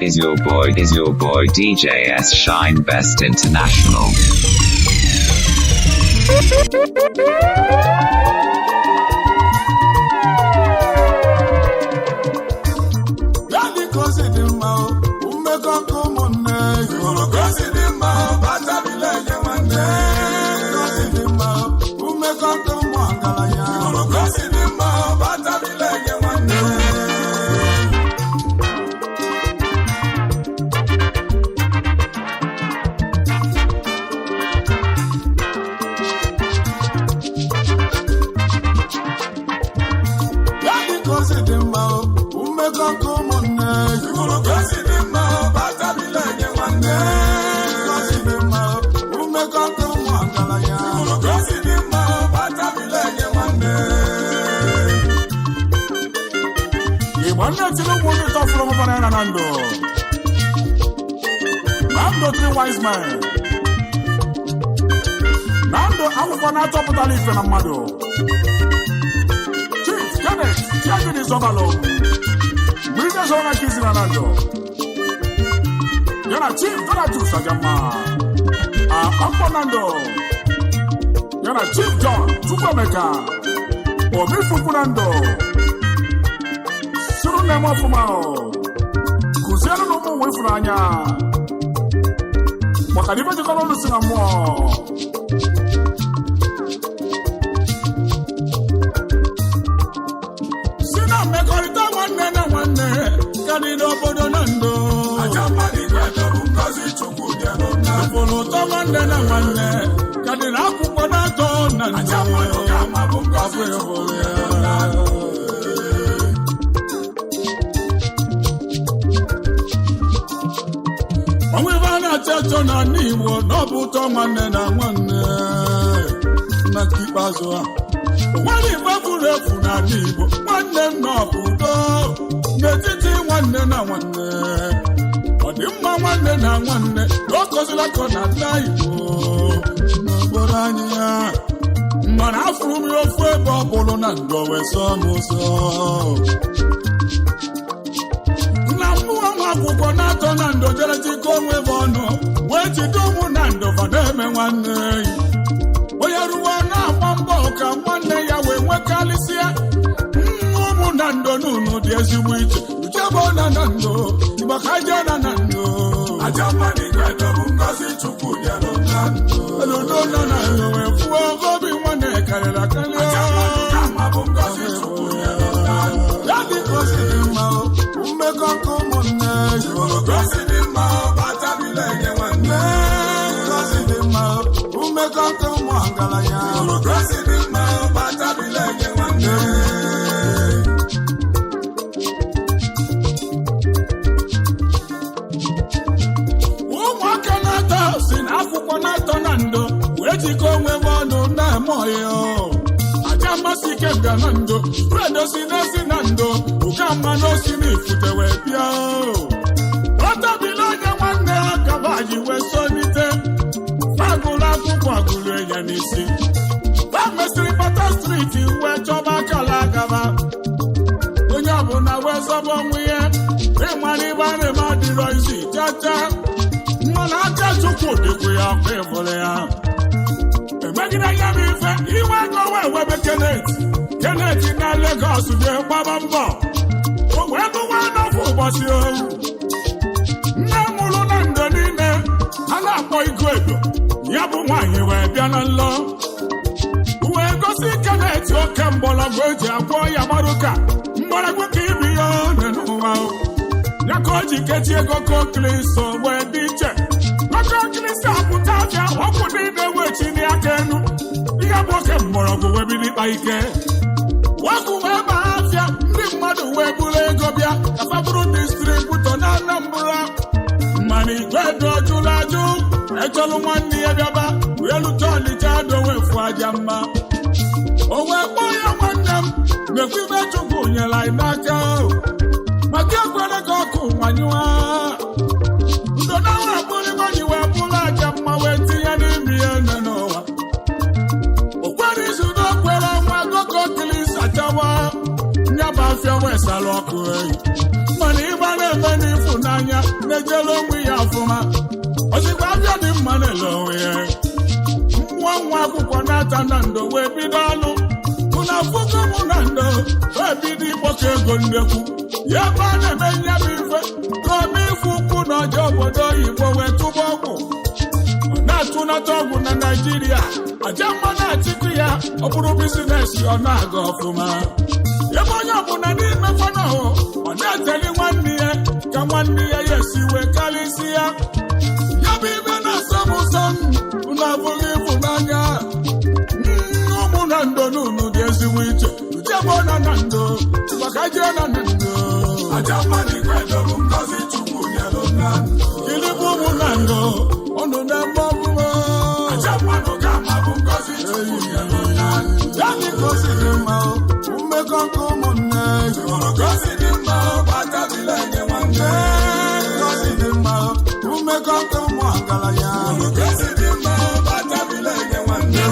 Is your boy DJ S Shine Best International. Ya dị ka o si dị mma o, mmekọ nke ụmụnne hụrụ ka o si dị mma o, batabila enye nwanne. Ka o si dị mma o, mmekọ nke ụmụ ọgaranya hụrụ ka o si dị mma o, batabila enye nwanne. Ya dị ka o si dị mma o, mmekọ nke ụmụnne hụrụ ka o si dị mma o, batabila enye nwanne. Ka o si dị mma o, mmekọ nke ụmụ ọgaranya hụrụ ka o si dị mma o, batabila enye nwanne. Igbo ndị tiri ụmụ ndị tọfụrụ mụbara ya na ndụ na ndụ three wise men na ndụ akwụkwọ na-atọpụtala ife na mmadụ. Chief Kenneth Chiagidi Zọbalụ Brigadier Zọna Kizi na ndụ ya na Chief Donatus Ajama Akpọkpọ na ndụ ya na Chief John Chukwuemeka Obifufu na ndụ sụrụ nne m ọfụma o kụziere na ụmụ nwe ịfụnanya maka na ife jikọrọ ọnụ si na mmụọ. Si na mmekọrịta nwanne na nwanne karịrị obodo na ndụ. Ụfụrụ ụtọ nwanne na nwanne karịrị akwụkwọ na-atọ na ndụ. Ọ bụ ịhụrụ ya. Ọnwa ebe a na-achọ achọ na ala Igbo na ọ bụ ụtọ nwanne na nwanne na nke ikpeazụ a. Nwanne Igbo furu efu n'ala Igbo, nwanne m na ọ bụ udo n'etiti nwanne na nwanne. Ọ dị mma nwanne na nwanne na ọ kọzila akọ na ala Igbo n'obodo anyị ya. Mana afụrụ m ya ofu ebe ọ bụrụ na ndụ wee sọọ m ụzọ. Na mmụọ nwa akwụkwọ na-atọ na ndo jere jikọ onwe ebe ọnụ wee jide ụmụ na ndo fa na-eme nwanne ya. Onye ruo na-agba mbọ ka nwanne ya wee nwekarịsịa nwa ụmụ na ndo n'unu dị ezigbo iche uchebo na na ndo Igbo ka jee na na ndo oludo na na ndo wee fụọ obi nwanne karịrị akarị. Ya dị ka o si dị mma o, mmekọ nke ụmụnne hụrụ ka o si dị mma o, batabila enye nwanne. Ka o si dị mma o, mmekọ nke ụmụ ọgaranya hụrụ ka o si dị mma o, batabila enye nwanne. Ụmụaka na-atọ si na akwụkwọ na-atọ na ndo wee jikọ onwe ha ọnụ na-eme ọyọ. Aja mmasị ike bịa na ndo bredo si n'ezi na ndo ụka mmanụ osi n'ifute wee bịa. Ọtabila onye nwanne ha kaba ji wee sonite fagụlụ akwụkwọ agụrụ ya n'isi fa mesịrị bata streeti wee chọba akala agaba onye ọbụla wee zọba onwe ya ịmara ibe arịma adịrọ isi chacha mana aka Chukwu dịkwa ya ọkụ ịbụrụ ya emegide ya bụ ife iwe ego wee webe Kenneth Kenneth na Lagos jee gbaba mbọ o wee gụwa n'ofu ụbọchị owu nne mụrụ na ndo niile a na-akpọ igu edo ya bụ nwaanyị wee bịa na nlọ wee gosi Kenneth oke mgbọrọgwụ eji agwọ ya gbaruka mgbọrọgwụ ka ibi ya one n'ụwa o. Ya ka o ji kechie ego kokiliso wee dị iche kokiliso apụta afịa ọgwụ niile wechi n'aka enu ihe bụ oke mgbọrọgwụ wee bido ịkpa ike ọgwụ wee baa afịa ndị mmadụ wee buru ego bịa ka fa bụrụ distributọ na Anambra mana igwe dị jụrụ ajụ echọlụ nwanne ya bịaba wee lute Ọnịcha dowefu aja mma o wee kpọọ ya nwanne m mekwa ibe Chukwu nyere anyị n'aka o. Maka ekwere ka ọkụ nwanyụa ndụnara akpụrịmanyi wee bụrụ aja mma wee tinye n'ime ya nọ n'ụwa o kwere izu na o kwere ọnwa gogo kili. mụchawa nyaba afịa wee sara ọkụ eyi. Mana ịgba na-eme n'ịfụnanya na-ejere onwe ya ọfụma. Ozigbo afịa dị mma na-ele onwe ya. Nwa nwa akwụkwọ na-ata na ndo wee bido ọlụ. Mụ na afụgo mụ na ndo wee bido ịkpọkọ ego nnekwu. Ya ebe a na-eme nyabụ ife ka ome ife ukwu na ọjọọ obodo oyibo wee tụba ọgwụ. Ọ na-atụnata ọgwụ na Naịjirịa, aja mma na-achịkụ ya, ọ bụrụ business ọ na-aga ọfụma. Ebe onye ọbụla n'ime fanahụ, ọ na-eteli nwanne ya ka nwanne ya ya esi wee karịsị ya. Ya bụ ibe na-asọ m ụsọ unu abụghị ịfụnanya. Ụmụ na ndo n'unu dị ezigbo iche. Ujebo na na ndo, maka jee na na ndo. Aja mmadụ igwe dobu ngozi Chukwu nyelu na ndụ. Kilibu ụmụ na ndo, unu na-eme ọfụma. Aja mmadụ ga-ama bụ ngozi Chukwu nyelu na ndụ. Ya dị ka o si dị mma, mmekọ nke ụmụnne. Hụrụ ka o si dị mma, gbatabila enye nwanne. Ee, ka o si dị mma, mmekọ nke ụmụ ọgaranya. Hụrụ ka o si dị mma, gbatabila enye nwanne.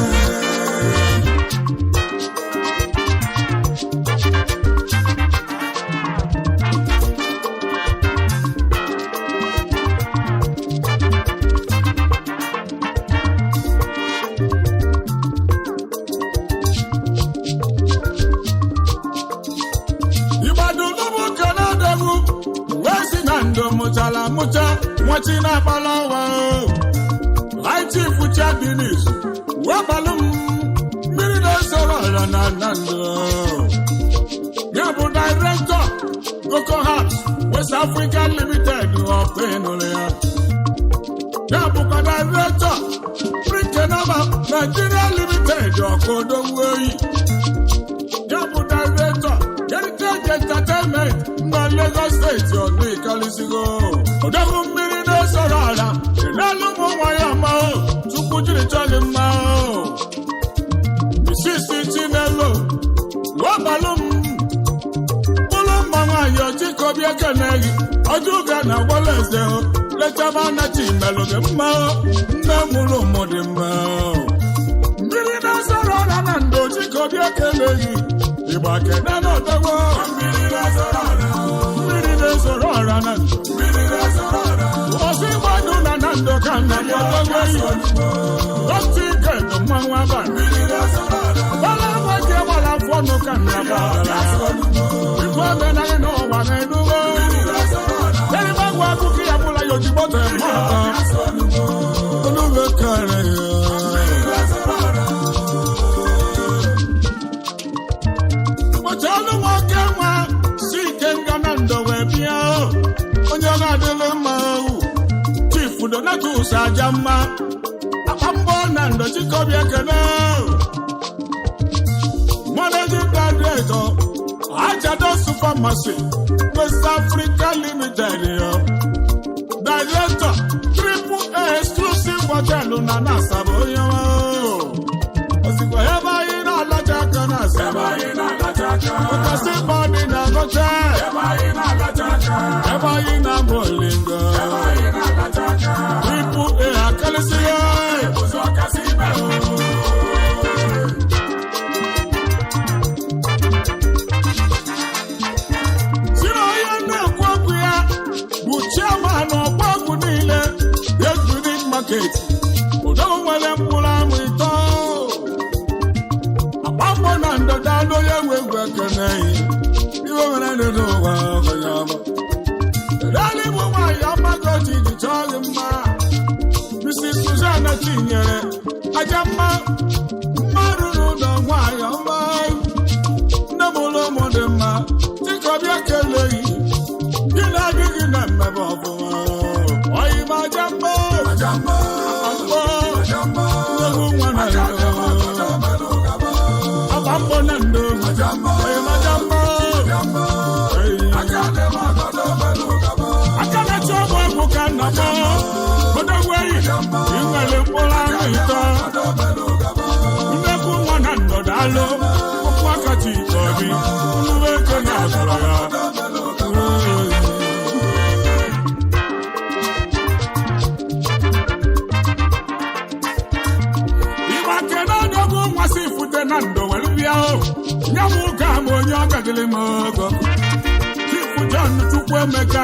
Igbadolubu kenedegwu wee si na ndo mụchara amụcha nwachi na-akpala ọwa laichifu chadinis wee gbalụ m mmiri na-esoro ọra na na ndo ya bụ director Coco House West Africa Limited ọpịnụrụ ya ya bụkwa director Brikenaba Nigeria Limited ọkụ oyi ya bụ director Heritage Entertainment na Lagos steeti ọdụ ịkalịsigo odogwu mmiri na-esoro ala n'elu ụmụ nwa ya mma o Chukwu jiri chọlị mma o Misisi Chinelo wabalụ m bụrụ mma nwaanyị ọchịkọbi ekeneghị ọjọ ụga na gwala eze o lechaba na chimelụ gị mma o nne mụrụ ụmụ dị mma o mmiri na-esoro ọra na ndo chikobi ekeleghị ịgba kene n'odogbo Mmiri na-ezoro ọra, mmiri na-esoro ọra na ndo mmiri na-ezoro ọra. ọsọ ịgbadu na na ndo ka nna m odogbo yi otu ike ndụ mmanwụ abalị Mmiri na-ezoro ọra, gbala nwoke gbara afọ nụ ka nna m ọdara ikwu omenaghị n'ụwa na-edugo mmiri na-ezoro ọra. erigbe akụkọ ya bụla ya ojigbo tee mma olugbo kere ya. Mmiri na-ezoro ọra, Ụbọchị ọlụ nwoke nwa si ike nga na ndo wee bịa o. Onye ọ ga-adịlị mma o. Chief Donatus aja mma akpa mbọ na ndo chikobi ekene o. Managing Director Ajado Supermarket West Africa Limited yo. Director Triple A Exclusive Hotel na Nasaba onye ọma o. Ozigbo ebe anyị na-alacha aka na ebe Asaba. anyị na-alacha aka. Ụkọsị bọdị na-agọcha Ebe anyị na-alacha aka. ebe anyị na-amụ olingo. Ebe anyị na-alacha aka. Triple A akalịsị ya. Ụzọ kasị ime o. Si na onye na-ekwu okwu ya bụ chairman ọgba ọgwụ niile Green Market. Odogwu nwere mkpụrụ amụ ito. Agba mbọ na ndọda n'onye nwe egwu ekeneghị. Iwe nwere ndị n'ụwa ọgọnya ọma. Kedụ bụ nwaanyị ọmagochi ji chọọ gị mma? Mrs. Susanna Chinyere aja mma mma ruru ụlọ nwaanyị ọma nne m ụlọ ụmụ dị mma chikọbịa keleghị gị na-adịghị na mmebe ọfụma oyi ma aja mma Aja mma, mkpọ aja mma. nnegwu nwa na Aja ndo mma, aja mma, akwa mkpọ na ndo aja mma, oyi ma aja mma aja mma. Eyi. Aka dị m agọdọ melụ gaba. Aka na-achọ ọgwụ egwu ka nna m odogwu eyi ị nwere mkpụrụ ahụ ịtọ Agọdọ melụ gaba. nnekwu nwa na ndọdalụ ụkwụ aka ji obi nnukwu ego na agara ya. Agọdọ melụ gaba. Igba kene odogwu nwa si fute na ndo were bịa o nye m ụka ma onye ọ gadịrị m ogo. Chief John Chukwuemeka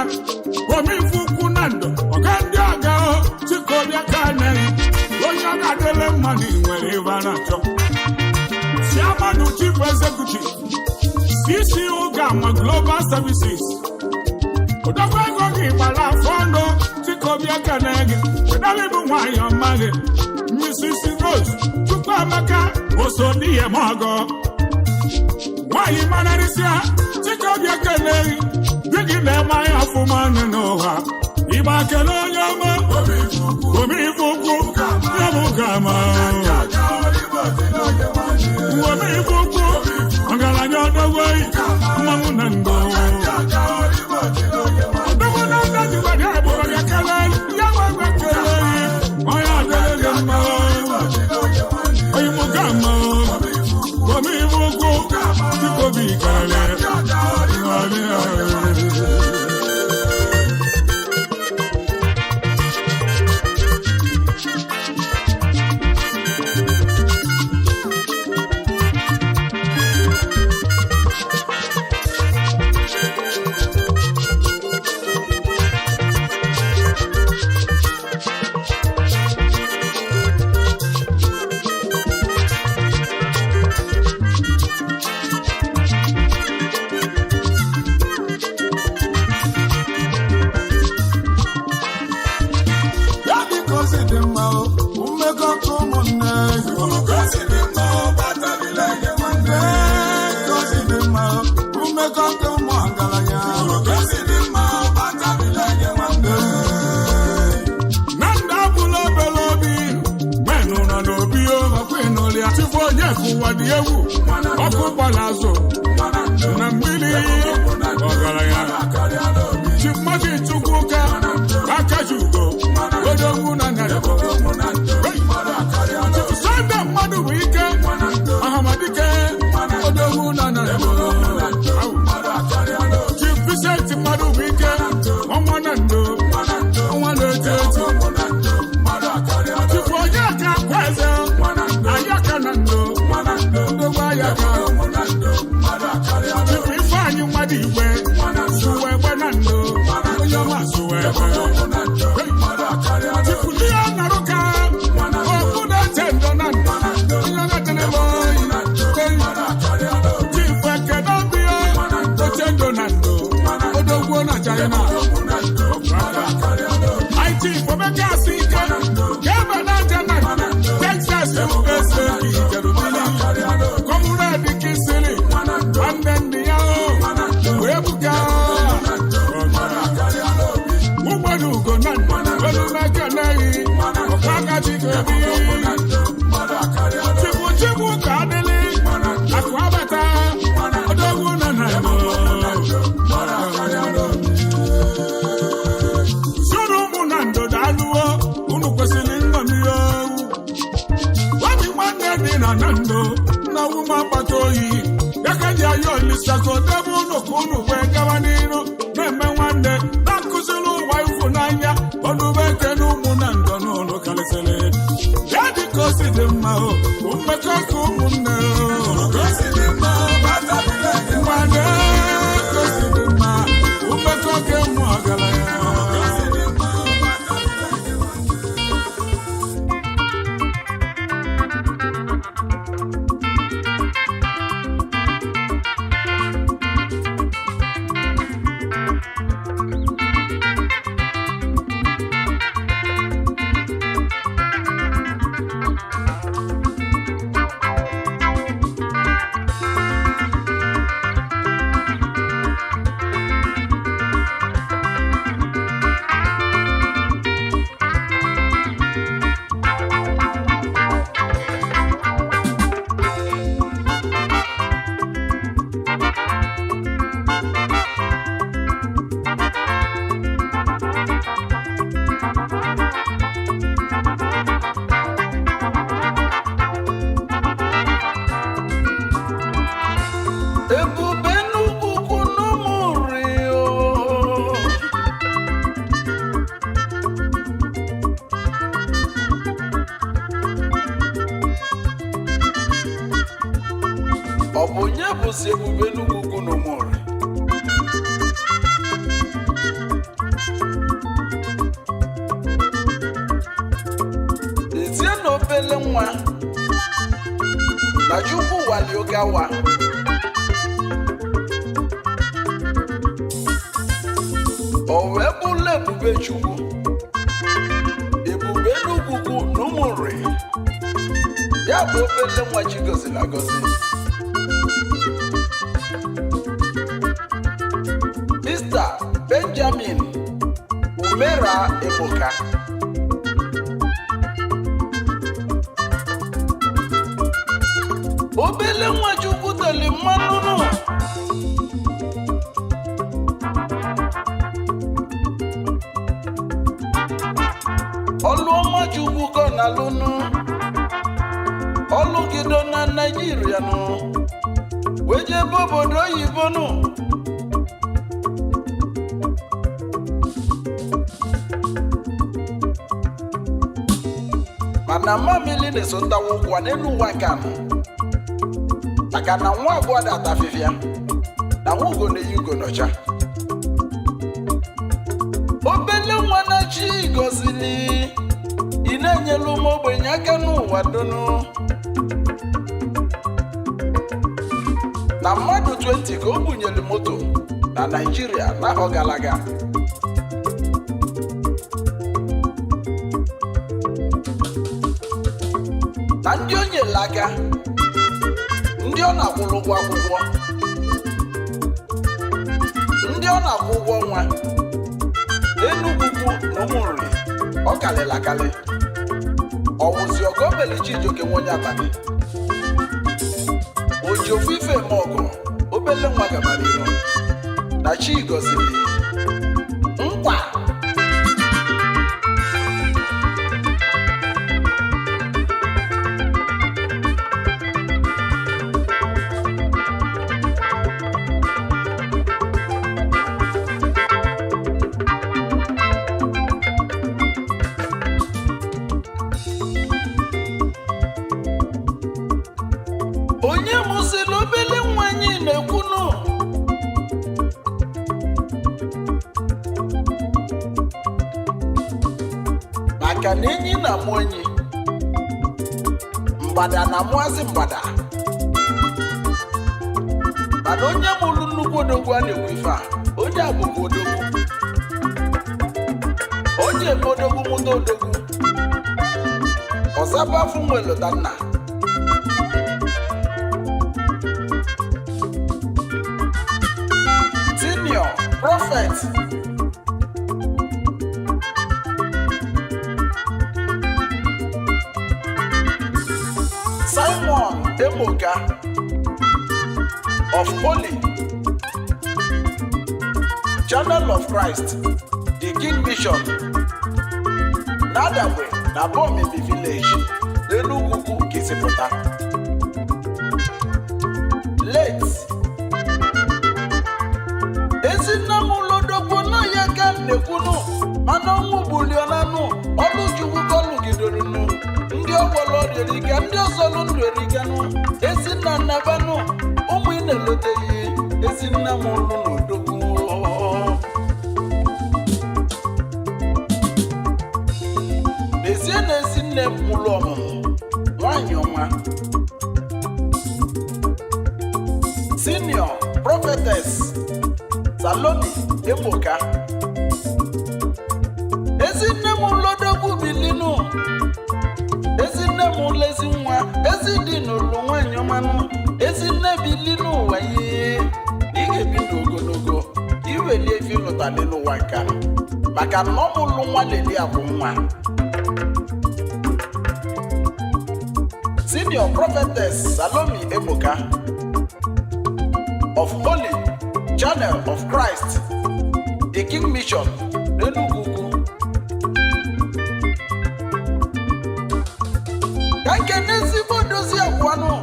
omeife ukwu na ndụ ọga ndị ọga o chikobịa ka anaghị onye ọ ga-adịrị mma na ị nwere ebe a na-achọ. Chairman, Chief Executive, CC Ugama Global Services. Odogwu ego gị gbara afọ ọnụ chikobịa ka anaghị wedara bụ nwaanyị ọma gị, Mrs. Rose Chukwuemeka oso n'ihe m ọgọ nwaanyị manarịsịa chikobịa keneghị di gị na-eme anya ọfụma nụ n'ụwa ịgba kele onye ọma omeife ukwu ya bụ gama omeife ukwu ọgaranya ọdọgwei mmanwụ na ndo ọdọgwụ na ndị jigbada ebube ya kele ya nwe kele onye adịrị gị mma onye mụ gama omeife ukwu chikobi kele. Ya dị ka o si dị mma o, mmekọ ka ụmụnne. Ka o si dị mma o, ka o si dị mma o, mmekọ ka ụmụ ọgaranya. Ka o si dị mma o, Na ndụ abụla obere obi menụ nọ n'obi ọkwa ịnụlịa tupu onye ka ụwa dị egwu ọkụ gbara azụ na mmiri ọgaranya. Chief Martin Chukwuka aka ji ugo odogwu na narị. Chief Sunday mmadụ bụ ike ọhamadike odogwu na narị. Chief Vincent mmadụ bụ ike ọnwa na ndo ọnwa na-eto eto. Chief Onyeka Akwaeze ayaka na ndo ndogbu ayaka. Chief Ifeanyị mmadụ igwe sụwa egbe na ndo onye ọma sụwa egbe. Chief Leo Naruka okwu na-eche ndo na ndo onye ọga-etelebe oyi. Chief Ekene Obio oche ndo na ndo odogwu na China. IT Omeka Asike Kebe na German Texas USA Ijerubili Comrade Kisili nwanne nne ya o wee buga ụgbọelu ugo na olumekeneghị ọkwa chikebi chukwu chukwu ka adịlị akụ abata odogwu na na soro ụmụ na ndụda alụwo unu kwesịrị nṅomi owu obi nwanne dị na na ndụ na wuma akpata oyi ya ka ji ayọ olisa ka odebe unu ka unu wee gawa n'iru na-eme nwanne na-akụziri ụwa ịfụnanya ọnụbe na ụmụ na ndụ n'ụlọ karịsịrị ya dị ka o si dị mma o mmekọ ka ụmụnne o ka o si dị mma nwanne ka o si dị mma mmekọ ka ụmụ ọgaranya. Ebube nnukwu ukwu n'ụmụnri o. Ọ bụ onye bụzi Ebube Enugwu Ukwu na Ụmụnri? Lezie na obele nwa na Chukwu wali oge awa o wee bụla ebube Chukwu, Ebube Enugwu Ukwu na Ụmụnri. Ya bụ obele nwa chi gọziri agọzi. Mr. Benjamin Umera Ebuka, obele nwa Chukwu teli mmanụ nụ. Ọlụ ọma Chukwu kọ na lụnụ ọlụgido na Naijiria nụ, wee jebe obodo oyibo nụ. Mana mamili na-eso ntawa ụkwụ n'elu ụwa nke anọ, maka na nwa abụọ data afịfịa na nwa ugo na-eyi ugo n'ọcha. Obele nwa na chi gọzili, ị na-enyelu ụmụ ogbenye aka n'ụwa donu. Na mmadụ 20 ka o bunyere moto na Naịjirịa n'afọ gara aga. Na ndị o nyere aka, ndị ọ na-akwụrụ ụgwọ akwụkwọ, ndị ọ na-akwụ ụgwọ ọnwa Enugwu Ukwu na Ụmụnri, ọ karịrị akarị. Ọwụzi ọgọ meli Chijioke nwe onye abalị oji ofu ife eme ọgụ. Obele nwa gabara ihu na chi gọziri nkwa. Onye mụsịrị obele nwa anyị na-ekwunu? Maka na enyi na-amụ enyi, mgbada na-amụazị mgbada. Mana onye mụrụ nnukwu odogwu a na-ekwu ife a, onye a bụkwa odogwu, onye eme odogwu mụta odogwu ọzaba afọ nwelụta nna. Senior Prophet Simon Ebuka of Holy Channel of Christ, the King Mission, n'Adagbe na Bomimi Village, n'Enugwu Ukwu Kisipụta. Late Ezinne m lodogwu na ya ka m na-ekwunu, mana ọnwụ bulionanụ ọlụ Chukwu kọlụgidorunu. Ndị ọgbọlọ erika, ndị ọzọlụ ndụ erikanụ. Ezinna nnabanụ ụmụ ị na-eloteghị. Ezinne m lụ n'odogwu. N'ezie na ezinne m mụlụ ọmụmụ nwanyị ọma, Senior Prophetess Salome Ebuka. Ezinne m lodogwu, bilinu. Ezinne m lezi nwa ezi dị n'ụlọ nwanyị ọmanụ. Ezinne, bilinu ụwa ihe na ị ga-ebi ndụ ogologo, iwelie ife ịlụtali n'ụwa nka, maka na ọ mụlụ nwa leli abụ nwa. Senior Prophetess Salome Ebuka of Holy Channel of Christ, the King Mission, n'Enugwu Ukwu. Ka nke n'ezigbo dozi akwanụ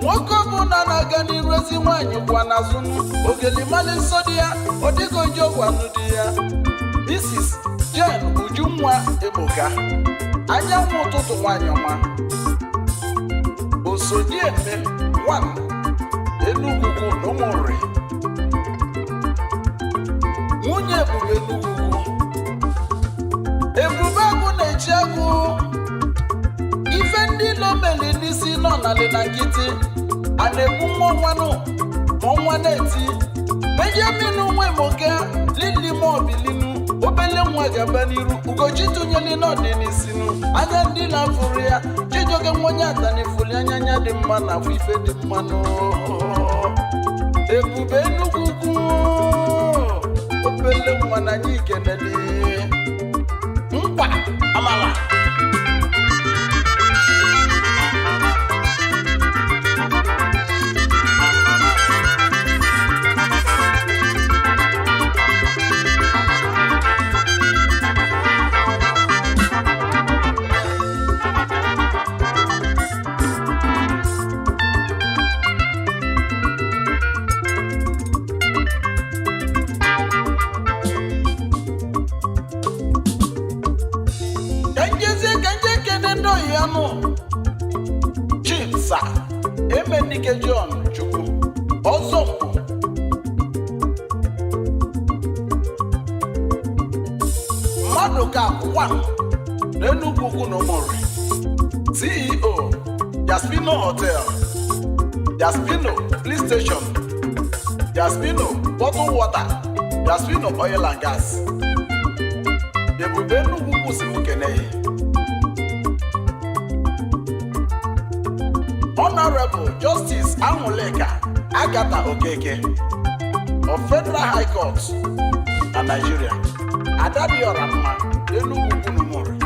nwoke ọbụla na-aga n'iru, ezi nwaanyị kwa n'azụnụ ogelimali nsọ dị ya, ọ dịghị onye ọgwanụ di ya. Mrs. Jane Ujunwa Ebuka, anyanwụ ụtụtụ nwanyị ọma, osodieme. 1 Enugwu na Ụmụnri, nwunye Ebube Enugwu. Ebube Agụ na-echi agụ ife ndị ilo meli n'isi nọ n'alị na nkịtị a na-egbu nwa ọnwanụ ma ọnwa na-eti. Benjamin Nwemoke Lili Mobilinu, obele nwa ga-aba n'iru. Ugochi tụnyeli n'ọdịnisinu anya ndị na-afụrụ ya. Chijioke nwa onye atanifuli anya anya dị mma na afọ ife dị mma nụ. Ebube Enugwu Ukwu, obele nwa na anyị kenele mkpa amala. Ka njezie ka nje kene ndị oyi ya nụ. Chief Sir Emenike John Chukwu Ọzọmkpu, mmadụ ka one n'Enugwu Ukwu na Ụmụnri, CEO, Jaspino Hotel, Jaspino Police Station, Jaspino Bottled Water, Jaspino Oil and Gas. Ebube Enugwu Ukwu si m kene ya. Honorable Justice Anwuleka Agatha Okeke of Federal High Court na Nigeria, Adadiora mma Enugwu Ukwu na Ụmụnri.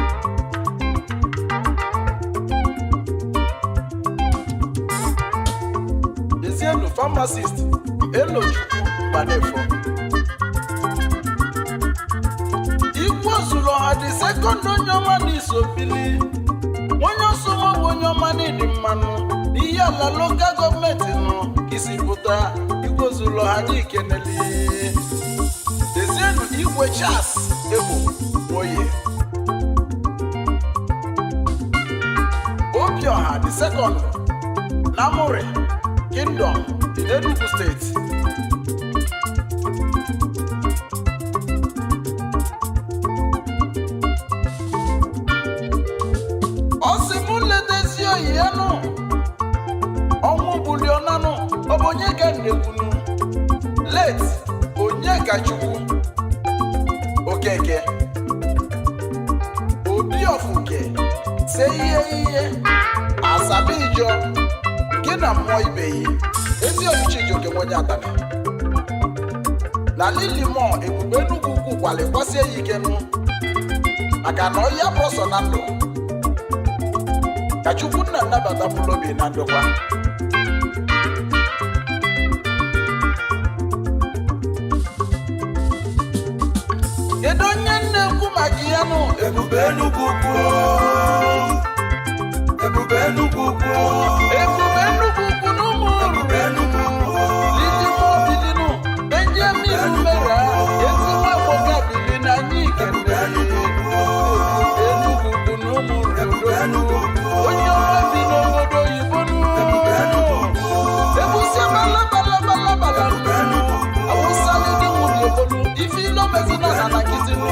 Ezienu Pharmacist Elochukwu Mbanefo, Igwe Ozulu Ọha dị second, onye ọma na isobili onye ọsọmọbụ, onye ọma n'ịdị mmanụ n'ihe ala local government nụ isi pụta. Igwe Ozulu Ọha, anyị keneli. Dezienu Igwe Charles Egbo Oye, Obiọha the second Namuri Kingdom in Enugu State. Ọ sị mụ letezi oyi ya nụ ọnwụ bulionanụ. Ọ bụ onye ka na-ekwunu? Late Onyekachukwu Okeke, Obi Ọfụke se ihe ihe Asabijọ gị na mmụọ ibe yi ezi oyi Chijioke nwenye atani na Lilimo. Ebube Enugwu Ukwu kwali kwasie ya ike nụ maka na ọya bụrọsọ na ndụ ka Chukwu nna nnabata mkpụrụ obi na ndokwa. Kedu onye na-ekwu maka ya nụ? Ebube Enugwu Ukwu, Ebube Enugwu Ukwu. Ebube Enugwu Ukwu na ụmụ Ebube Enugwu Ukwu. Lilimo bilinu Benjamin mera ezi nwa agbọghọ bili na anyị Ebube ikene. Enugwu Ukwu. Enugwu Ukwu na ụmụ Ebube Enugwu Ukwu. onye ọma bi n'obodo oyibo nụ. Ebube Enugwu Ukwu. Ebusi balabalabala. Ebube Enugwu Ukwu. Awụsali dị nwunye bolu ife ilo mezi na na nkịtị nụ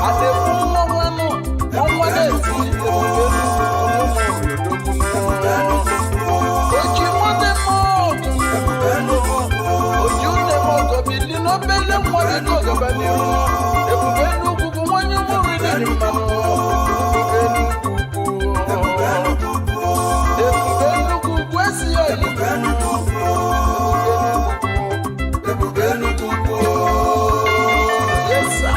adekwu mmọnwụ anụ ọnwa na-eti. Ebube Enugwu Ukwu na ụmụ oji nwoke mọọgụ. Ebube Enugwu Ukwu. Oji une mọgọ bili n'obele nwa gị ka ọgaba n'iru. Ebube Enugwu bụ nwanye mụrụ dị mmanụ. Ebube Enugwu Ukwu. Ebube Enugwu Ukwu. Ebube Enugwu Ukwu esi ya oyi. Ebube Enugwu Ukwu. Ebube Enugwu Ukwu. Yes, sir.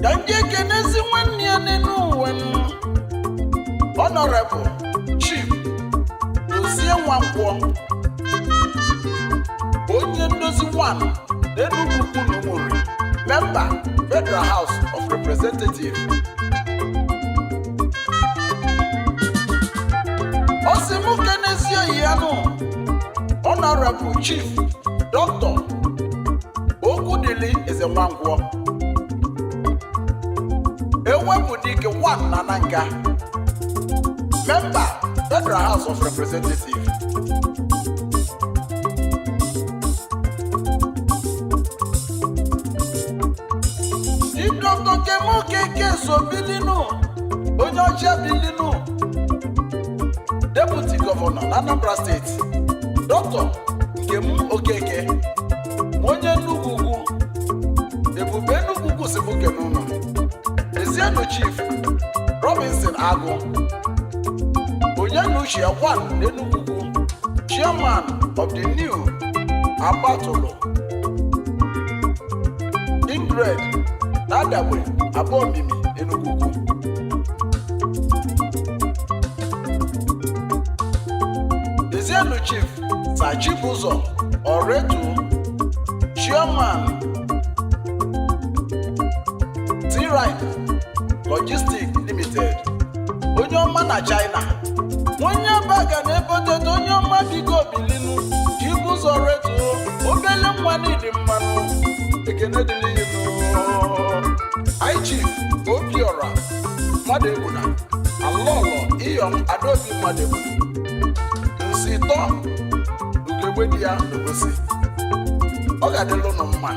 Ka ndị ekenezi nwanne ya n'elu ụwa nụ. Honorable Chief Dozie Nwankwọ, onye ndozi 1 n'Enugu Ukwu na Umuri, member Federal House of Representatives. Ọ sị mụ kenezi oyi ya nụ, Honorable Chief Dr. Okwudili Eze Nwankwọ, ewepụ dike 1 na Nanka, member Federal House of Representatives. Chief Dr. Nkem Okeke so bilinu, onye ọcha bilinu, Deputy Governor na Anambra State. Dr. Nkem Okeke, onye Enugu Ukwu, Ebube Enugu Ukwu si mụ kene ụnụ. Ezienu Chief Robinson Agụ, onye nuchie 1 n'Enugu Ukwu, Chairman of the new Abatulu Ingred na Adagbe Abomimi Enugu Ukwu. Ezienu Chief Sir Chibuzo Oretu, Chairman T-Ride Logistics Limited, onye ọma na China, onye baga na eboteto, onye ọma, biko bilinu. Chibuzo Retu, obele nwa n'ịdị mmanụ, ekene dịrị inu. High Chief Obiora Mmadụ Egbuna, Alọlọ Iyom Adaobi Mmadụ Egbuna, Nsitọ ugegbe di ya n'obosi, ọ ga-adịlụ ụnụ mma.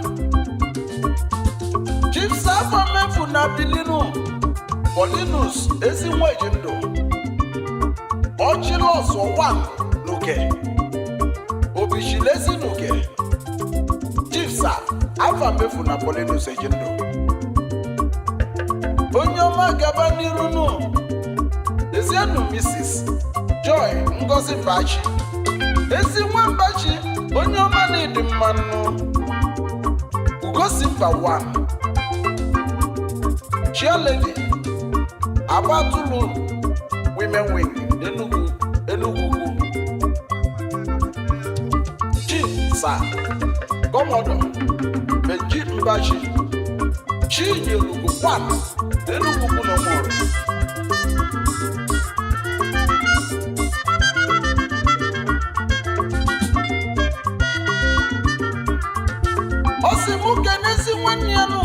Chief Safọ Mefu na bilinu, Paulinus Ezinweji Ndụ, Ọchịlọsọ 1 n'Uke, Obichilezi n'Uke. Chief Sir Afa Mefu na Paulinus Ejindụ, onye ọma, gaba n'iru nụ. Ezienu Mrs. Joy Ngozi Mbachi, ezi nwa Mbachi, onye ọma na ịdị mmanụ, Ugosi Mba 1, Chairlady Agbatulu Women Wing Enugu, Enugu Ukwu. Chief Sir Commodore Benji Mbachi, Chinyelugo 1 Enugu Ukwu na Omori. Ọ sị mụ kenezi nwanne ya nụ,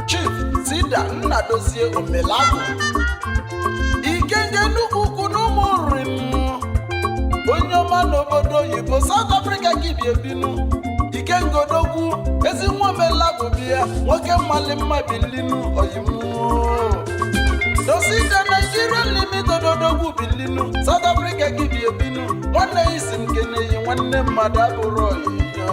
Chief Sida Nnadozie Omelagụ, Ikenga Enugu Ukwu na ụmụ nri, onye ọma n'obodo oyibo, South Africa ka ibi ebinu. Ikengodogwu, ezi nwa Omelagụ, bi ya nwoke mmali mma, bilinu oyimu. Dosida Nigeria Limited, odogwu, bilinu, South Africa ka ibi ebinu. Nwanne ya isi m keneyi, nwanne mmadụ abụrụ oyiyo.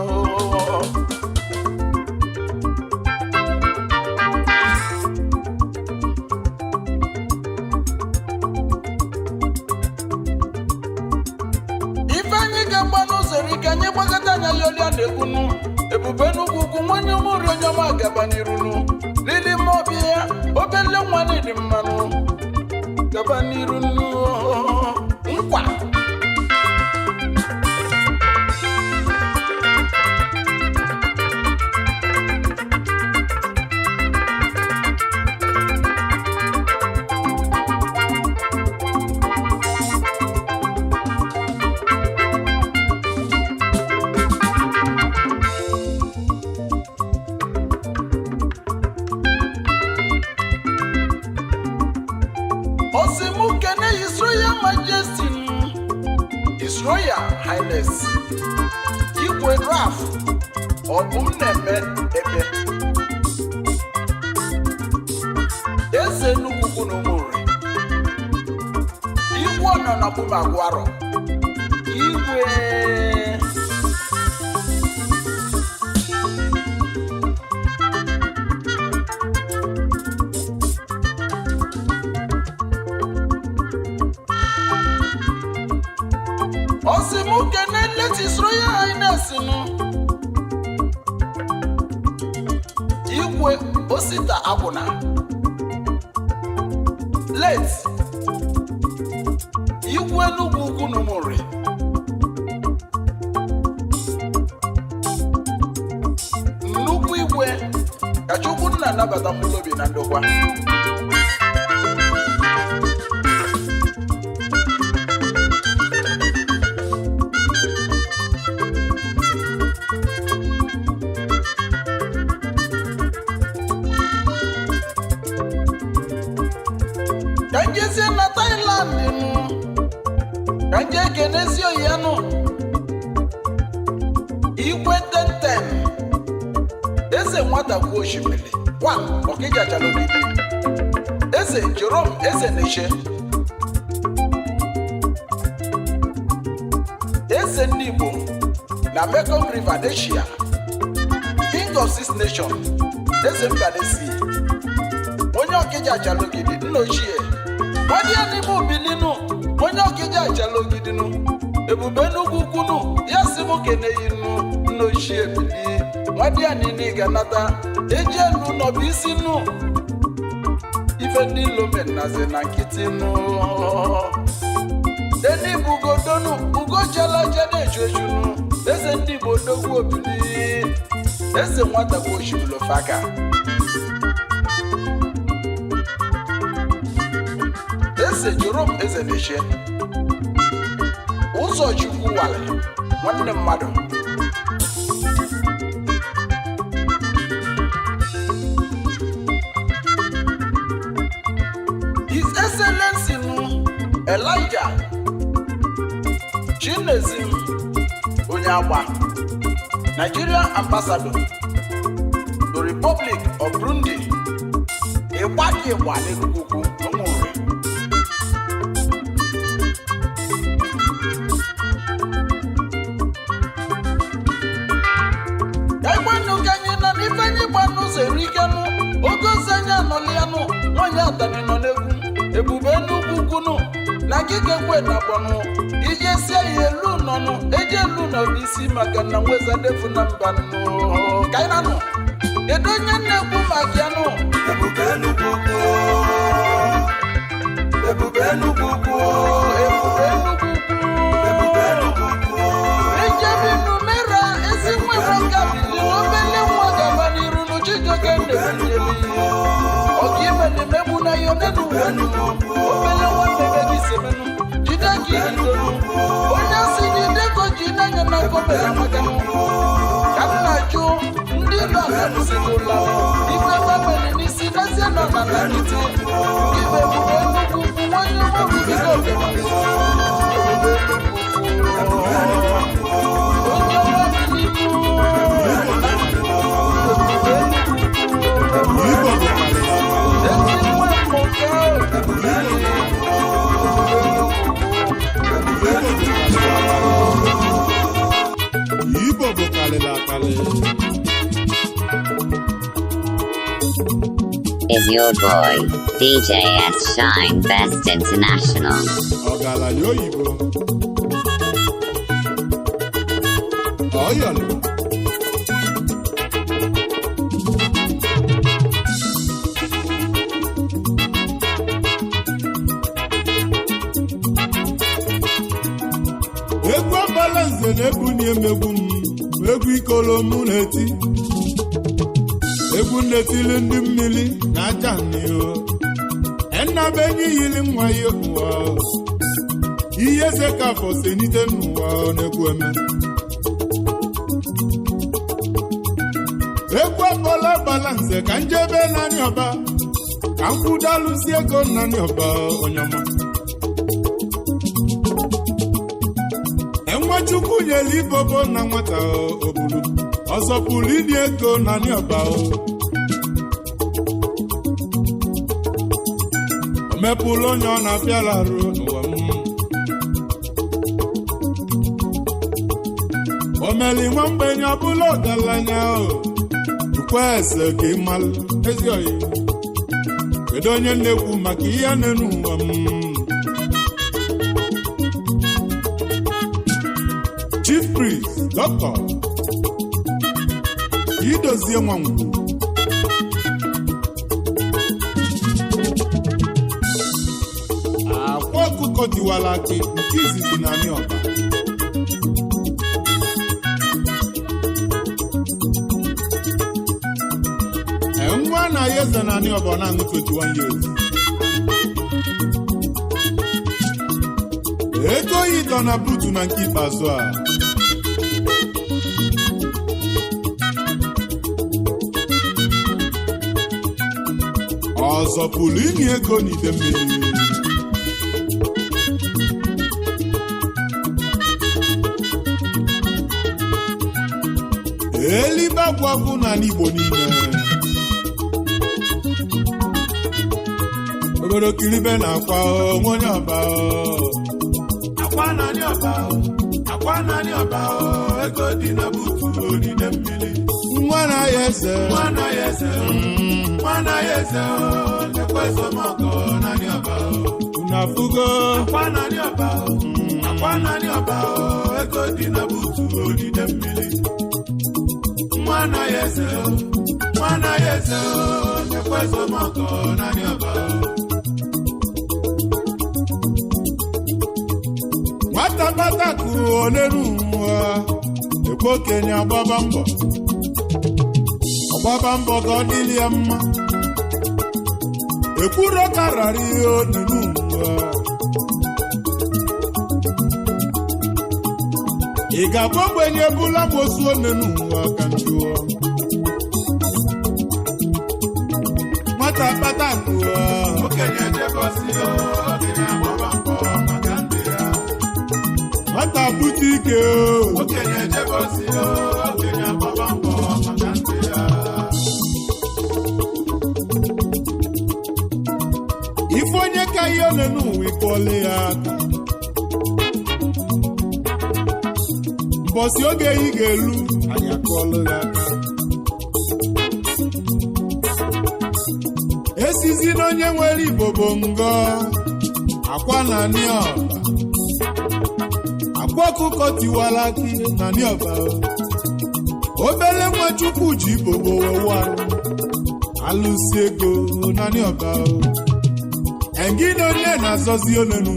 Ife anyị ga-agba n'ụzọ ike, anyị gbakọta anya yolia na-ekwunu. Ebube n'ugwu ukwu, nwanne ụmụri, onye ọma, gaba n'irunu lili mmọbịa ya, obele nwa dị mmanụ, gaba n'iru nnu nkwa. Osimukene His Royal Majesty, His Royal Highness Igwe Ralph Ọbụm na-eme ebe Eze Nnukwu ukwu na Ụmụnri, Igwe ọnọ na Kpumagwarọ, Igwe. Osimukene late His Royal Highness nụ. Osita Agwụna, late Igwe Enugwu Ukwu n'Ụmụnri. Nnukwu igwe, ka Chukwu nna anabata mkpụrụ obi na ndokwa. Ka njezie na Thailand nụ, ka nje kenezi oyi ya nụ, Igwe Tenten, eze nwata kwuo osimiri wan ọkịjachala ogidi, Eze Jerome Eze Neche, eze ndị Igbo na Mekong River n'Asia, king of six nation, eze Mbanesi, onye ọkịja achala ogidi, nna ochie nwadị ya n'ime obilinu, onye ọkịja achala ogidinu, ebube n'ugwu kwunu ya si m keneyinu, nna ochie bili nwadị ya niile ga-anata eji elu nọbụ isi nnu ife ndị lomenazi na nkịtị nụ deni bugodonu ugochala na-echu echunu, eze ndị Igbo dogwu obili, eze nwata bụ osimiri ofaka. Eze Jerome Eze Neche, Ụzọchukwu wale nwanne mmadụ. His Excellency nụ Elijah Chinezim onye agba, Nigerian Ambassador to Republic of Burundi, ịgba ka ịgba n'Enugwu Ukwu n'Ụmụnri. Egbenụ ka anyị nọ n'ife anyị gba n'ụzọ erikenụ oge ozi anyị anọlị ya nụ, nwaanyị atani nọ n'egwu ebube n'ugwu kwunu na ngịga ekwe na akpọnụ ije sie ya elu nọnụ eje elu nọbụ isi maka na nweza defu na mba nụ ka anyị na-anụ. Kedu onye na-ekwu maka ya nụ? Ebube Enugwu Ukwu, Ebube Enugwu Ukwu, Ebube Enugwu Ukwu, Ebube Enugwu Ukwu, Ejebinu mera ezi nwere gabili obele nwa gaba n'iru n'Chijioke na-ebunyeli ọka imeli megbu na ya onenu obele nwanne gị semenu jide ka ijidonu onye si jide ka o ji n'anya na gọọmenti amakanụ ka m na-ajụ ndị ibe anabụzigola ife gọọmenti n'isi n'ezie nọ na na nkịtị ibe ebube Enugwu Ukwu nwanne ụmụ bido ebube Enugwu Ukwu onye ọma dị n'ihu ebube Enugwu Igbo bụ karịrị. Ezi nwa mmụta. Igbo bụ karịrị akarị. Is your boy, DJ S Shine Best International. Ọgaranya oyibo. Ọyọlụ. Egwu abala nze na-egwu na-emegbu m, egwu ikolo mụ na-eti, egwu nnetili ndị mmiri na aja n'ihu ennabe enyi yiri nwa ya ụwa ihe eze ka afọ senite n'ụwa na-egwu eme. Egwu akpọla agbala nze ka njebe naanị ọba ka m kwudalụsi ego naanị ọba onyọma. Enwechukwu nyere ibobo na nwata obulu ọzọ pụrụ inye ego naanị ọba o o mepụrụ onye ọ na-apịala arụ n'ụwa m. O meli nwa mgbenye ọbụla ọgaranya o tukwa eze ka ịmalụ ezi oyi. Kedu onye na-ekwu maka ihe na-enu ụwa m? Chief Priest Dr. Idozie Nwangwu. Ọkụkọ tiwara akị nke izizi na anị ọba. Ee, nwa na ya eze na anị ọba ọ na-aṅụ 21 years. Ego yi dọ na buutu na nke ikpeazụ a. Ọzọ pụrụ inye ego n'ide mmiri. Elibe agwagwu n'ala Igbo niile. Obodo kiribe na-akwa onwe onye ọba. Akwa naanị ọba o, akwa naanị ọba o, ego dị na buutu odide mmiri. Nwa na-aya eze. Nwa anaghị eze o, nwa anaghị eze o, lekwa ezomọkọ naanị ọba o. Unu afụgo. Akwa naanị ọba o, akwa naanị ọba o, ego dị na buutu odide mmiri. Nwa anaghị eze o, nwa anaghị eze o, lekwa ezomọkọ naanị ọba o. Nwata kpata kụrụ onenu nwa ekwe okenye agbaba mbọ, ọgbaba mbọ ka ọ dịrị ya mma. Ekwuro karara ihe onenu nwa. Ị ga-abụ ogbenye bụla mosu onenu nwa ka njụọ. Nwata kpata kụrụ Okenye jebosi o, okenye agbaba mbọ maka ndụ ya. nwata bute ike o. Okenye jebosi o, okenye agbaba mbọ maka ndụ ya. Ife onye ka ihe one n'ụwa ịkpọle ya aka. Mbọsị oge ị ga-elu anyị akụọlụ ya aka. Esizi na onye nwere igbo bụ ngọ akwa na anị ọba. Akwa ọkụkọ tiwara akị na anị ọba. Obele nwa Chukwu ji ibobo wee arụ alụsị ego na anị ọba. Engine onye na-azọzi onenu.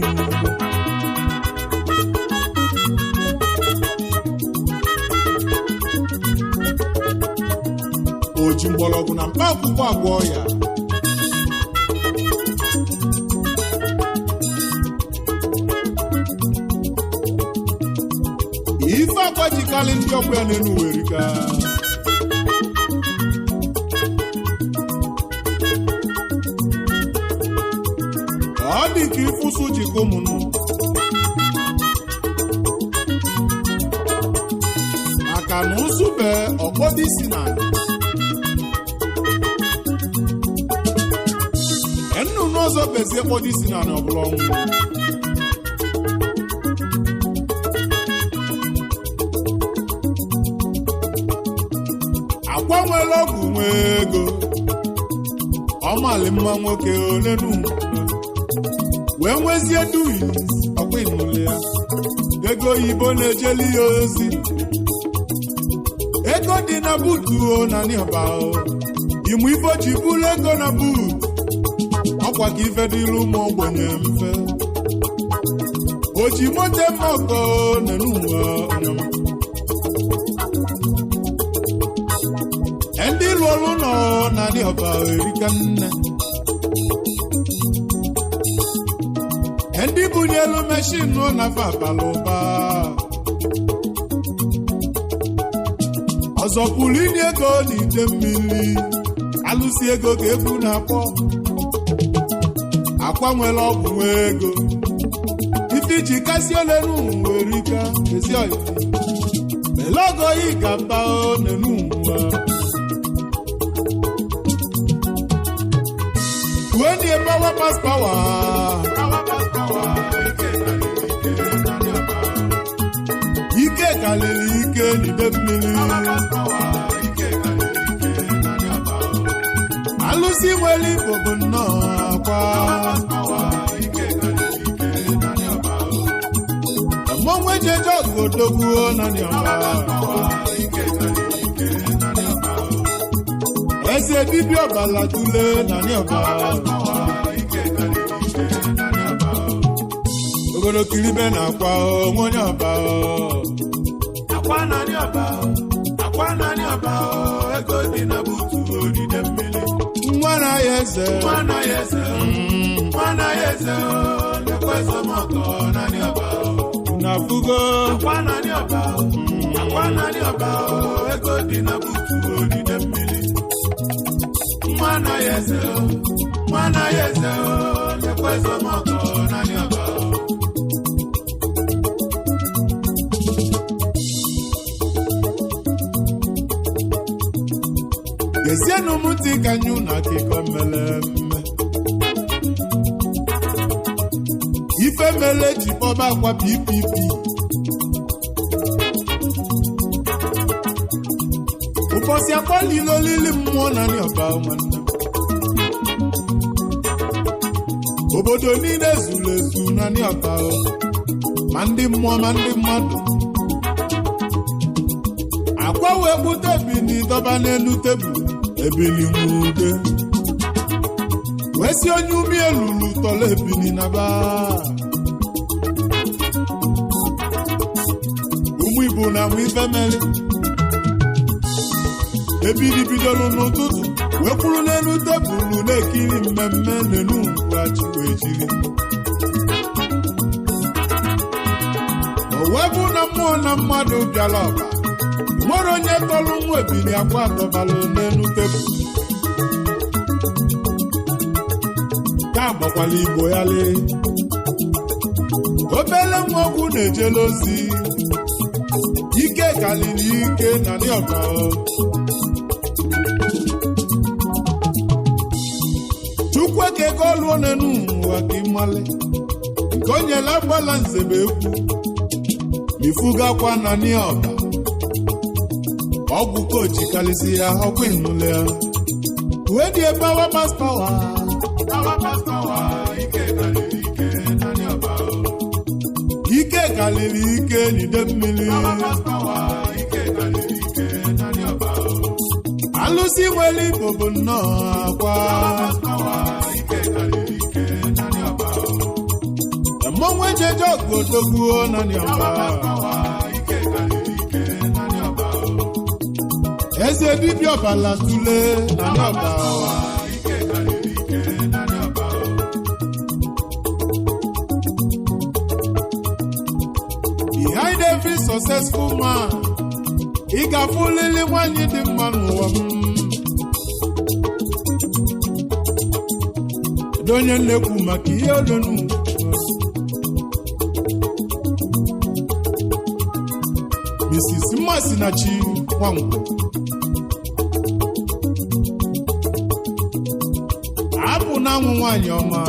O ji mgbọrọgwụ na mkpa akwụkwọ agwọ ya. Ife akwa jikarị ndị ọgbọ ya n'elu werika. Ọ dị ka ifusu jikọ ụmụnnụ. Maka na ụsụ bee ọkpọdụ isi na ala. Nnụnụ ọzọ bezie kpọdụ isi na ala ọbụla ọnwụ. Akwa nwere ọgwụ nwee ego. Ọmalị mma nwoke olenu wee nwezie duyi ọkwa ịnụlụ ya. Ego oyibo na-ejeli ya ozi. Ego dị na buutu o na n'ịba o. Ịmụ ife o ji bụrụ ego na buutu. Ọkwa ka ife dịrị ụmụ ogbenye mfe. O ji moto eme ọkọ nenu ụwa ọnyama. Ndị lụrụ ụlọ na n'ịba erika nne. Ndị bunyelu meshin nọ na fa abalị ụba. Ọzọ pụrụ inye ego n'ite mmiri. Alụsị ego ka egwu na-akpọ. Akwa nwere ọgwụ nwee ego. Ife iji kasị olenu nwere ike ezi oyi. Melogo ị ga-aba onenu nwa. Tuenie power pass power. Power pass power, ike karịrị ike naanị ọba. Ike karịrị ike n'ide mmiri. Power pass power, ike karịrị ike naanị ọba. Alụsị nwere igbo bụ nnọọ akwa. Power pass power, ike karịrị ike naanị ọba. Mmọnwụ ejeje ọgụ odogwu naanị ọba. Power, ike karịrị ike naanị ọba. Eze dibịa ọbala tule naanị ọba. Power, ike karịrị ike naanị ọba. Obodo kiribe na akwa onwe onye ọba o. Akwa naanị ọba o, akwa naanị ọba o, ego dị na buutu odide mmiri. Nwa na-aya eze. Nwa anaghị eze o, nwa anaghị eze o, lekwa ezemọgọ naanị ọba o. Unu afụgo. Akwa naanị ọba o, akwa naanị ọba o, ego dị na buutu odide mmiri. Nwa anaghị eze o, nwa anaghị eze o, lekwa ezemọgọ naanị ọba o. Gezienụ m ntị ka nyụ na akụkọ mere mme. Ife mele ji kpọba akwa PPP. Ụbọchị akpọlila olili mmụọ na ndị ọba nwanne m. Obodo niile zuru ezu na ndị ọba o. Ma ndị mmụọ ma ndị mmadụ. Akwa wee gbute ebili dọba n'elu tebụl ebili nwude wee si onye umi elulu tọrọ ebili na ba. Ụmụ Igbo na nwa ife mere ebili bidoro n'ụtụtụ wee kwuru n'elu tebụl na-ekiri mmemme n'elu ngwachi wee jiri. O wee bụ na mmụọ na mmadụ bịara ọba nwere onye tọrọ nwa ebili akwa atọbalụ n'elu tebụl ka agbakwala igbo ya lee. Obele nwa ọgwụ na-ejele ozi ike kaliri ike na ndị ọba. Chukwu eke oluo n'enu ụwa ka ịmale nke o nyela agbala nzebe ekwu mifugakwa na ndị ọba ọgwụ kochi kalịsị ya ọgwụ ịnụle ya wee dị power pass power. Power pass power, ike karịrị ike naanị ọba o. Ike kalịrị ike n'ide mmiri. Power pass power, ike karịrị ike naanị ọba o. Alụsị nwere igbo bụ nnọọ akwa. Power pass power, ike karịrị ike naanị ọba o. Mmọnwụ ejeje ọgụ odogwuo naanị ọba. Power pass power, ike karịrị ike naanị ọba o. Eze dibịa ọbala tule naanị ọba. Ike karịrị ike naanị ọba o. Behind every successful man, ị ga-afụlili nwanyị dị mma n'ụwa m. Kedu onye na-ekwu maka ihe olonu? Mrs. Mmasinachi Nwankwo. Apụ n'anwụ nwanyị ọma.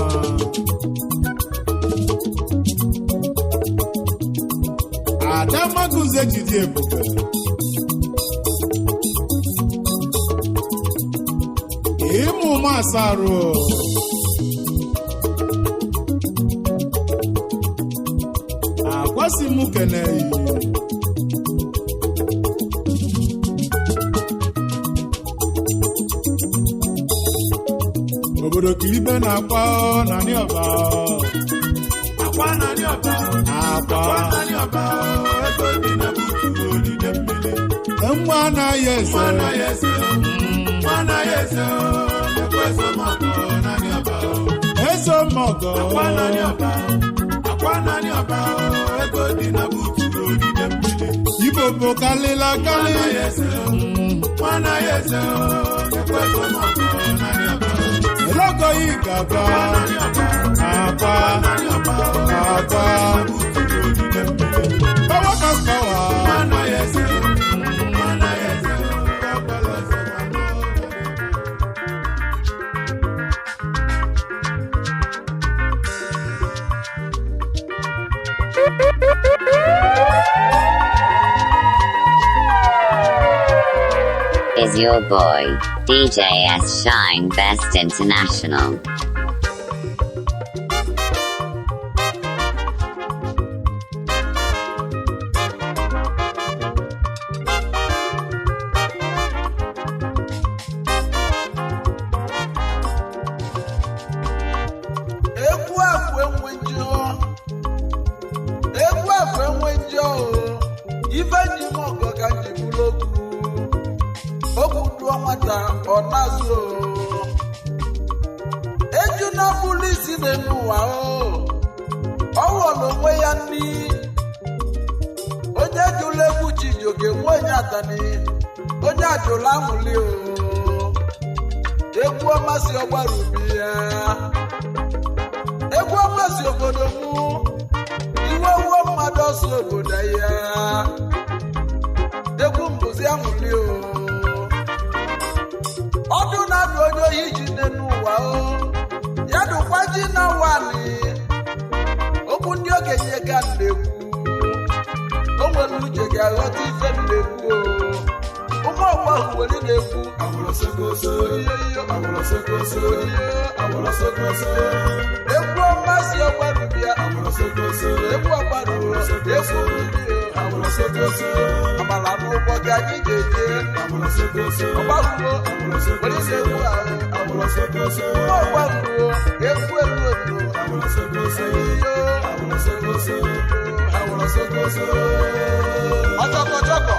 Ada Maguze jide ebube. Ịmụ ụmụ asarụ. Akwasị m keneyi. Obodo kiribe na-akwa na ndị ọba. Akwa naanị ọba o. Akwa. Akwa naanị ọba o, ego dị na buutu odide mmiri. Nwa anaghị eze. Nwa anaghị eze o, nwa anaghị eze o, lekwa ezemọgọ naanị ọba o. Eze mọgọ. Akwa naanị ọba o, akwa naanị ọba o, ego dị na buutu odide mmiri. Igbo bụ kalịla Nwa kalị. anaghị eze o, nwa anaghị eze o, lekwa ezemọgọ naanị ọba o. Elogo yi gaba. Akwa naanị ọba o, Akwa. naanị ọba o, Akwa. buutu odide mmiri. Power pass power. Nwa anaghị eze o, nwa anaghị eze o, lekwa ezemọgọ. Is your boy, DJ S Shine Best International. Egwu akụ enwe jụọ. Ife nji m ọgọ ka m ji bụrụ okwu. Okwu dụọ nwata ọ na-azụ o. Eju na bụlụ isi n'elu ụwa o. Ọ ghọrọ onwe ya nri. Onye jụrụ egwu Chijioke nwe onye atani. Onye ajụrụ amụli o. Egwu ọma si ọgbara ubi ya. Egwu ọma si obodo mụ. Iwe wuo mmadụ ọsọ obodo ya. Egwu mbụzi amụli o. Ọdụ na-adụ onye ohi ji n'elu ụwa o. Ya dụkwa ji na wani. Okwu ndị okenye ka m na-ekwu. O nwere uche ga-aghọta ife m na-ekwu o. Ụmụ ọgbọ ahụ were na-ekwu. Egwu ọma si ọgbaru bịa. Egwu ọgbaru egwu mmiri o. Amala n'ụgbọ ka anyị ga-eje. Ọgbaruo were na-ekwu ahụ. Ụmụ ọgbaruo egwu elu elu. Ọchọkọchọkọ.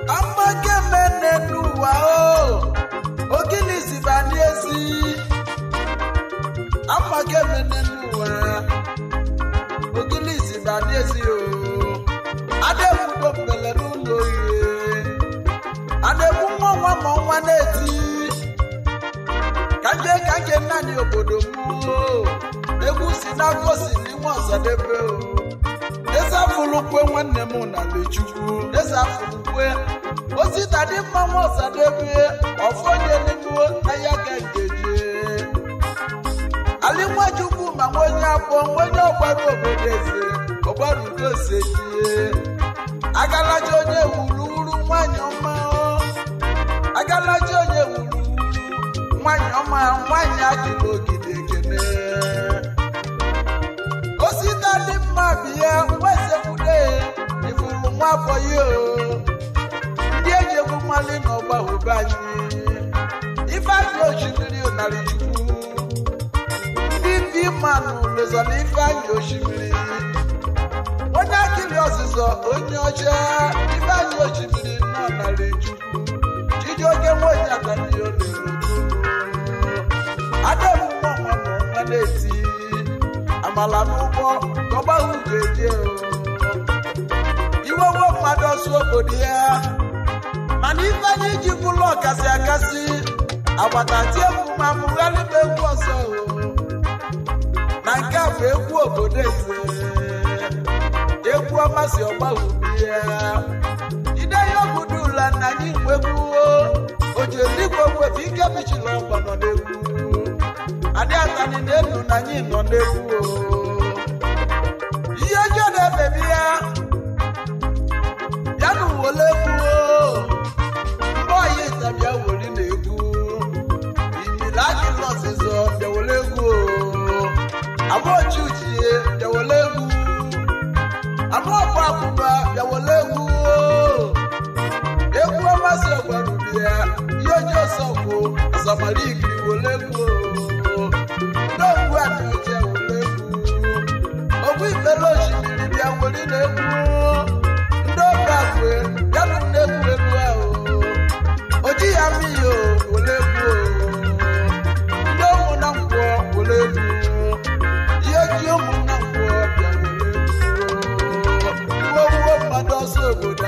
Amakemene n'ụwa o, ogili si ba n'ezi. Amakemene n'ụwa, ogili si ba n'ezi o. Adegbudo mbele n'ụlọ oye. Adegbu nwa nwa ma ọnwa na-eti. Ka nje naanị obodo m o. Egwu si n'aka o si n'inwe ọzọdebe o. Eze afụlukwe nwanne m na Lechukwu. Eze afụlukwe. Osita dị mma nwa ọsadebe ọfọnye n'ime ahịa ka nkeji. Alinwachukwu ma nwa onye abụọ nwa onye ọgbara obodo eze ọgbara udo sejie. Agalaja onye wuru wuru nwanyị ọma o. Agalaja onye wuru wuru nwanyị ọma nwanyị ajụla ogide ekene. Osita dị mma bịa nwezekwude ifuru nwa afọ ya o. Ndị eji egwu mmalị na ọgba hụbe anyị. Ifeanyị osimiri ụnarị chukwu. Ndị bi mmanụ lezọ na ifeanyị osimiri. Onye akịrị ọzịzọ onye ọcha ifeanyị osimiri nọ narị chukwu. Chijioke nwoke ataniyo lere Ademụmụ nwa ma nwa na-eti. Amala n'ụgbọ kọgbahụ ga-eje o. Iwe nwe mmadụ ọsọ obodo ya. Mana ife anyị ji bụlụ ọkasị akasị agbata tie egwu ma mụgharịba egwu ọzọ o. Na nke a bụ egwu obodo eze. Egwu ọma si ọgbahụbi ya. Ide ya obodo ụla na anyị nwegbuo. O ji eluigwe wepụ ike bichiri ọgba nọ n'egwu. Adị atani n'elu na anyị nọ n'egwu o. Ihe ọjọọ na-emebi ya. Ya na uwele egwu o. Mbọ ya ịtabịa wori na-egwu. Imila adịla ọzịzọ bịa were egwu o. Amaochi uchie bịa were egwu. Amaọkwa akwụba bịa were egwu o. Egwu ọma si ọgbarubi ya. Ihe ọjọọ sọkwụ asamara igiri were egwu o. N'ogwu adị ọcha were egwu. Ogwu ikpere osimiri bịa were na-egwu. Ndị ọba akwe bịanụ na-egwu egwu ahụ. Oji ya mmiri o were egwu o. Ndị ụmụ na nkwọ were egwu. Ihe ji ụmụ na nkwọ bịa were egwu. Iwe wuo mmadụ ọsọ obodo.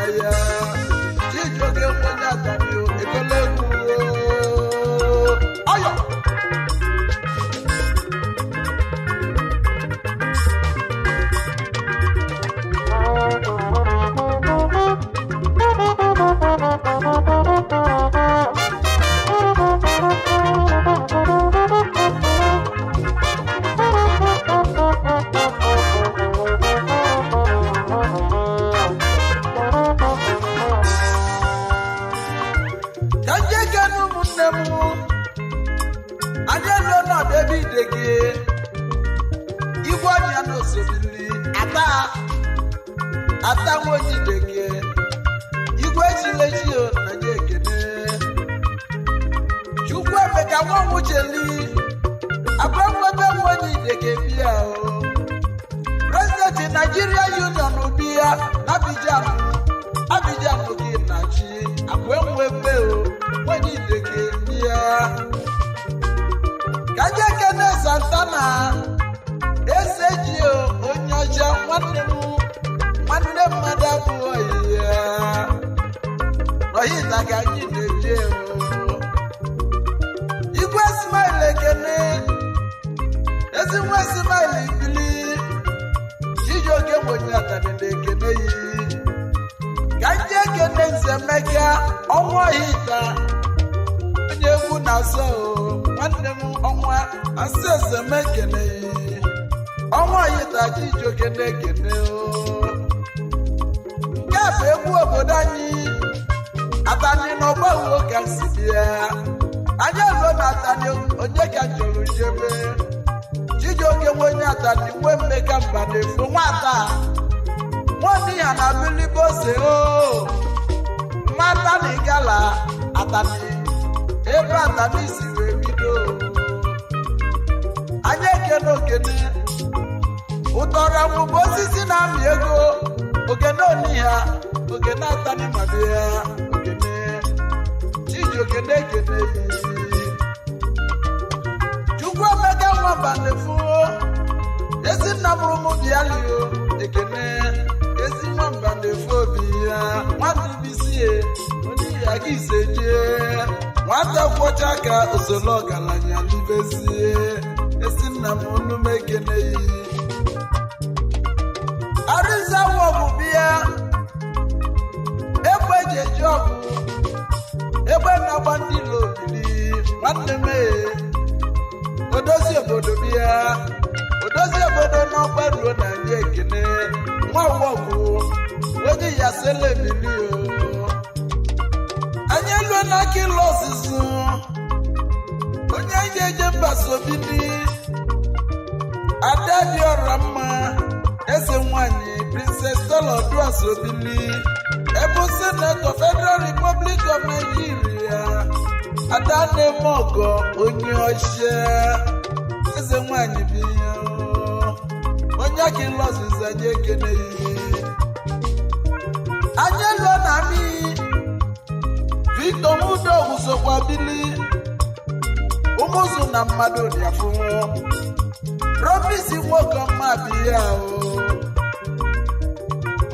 Ata nwa onye Ideke. Igwe chilechi o na nye ekene. Chukwuemeka Nwanwucheli. Abụrụmwebe nwa onye Ideke bịa o. President Nigeria Union bịa n'Abidjan. Abidjan gị na chi. Akwenwebe o nwa onye Ideke bịa. Ka ndị ekene Santana. Eze ji o onye ọcha nwanne m, nwanne mmadụ abụghị ya. N'ọhịta ka anyị na-eje o. Igwe Smile ekene. Ezi nwa Smile ibili. Chijioke nwenye atani na-ekene yi. Ka ndị ekene Nzemeka ọnwa ọhịta. Onye egwu na-asọ o nwanne m ọnwa asị Ezemekene yi. Ọnwa ọhịta Chijioke na-ekene o. Nke a bụ egwu obodo anyị. Atani na ọgbawo ka si bịa. Anyị eruo na Atani, onye ka jụrụ jebe. Chijioke nwe onye Atani nwe Mmeka mba na-efu nwata. Nwanne ya na bilibose o. Mmata na ịgala Atani. Ebe Atani si wee bido. Anyị ekene okene. Ụtọrọ bụ osisi na-amị ego. Ogene oniha, ogene Atani ma bịa, ogene. Chijioke na-ekene yi. Chukwuemeka Nwabanefu, ezi nna mụrụ m bịalio, ekene. Ezi Nwabanefu obi ya, nwata ibisi ye, onye ya gị ise jee. Nwata kwọcha ka osolo ọgaranya libezie. Ezi nna m unu m ekene yi. Arịza wọgwụ bịa, egbe eji eji ọgwụ, egbe na-agba ndị ilo obili, nwanne m ee. Odozi obodo bịa, odozi obodo n'ọgba ruo na ndị ekene, nwa wọgwụ, onye ya sele ebili o. Anyị eluo n'aka ịlụ ọzụzụ, onye anyị eje mba sobili, ada dị ọra mma, eze nwanyị Princess Stella Sobili, ebu Senator Federal Republic of Nigeria, ada na-eme ọgọ onye ọchịa, eze nwanyị bi ya onye aka ịlụ ọzụzụ anyị ekene ihe. Anyị eluo na amị Victor Mudogwu sokwa bili, ụmụzụ na mmadụ dị afụ. Promise nwoke ọma bi ya o.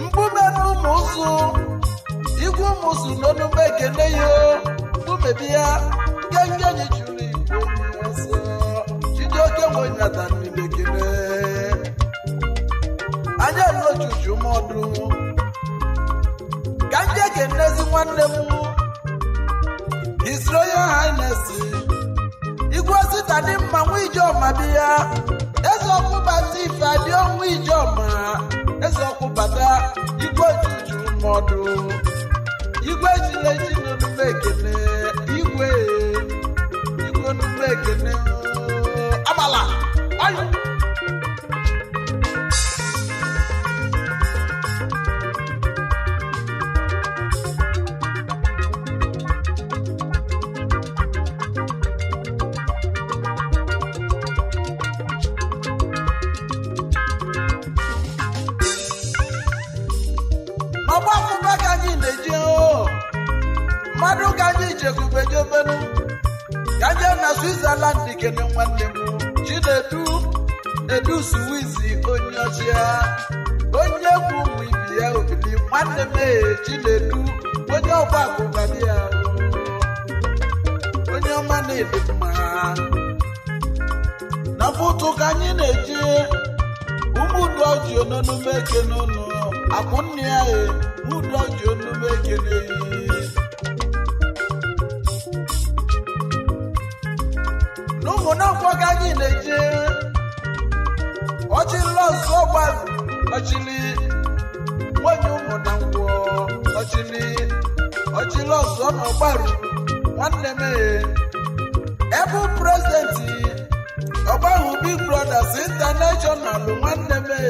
Mkpume n'ụmụzụ, igwe ụmụzụ n'onume ekene ya o. Mkpume bi ya, nkenke enyi chụrụ igwe onye ọsọ. Chijioke nwenyata mmiri ekene. Anyị eluo chuchu mọdụ. Ka ndị ekenezi nwanne m, His Royal Highness Igwe Osita dị mma nwa Ijeọma bi ya. Eze ọkụbata ife adị ọnwa Ijeọma. Eze ọkụbata igwe ojuju mọdụ. Igwe ejileji n'onume ekene. Igwe igwe onume ekene. Agbala ọyọ. Ọgba akwụkwọ ka anyị na-eje o. Mmadụ ka anyị chekwube jebenu. Ka jee na Switzerland kene nwanne m Chinedu Edu Suwizi onye ọchịa. Onye bụ ụmụ ibi ya obili nwanne m ee Chinedu onye ọgba akwụkwọ dị ya o. Onye ọma na-ede mma. Na mfụtụ ka anyị na-eje ụmụ udoji ononume ekene ụnụ akwụ nne ya e udoji onume ekene yi. N'ụmụ na-nkwọ ka anyị na-eje ọchịlị ọzọ gba ọchịlị nwanyị ụmụ na nkwọ ọchịlị ọchịlị ọzọ na ọgbaru nwanne m e. Ebu prezidenti ọgbahụ Big Brothers International nwanne m e.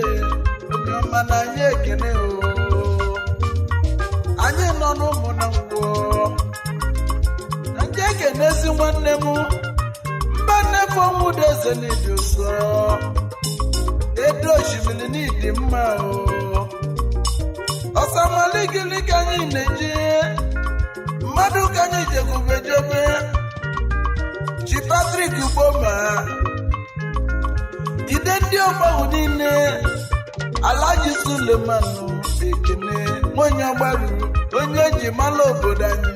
Onye ọma na anyị ekene o. Na ndị ekenezi nwanne m mba nnefe ọnwụdo eze n'ịdị ụsọ edo osimiri n'ịdị mma o. Ọsamaligili ka anyị na-eje mmadụ ka anyị jegubejebe chi Patrick Ugboma ide ndị ọgbahụ niile Alhaji Suleman Ekene onye ọgbaru onye eji mara obodo anyị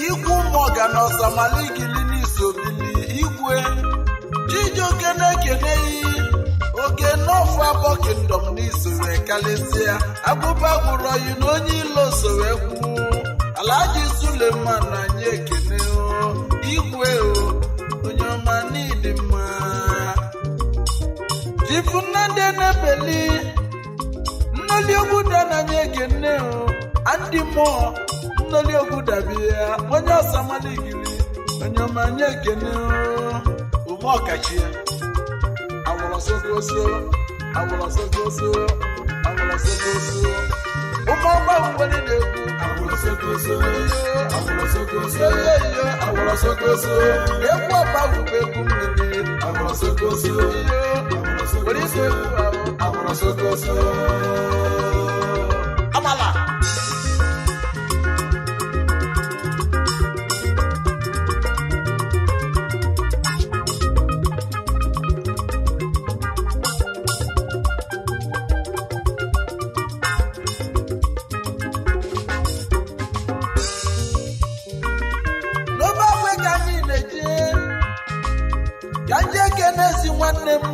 ikwu ụmụọga na ọsamaligili n'isobili igwe Chijioke na-ekeneghị oke n'ọfụ abọ kingdom n'isoro karịsịa agụba gwụrụ oyi na onye ilo soro ekwu Alhaji Suleman anyị ekene o igwe o onye ọma n'ịdị mma. Chifu Nnamdi Enebeli Nnoli Oguda na anyị ekene o Andy Moore Nnoli Oguda bịa onye ọsamaligili onye ọma anyị ekene o ume ọkachie awụrọsogoso awụrọsogoso awụrọsogoso ụmụ ọgba nwere na-egwu awụrọsogoso awụrọsogoso iyo awụrọsogoso egwu ọgba bụ egwu mmiri awụrọsogoso iyo were isi egwu ahụ awụrọsogoso amala. N'obe agwe ka anyị na-eje ka ndị ekenezi nwanne m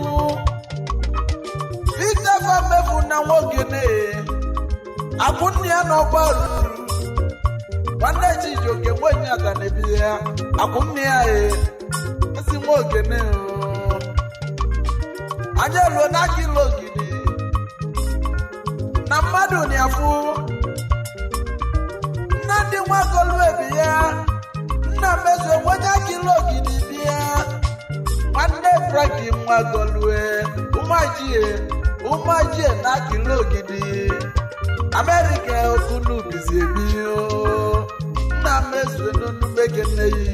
Victor Famefu na nwogene akwụnne ya na ọgba ruru nwanne Chijioke nwenye atanabi ya akwụnne ya e ezi nwogene o anyị eruo n'aka ịlụ ogidi na mmadụ na-afụ nna ndị nwakoluebi ya nna mezo onye akịla ogidi bịa nwanne Frank nwagolue ụmụajie ụmụajie na akịla ogidi Amerịka okunu bizi ebi o nna mezo n'onumekeneyi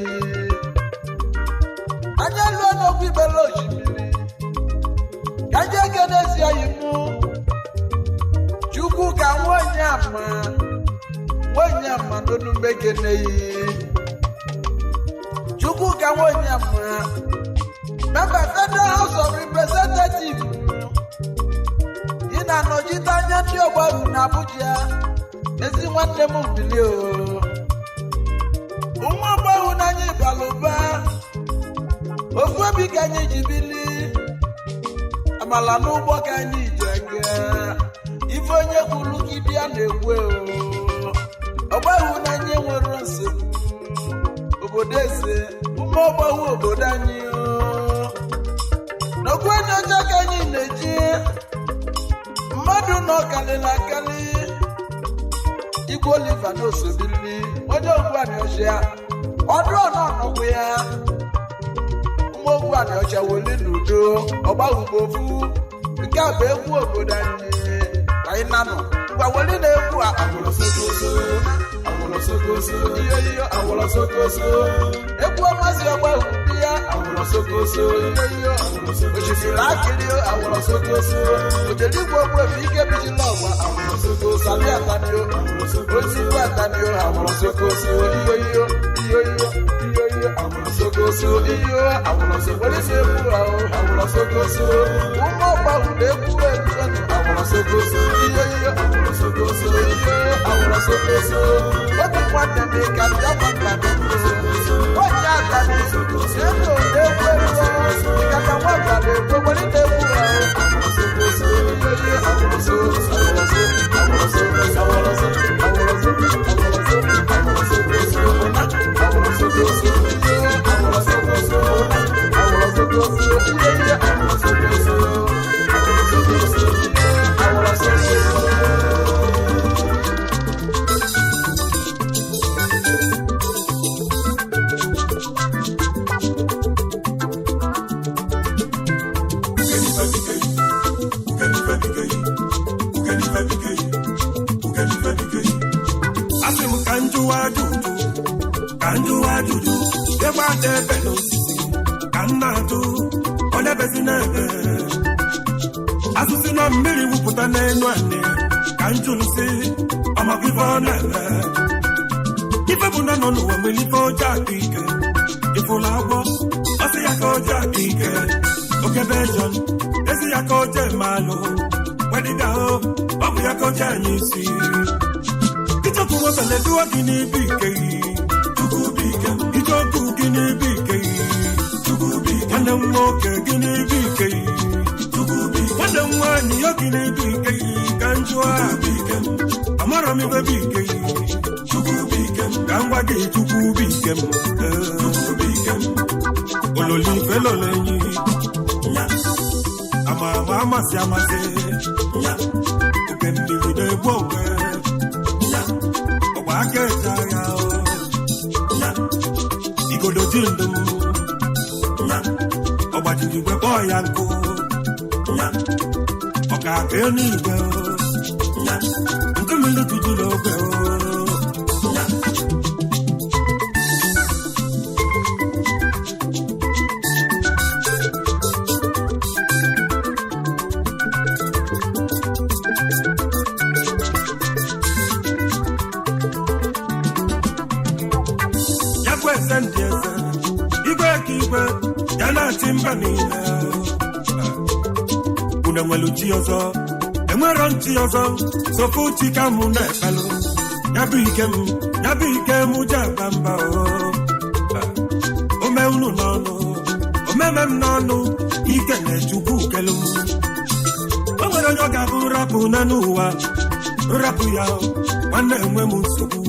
anya lụọ n'okwu ibele osimiri ka ndị ekenezi anyị mụ Chukwu ka nwaonye ama nwaonye ama n'onumekeneyi Chukwu ka nwaonye ama member Federal House of Representatives ị na-anọchite anya ndị ọgbaru na Abuja ezi nwanne m mbili o ụmụ ọgbahụ n'anya ịbala ụba ofu obi ka anyị ji bili amala n'ụgbọ ka anyị ji aga ife onye kwuru gị bịa na-ekwe o ọgbahụ n'anya nwere nsogbu obodo eze ụmụ ọgbahụ obodo anyị o n'okwu onye ọcha ka anyị na-eji mmadụ nọ kalịla akali igwe Oliver n'osobili onye ogwu anịọcha ọdụ ọnọ nọkwu ya ụmụ ogwu anịọcha weli n'udo ọgbahugbofu nke a bụ egwu obodo anyị ka anyị nanụ ngwa weli na egwu a awụrọsogoso awụrọsogoso iyo iyo awụrọsogoso egwu ọmasị ọgbahụ ndị ya awụrọsogoso iyo iyo osimiri akịrị awụrọsogoso ojeligwe ogbuefi ike bijila ọgba awụrọsogoso sabi atanio osikwu atanio awụrọsogoso iyo iyo iyo iyo iyo iyo awụrọsogoso iyo awụrọsogoso egwu ahụ awụrọsogoso ụmụ ọgbahụ na-egwu egwu awụrọsogoso iyo iyo awụrọsogoso iyo awụrọsogoso obi nwanne m ka bịa onye atani ego na-egwu egwu ịkata nwata na-ekwe welite egwu ahụ njụwa ajụjụ, ka njụwa ajụjụ, egbe ada ebe n'osisi, ka m na-ajụ, onye bezi n'ebe. Asụsụ na mmiri wupụta n'elu anị, ka njụrụ si, ọmakwa ife ọ na-eme. Ife bụ na nọ n'ụwa nwere ife ọjọọ aka ike, ifụlụ agwọ, ọsị ya ka ọjọọ aka ike, okebe jọn, ezi ya ka ọjọọ emalụ, wedịga o, ọ bụ ya ka ọjọọ anyị isi. Ichọkụ nwebele duo gị n'ibi ike yi, Chukwu bụ ike m. Ichọkụ gị n'ibi ike yi, Chukwu bụ ike m. Nwanne m nwoke gị n'ibi ike yi, Chukwu bụ ike m. Nwanne m nwaanyị ya gị n'ibi ike yi, ka m jụọ a bụ ike m. Amarọ m ife bụ ike yi, Chukwu bụ ike m. Ka m gwa gị Chukwu bụ ike m, Chukwu bụ ike m. Ololi ife lolo enyi, nya. Ama ama amasị amasị, nya. Oke mmiri na-egbu okwe, nya. Ọgba aka eje agha o, nya. Igodo ji ndụ m, nya. Ọ gbajiri igwe kpọọ ya nkụ, nya. Ọ ka aka eluigwe o, nya. Nke mmiri tụjuru ogwe o, nya. Ya bụ eze ndị eze, igwe ka igwe, ya na-achị mba niile. Unu enwelu chi ọzọ, enwero nchi ọzọ, sofu chi ka mụ na-ekpelụ. Ya bụ ike m, ya bụ ike m ji aba mba o. Ome unu n'ọnụ, omeme m n'ọnụ, ike na-echukwu kelu m. O nwere onye ọ ga-abụ nrapụ na n'ụwa, nrapụ ya, nwanne enwe m nsogbu.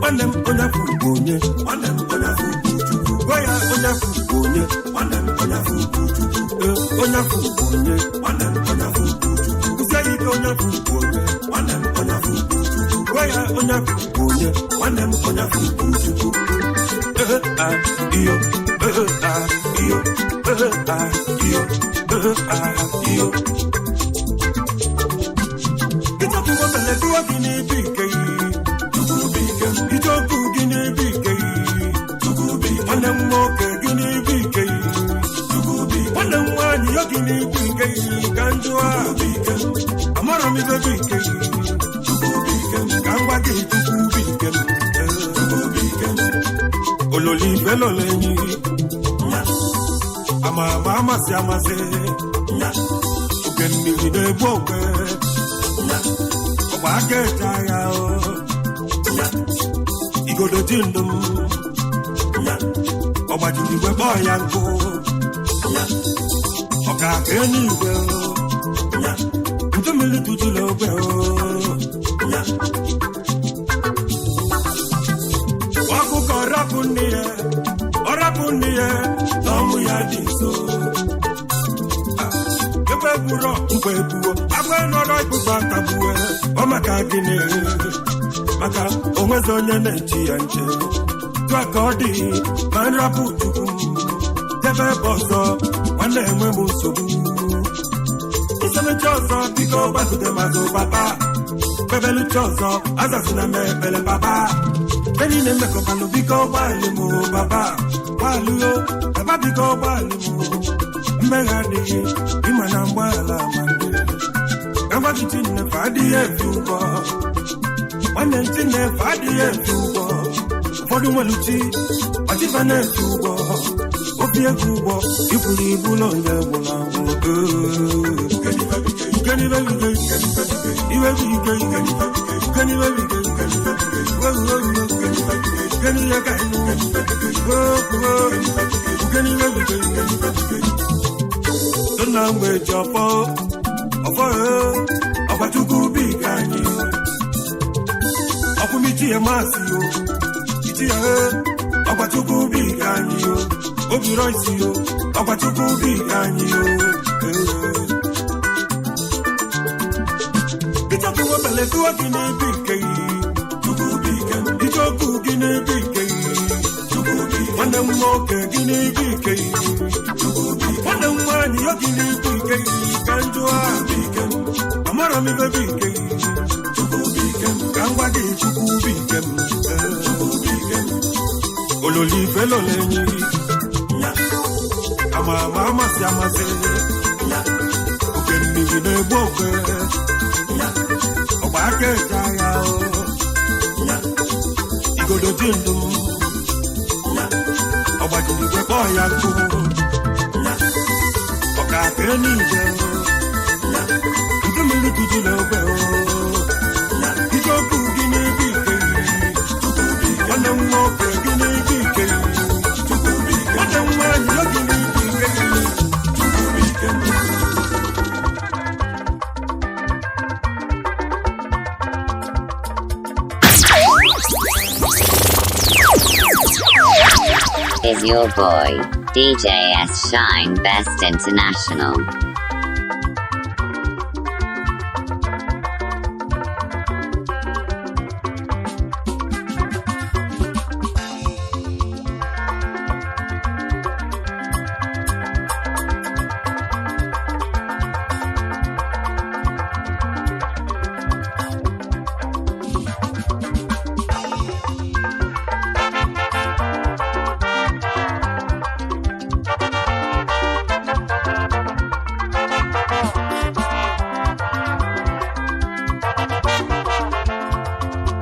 Nwanne m onye afọ bụ onye, nwanne m onye afọ bụ Chukwu. Gwa ya onye afọ bụ onye, nwanne m onye afọ bụ Chukwu. Ee, onye afọ bụ onye, nwanne m onye afọ bụ Chukwu. Kụzie ya ike onye afọ bụ onye, nwanne m onye afọ bụ Chukwu. Gwa ya onye afọ bụ onye, nwanne m onye afọ bụ Chukwu. Ee, ah, iyo, ee, ah, iyo, ee, ah, iyo, ee, ah, iyo. Ichọkụ nwebele duo gị n'ibi ike yi, Chukwu bụ ike m. Ichọkụ gị n'ibi ike yi, Chukwu bụ ike m. Nwanne m nwoke gị n'ibi ike yi, Chukwu bụ ike m. Nwanne m nwaanyị ya gị n'ibi ike yi, ka m jụọ a bụ ike m. Amarọ m ife bụ ike yi, Chukwu bụ ike m. Ka m gwa gị Chukwu bụ ike m, Chukwu bụ ike m. Ololi ife lolo enyi, nya. Ama ama amasị amasị, nya. Oke mmiri na-egbu okwe, nya. Ọgba aka eje agha o, nya. Igodo ji ndụ m, nya. Ọ gbajiri igwe kpọọ ya nkụ, nya. Ọ ka aka eluigwe o, nya. Nju mmiri tụjuru ogwe o, nya. Ọkụkọ rapụ nne ya, ọ rapụ nne ya, na ọnwụ ya dị nso. Ekwe egburo nkwa egbuo, agwa nọrọ ikpukpa tagbue, ọ maka gịnị? Maka onwezi onye na-echi ya nche. Tụa ka ọ dị, ma nrapụ Chukwu, debe ebe ọzọ, nwanne enwe m nsogbu. Nsemechi ọzọ, biko gbazute mazụ papa. Kpebeluchi ọzọ, azazina m ekpere papa. Enyi na-emekọbalụ biko gbalị m papa. Gbalịo, papa biko gbalị m. Mmeghe adịghị, ịma na mgbaala ma ndị. Ka gwa gị Chineke adịghị efe ụgwọ. Nwanne m Chineke adịghị efe ụgwọ. Ụfọdụ nwere chi, ọchịfa na-efe ụgwọ. Obi ego ụgwọ, ikwuru ibu na onye nwụrụ anwụ. Nna mgbe ji ọfọ, ọfọ ọkwa Chukwu bụ ike anyị. Ọkwụmichi ya masị o, ichi ya ọkwa Chukwu bụ ike anyị o. Obi rọisi o, ọkwa Chukwu bụ ike anyị o. Ichọkụ nwebele tụọ gị n'ebe ike yi, Chukwu bụ ike m. Ichọkụ gị n'ebe ike yi, Chukwu bụ ike m. Nwanne m nwoke gị n'ebe ike yi, Chukwu bụ ike m. Nwanne m nwaanyị ya gị n'ebe ike yi, ka m jụọ a bụ ike m. Amarọ m ife bụ ike yi, Chukwu bụ ike m. Ka Ka m gwa gị, Chukwu bụ ike m. Ololi ife lolenyi, ama ama amasị amasị, oke mmiri na-egbu okwe, ọgba aka eje agha o. Igodo ji ndụ m, ọgbajiri igwe kpọọ ya nkụ, ọka aka enigwe, nke mmiri tujuru ogbe o. Ike okwu gị n'ebe ike, nwanne m nwoke gị n'ebe ike, nwanne m nwaanyị gị n'ebe ike. Is your boy, DJ S Shine Best International.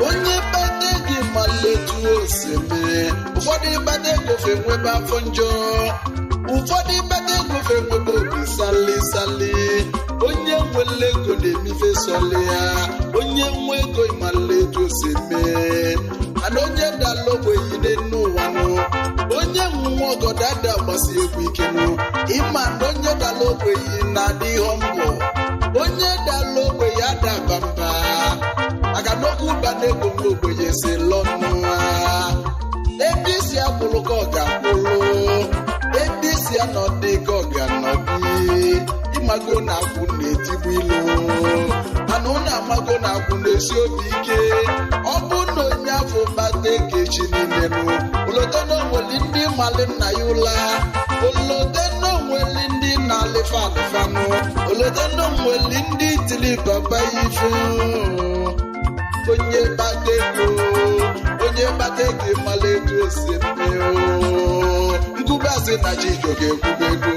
Onye kpata ego mala etu o si eme. Ụfọdụ kpata ego fe nwebe afọ njọ, ụfọdụ kpata ego fe nwebe obi sali sali. Onye nwere ego na-emife sọli ya. Onye nwe ego mala etu o si eme, mana onye dala ogbenye n'elu ụwa nụ, onye nwe ọgọdọ ada agbasi egwu ike nụ. Ịma na onye dala ogbenye na-adị ihe mbụ, onye dala ogbenye ada aba mba, maka na okwu ụba na-ego nwa ogbenye si lọnụ ha. Ebe isi akwụlụ ka ọ ga-akwụlụ, ebe isi anọdị ka ọ ga-anọdị. Ịmago na akwụ na-etigbu ilu, mana ụnụ amago na akwụ na-esi obi ike. Ọ bụ na onye afọ kpata ego echi niile nụ, olote na onweli ndị mali nna ya ụla, olote na onweli ndị na-alịfa alịfanụ, olote na onweli ndị tiri papa ya ife. Onye kpata ego, onye kpata ego mara etu o si eme o. Nkwube asị na Chijioke ekwube ego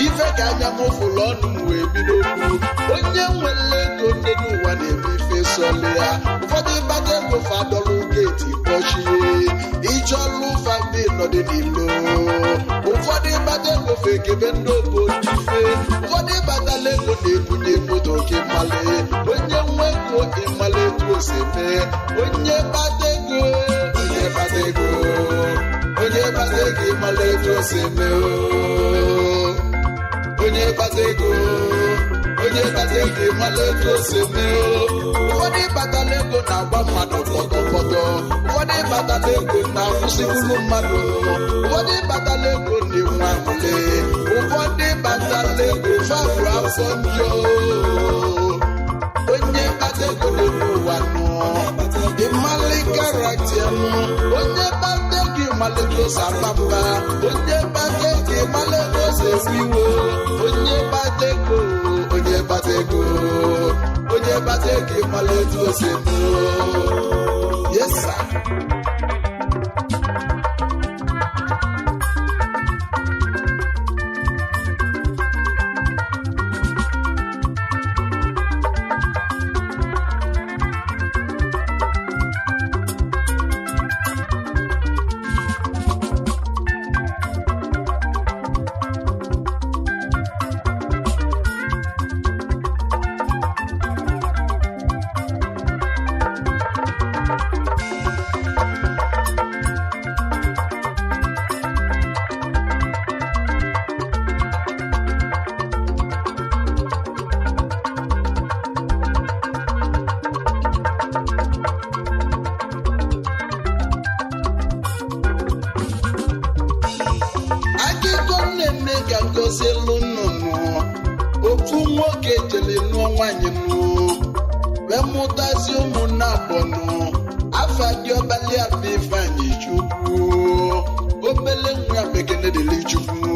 ife ka anya m fụrụ ọnụ m wee bido okwu. Onye nwere ego ndị n'ụwa na-eme ife sọlị ya. Ụfọdụ kpata ego fadọlụ geeti kpọchie, ịchọlụ fami nọdị n'ilo. Ụfọdụ kpata ego fekebe ndị obodo ife, ụfọdụ kpatala ego na-ebunye moto oke mmalị. Onye nwe ego ịmala etu o si eme. Onye kpata ego, onye kpata ego, onye kpata ego ịmala etu o si eme o. Onye kpata ego, onye kpata ego ịmala etu o si eme o. Ụfọdụ kpatala ego na-agba mmadụ pọtọpọtọ, ụfọdụ kpatala ego na-akwụsịbulu mmadụ, ụfọdụ kpatala ego na-enwe aṅụrị, ụfọdụ kpatala ego fafụ afọ njọ. Onye kpata ego n'elu ụwa nụ, ịmalị karakta nụ. Onye kpata ego ịmalị ka o si aba mba, onye kpata ego ịmalị ka o si ewe iwe. Onye kpata ego, onye kpata ego, onye kpata ego ịmalị etu o si eme. Yes sir. Akụkọ na-eme ka ngozi elu nnụnụ. Ofu nwoke jere nụọ nwaanyị nụ, wee mụtazi ụmụnne abụọ nụ. Afa dị ọbalị abụ Ifeanyị Chukwu, obele nwa bekene dịrị Chukwu.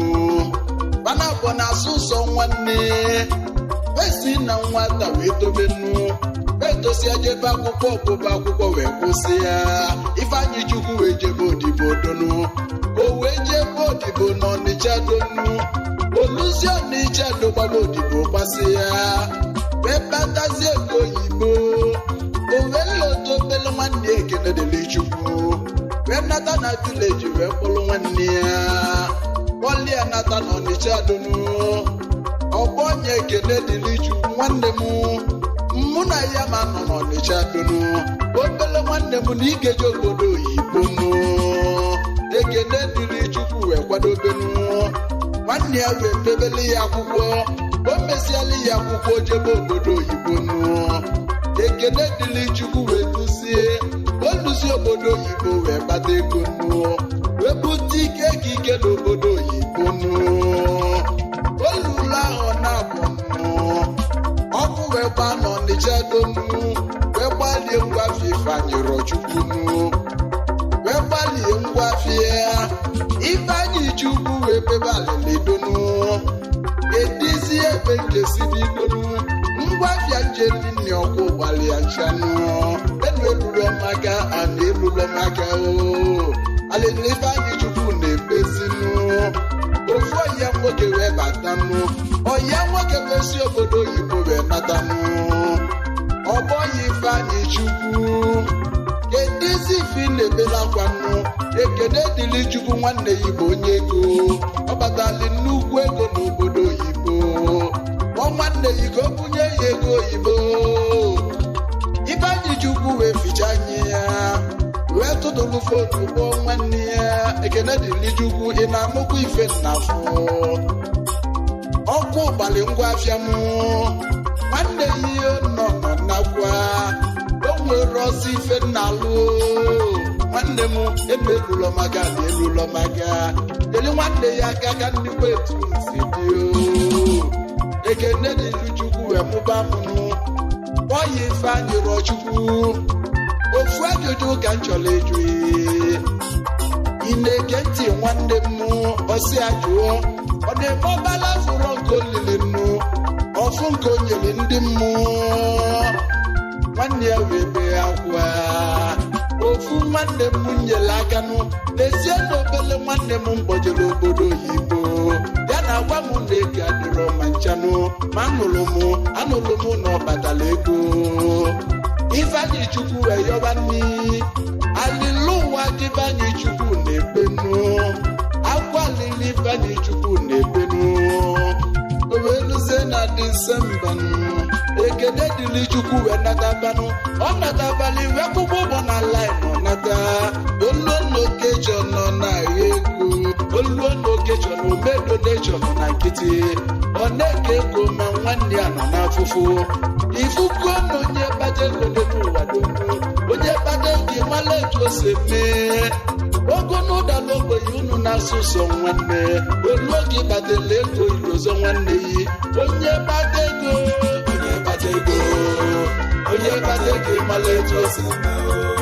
Mana abụọ na-asụ ụzọ nwanne, esi na nwata wee tobenu. Tosia jebe akwụkwọ, ọgụgụ akwụkwọ wee kwụsị ya. Ifeanyị Chukwu wee jebe odibo donu. O wee jebe odibo n'Ọnịcha donu. Oluzi Ọnịcha dogbara odibo gbasị ya, wee kpatazie ego oyibo. O wee lọta obele nwanne ya, Ekene dịrị Chukwu, wee nata na village, wee kpụrụ nwanne ya, kpọlie nata na Ọnịcha donu. Ọgbọnye, Ekene dịrị Chukwu, nwanne m, mụ na ya ma nọ n'Ọnịcha donu. Obele nwanne m na igeje obodo oyibo nụ. Ekene dịrị Chukwu wee kwadobenu nwanne ya, wee mebele ya akwụkwọ. O mesiala ya akwụkwọ, jebe obodo oyibo nụ. Ekene dịrị Chukwu wee duzie oluzi obodo oyibo, wee kpata ego nụ, wee bute ike ka ike n'obodo oyibo nụ. Olulu ahụ na-abụ nụ, ọkụ wee gbaa n'Ọnịcha donu, wee gbalie ngwa afịa Ifeanyị Rọchukwu nụ, wee gbalie ngwa afịa Ifeanyị Chukwu, wee bebe alịlị donu. Edizie ebe nkesi bidonu ngwa afịa njeli nni, ọkụ gbalịa nchanụ enu elulu maka ana elulu maka o alịlị Ifeanyị Chukwu na-ebezinu. Ofu ọya nwoke wee batanụ, ọya nwoke wee si obodo oyibo wee natanụ. Ọbọya Ifeanyị Chukwu, kedizi ife ị na-ebela akwanụ? Ekene dịrị Chukwu, nwanne ya bụ onye ego, ọ batali nnukwu ego n'obodo oyibo. Ọ nwanne ya ka o bunye ya ego oyibo. Ifeanyị Chukwu wee ficha anyị ya, wee tụtụrụ phone kpọọ nwanne ya. Ekene dịrị Chukwu, ị na-amụkwa ife nnafụ ọkụ gbalị ngwa afịa m. Nwanne ya ihe nọ nọ nakwa o nwere ọsọ ife nnalụ. Nwanne m, enu elulọ maka na elulọ maka deli nwanne ya aka ka nnukwu etu si dị o. Ekene dịrị Chukwu wee mụba mụnụ ọya. Ifeanyị rụọ Chukwu, ofu ajụjụ ka m chọrọ ịjụ. Ị na-ege ntị, nwanne m? Ọsị ajụọ, ọ na-eme ọbala fụrọ nke olili nnu ọfụ nke o nyere ndị mmụọ. Nwanne ya wee bee akwa. Ofu nwanne m nyere aka nụ n'ezie na obele nwanne m mgbọjere obodo oyibo ya na agwa m na ego adịrọ ma nchanụ, ma anụrụ m anụrụ m na ọ kpatara ego. Ifeanyị Chukwu wee yọba nni alịlụ ụwa. Ifeanyị Chukwu na-ekpenu akwa alili. Ifeanyị Chukwu na-ekpenu. O wee luzie na Disemba nụ, Ekene dịrị Chukwu wee natabanụ. Ọ natabalị wee kwụkwọ ụgbọ na line nata oluo n'okechọ nọ na-agha ego, oluo n'okechọ na ome donation na nkịtị. Ọ na-eke ego ma nwanne ya nọ n'afụfụ. Ifugo na onye kpata ego n'elu ụwa donu, onye kpata ego, ịmala etu o si eme ogo n'ụdala ogbenye unu na-asụ sọ nwanne. Olu oge ịkpatala ego, ilozo nwanne yi. Onye kpata ego, onye kpata ego, onye kpata ego, ịmala etu o si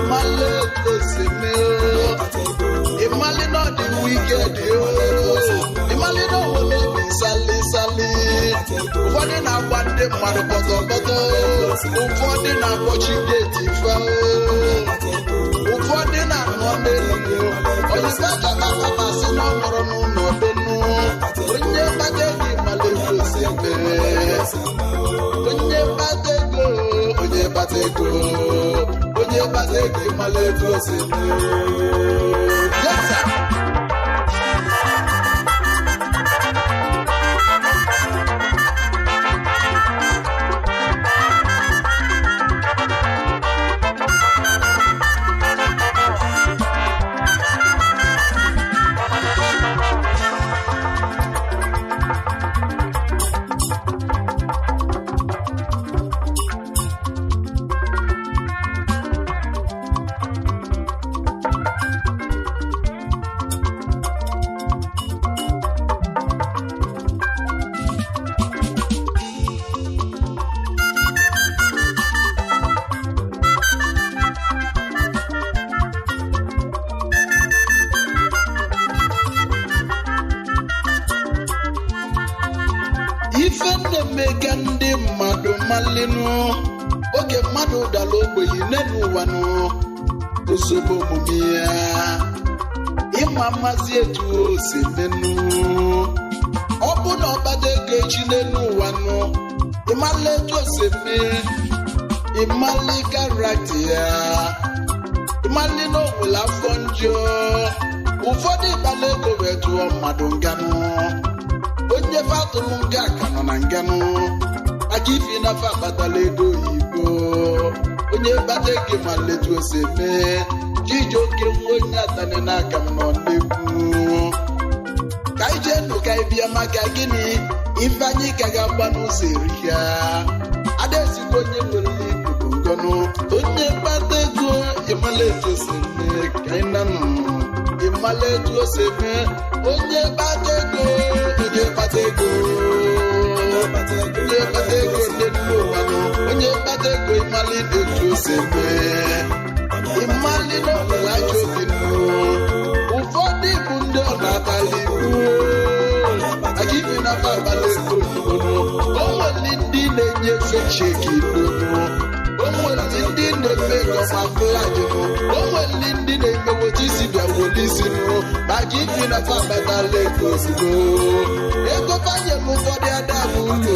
mala etu o si eme. Ịmalị na ọ dị wicked o, ịmalị na o nwere obi sali sali. Ụfọdụ na-agba ndị mmadụ pọtọpọtọ, ụfọdụ na-akpọchi gate fe, ụfọdụ na-anọ n'elu oyibachọtapapasị na ọ nọrọ n'ụlọ donu. Onye kpata ego, ịmalị etu o si eme. Onye kpata ego, onye kpata ego, onye kpata ego, ịmalị etu o si eme. Yes, sir. Ife na-eme ka ndị mmadụ malinu oge. Mmadụ dara ogbenye n'elu ụwa nụ, ozugbo omume ya ịma mmazi etu o si menu. Ọ bụ na ọkpata ego echi n'elu ụwa nụ, ịmala etu o si eme, ịmali character ya, ịmali na o nwere afọ njọ. Ụfọdụ ịkpala ego wee tụọ mmadụ nganụ. Onye fatụlụ nga ka nọ na nganụ maka ifi na fa akpatala ego oyibo. Onye kpata ego ma letu o si eme. Chijioke nwa onye atani n'aka m nọ n'egwu. Ka anyị jee nụ, ka anyị bịa. Maka gịnị? Ife anyị ka ga-agba n'ụzọ erika. Adaezigbo onye nwere ikuku ngọnụ. Onye mkpata ego, ịmala etu o si eme. Ka anyị nanụ, ịmala etu o si eme. Onye kpata ego, onye kpata ego, onye kpata ego ndị nne ụwa nụ. Onye kpata ego, ịmala etu o si eme, ịmali na ọ nwere ajọ obi nụ. Ụfọdụ bụ ndị ọ na-abalị maka ibi na fa abalị ego oyibo. O nwere ndị na-enye fake cheque n'onu. O nwere ndị na-eme camouflage. O nwere ndị na-eme wotu isi bịa wolu isi nụ maka ibi na fa abatala ego ozugbo. Ego banyere ụfọdụ ada bụ ụlọ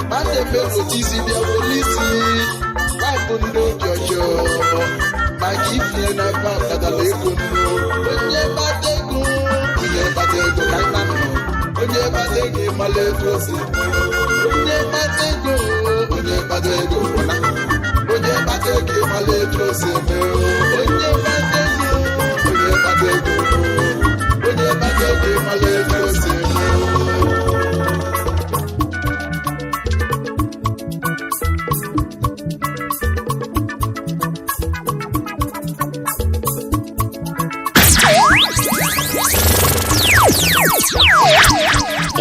ma na-eme wotu isi bịa wolu isi. Bụ ndị obi ọjọọ maka ifinye na fa akpatala ego nnu. Onye kpata ego, onye kpata ego, ka nna nọ. Onye kpata ego, ịmala etu o si. Onye kpata ego, onye kpata ego, na onye kpata ego, ịmala etu o si eme. Onye kpata ego, onye kpata ego, onye kpata ego, ịmala etu o si eme.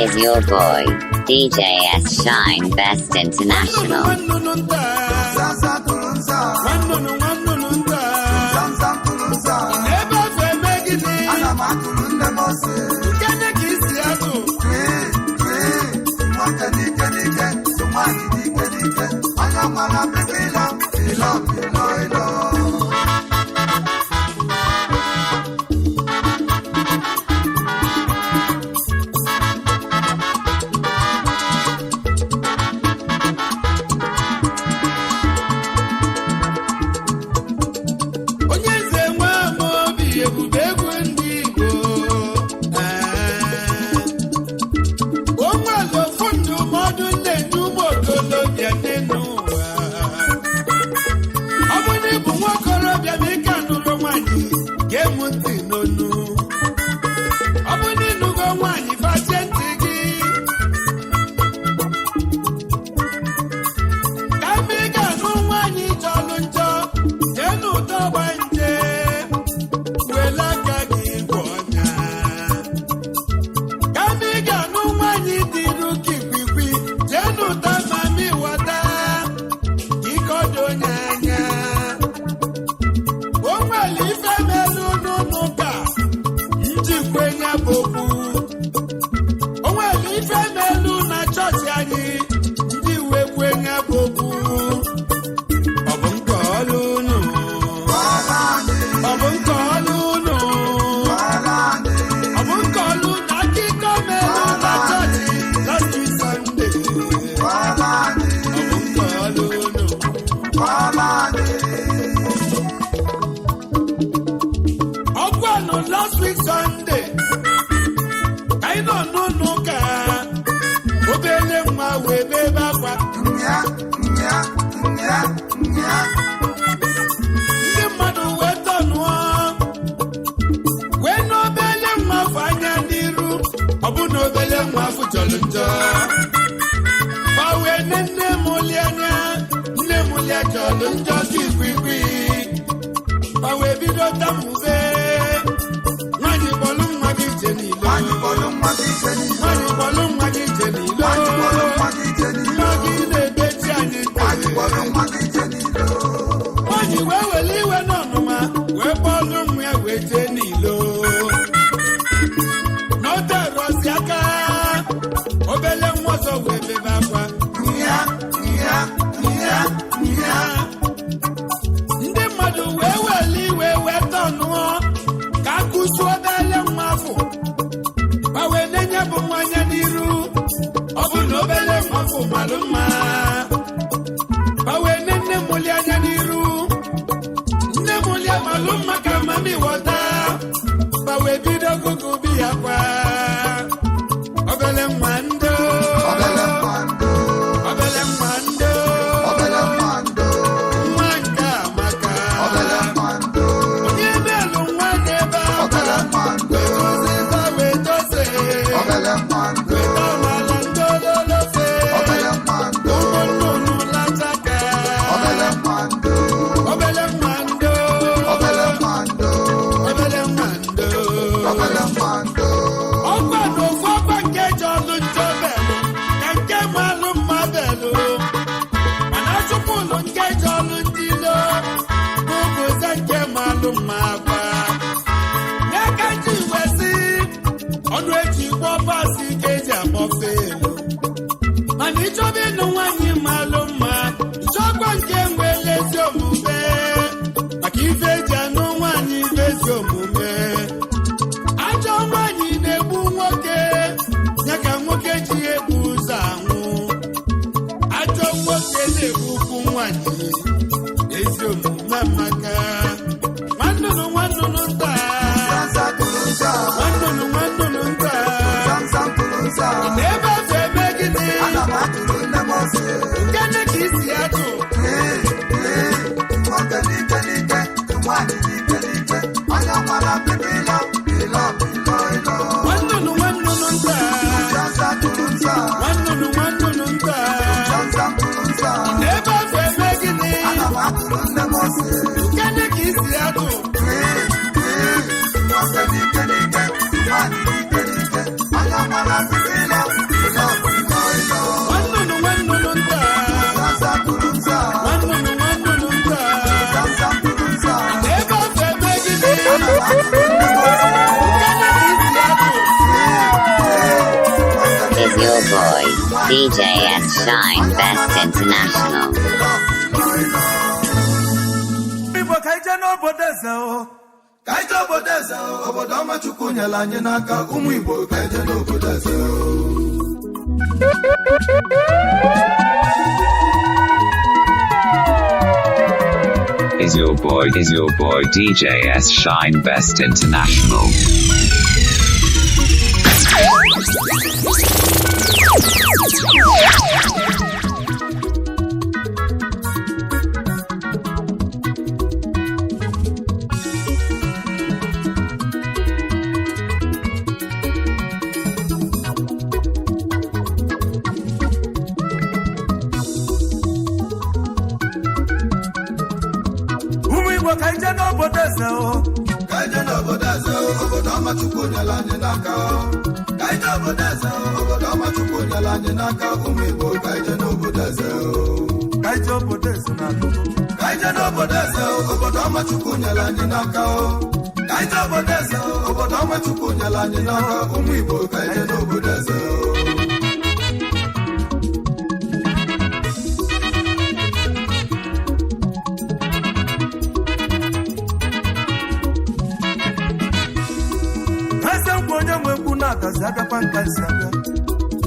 Is your boy, DJ S Shine Best International. Nnụnụ nta, nwannụnụ, nwannụnụ nta, ebe afọ eme gịnị? Nkene ka isi atụ. Nwoke n'ike n'ike, nwanyị n'ike n'ike, onye mara pipila pilo pilo ilo. Onye nze nwe ama obi ebube egwu ndị Igbo. Ee. O nwere ofu ndụmọdụ na-enye ụmụ okolobịa dị n'ụwa. Ọ bụrụ na ịbụ nwa okorobịa ma ike anụrụ nwaanyị, gee m ntị n'onu. Ọ bụrụ na ịnụgo nwaanyị, fachie ntị gị. Ka mgbe ị ga-anụ nwaanyị jọlụ njọ, jee n'ụtọ gbanje, wele aka gị gwọ ọnya. Ka mgbe ị ga-anụ nwaanyị dịrụ ka ikwiikwi, jee n'ụtọ mami wọta, ka ike ọdụ onye anya. O nwere ife melu n'ụlọ ụka njikwa ya bụ okwu. O nwere ife melu na chọọchị anyị ndị uwe kwenye bụ okwu. Ọ bụ nke ọlụ unu? Ọ bụ nke ọlụ unu? Ọ bụ nke ọlụ na akụkọ melu na chọọchị last week Sunday? Ọ bụ nke ọlụ unu? Ọgwanụ last week Sunday ka anyị nọ n'ụlọ ụka, obele nwa wee bebe akwa. Ndị mmadụ wee tọnụọ wee n'obele nwa afọ anya n'iru. Ọ bụ na obele nwa afọ jọrọ njọ, ma wee ne nne m uli anya, nne m uli jọrọ njọ ka ikwiikwi, ma wee bido tamube. Nwaanyị kpọlụ nwa gị ije n'ilo. Nwaanyị kpọlụ nwa gị ije n'ilo. Nwa gị na-ebechi anyị ntị. Nwaanyị wee were iwe n'ọnụma wee kpọlụ nwa ya wee jee n'ilo. N'oterozi aka, obele nwa ọzọ wee bebe akwa. Afụlụ nke jọlụ ndị ilo, bụbụze nke malụ mma agwa. N'aka ji wesị, ọnụ eji gwọ pasị ka eji akpọfe elu. Mana ịchọba ịnụ nwaanyị malụ mma, ịchọkwa nke nwere ezi omume. Maka ife eji anụ nwaanyị bụ ezi omume. Ajọ nwaanyị na-egbu nwoke, ya ka nwoke ji ebu ụzọ anwụ. Ajọ nwoke na-egbukwu nwaanyị, ezi omume amaka. Nwannụnụ nwannụnụ nta, nwannụnụ nwannụnụ nta, n'ebe afọ eme gịnị? Nkene ka isi atụ. Nwannụnụ nwannụnụ nta, nwannụnụ nwannụnụ nta, n'ebe afọ eme gịnị? Nkene ka isi atụ. Nwannụnụ nwannụnụ nta, nwannụnụ nwannụnụ nta, n'ebe afọ eme gịnị? Nkene ka isi atụ. Is your boy, DJ S Shine Best International. Igbo ka ije n'obodo eze o. Ka ije obodo eze o, obodo ọma Chukwu nyere anyị n'aka, ụmụ Igbo ka ije n'obodo eze o. Is your boy DJ S Shine Best International. Ụmụ Igbo ka ije n'obodo eze o. Ka ije n'obodo eze o, obodo ọma Chukwu nyere anyị n'aka o. Ka ije obodo eze o, obodo ọma Chukwu nyere anyị n'aka, ụmụ Igbo ka ije n'obodo eze o. Ka ije obodo eze na akụkụ. Ka ije n'obodo eze o, obodo ọma Chukwu nyere anyị n'aka o. Ka ije obodo eze o, obodo ọma Chukwu nyere anyị n'aka, ụmụ Igbo ka ije n'obodo eze o. Eze nkwa onye nwe ekwu na-agazi abịakwa nka esi abịa.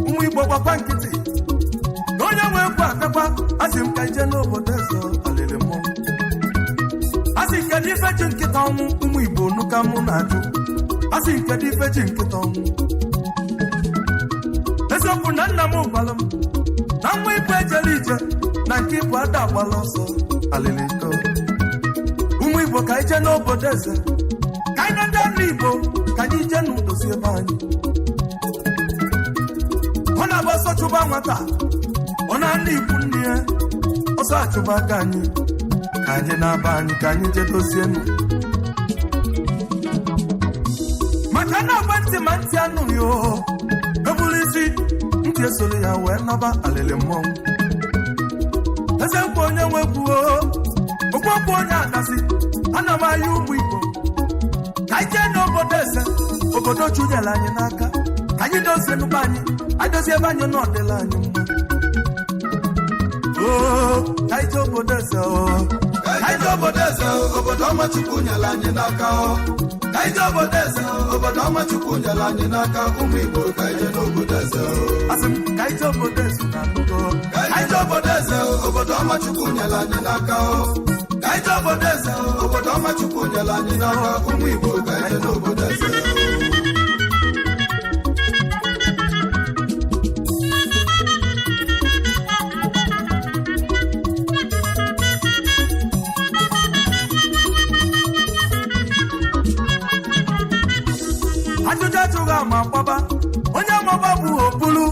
Ụmụ Igbo gbakwa nkịtị. Na onye nwe ekwu abịakwa, asị m ka ije n'obodo eze o, alịrị mmọnwụ. Asị kedu ife ji nkịta ọnwụ ụmụ Igbo nụ ka mụ na-ajụ. Asị kedu ife ji nkịta ọnwụ. Eziokwu na nna m gwara m na nwa ibu ejere ije na nke ibu ada agbala ọsọ alịrị iko. Ụmụ Igbo ka ije n'obodo eze. Ka anyị na ndị Igbo ka anyị jee n'udozi ebe anyị. Ọ na-agba ọsọ chụba nwata, ọ na-ana ikwu nne ya, ọsọ achụba aka anyị, ka anyị na-aba anyị ka anyị jee dozie nụ. Maka na agba ntị ma ntị anụghị o, eburu isi ntị esoro ya wee naba alịlị mmọnwụ. Eze nkwa onye nwekwuo, okpokwu onye adasị, ana m aya ụmụ Igbo. Ka anyị jee n'obodo eze, obodo chunyere anyị n'aka, ka anyị dozie nnukwu anyị, anyị dozie ebe anyị nọ ọdịla anyị mma. Oo, ka anyị jee obodo eze o. Ka ije obodo eze o, obodo ọma Chukwu nyere anyị n'aka o. Ka ije obodo eze o, obodo ọma Chukwu nyere anyị n'aka, ụmụ Igbo ka ije n'obodo eze o. Asị m ka anyị jee obodo eze na akụkọ. Ka ije obodo eze o, obodo ọma Chukwu nyere anyị n'aka o. Ka ije obodo eze o, obodo ọma Chukwu nyere anyị n'aka, ụmụ Igbo ka ije n'obodo eze o. Ajụjụ ajụghị ama gbaba, onye amagba bụ okpuru,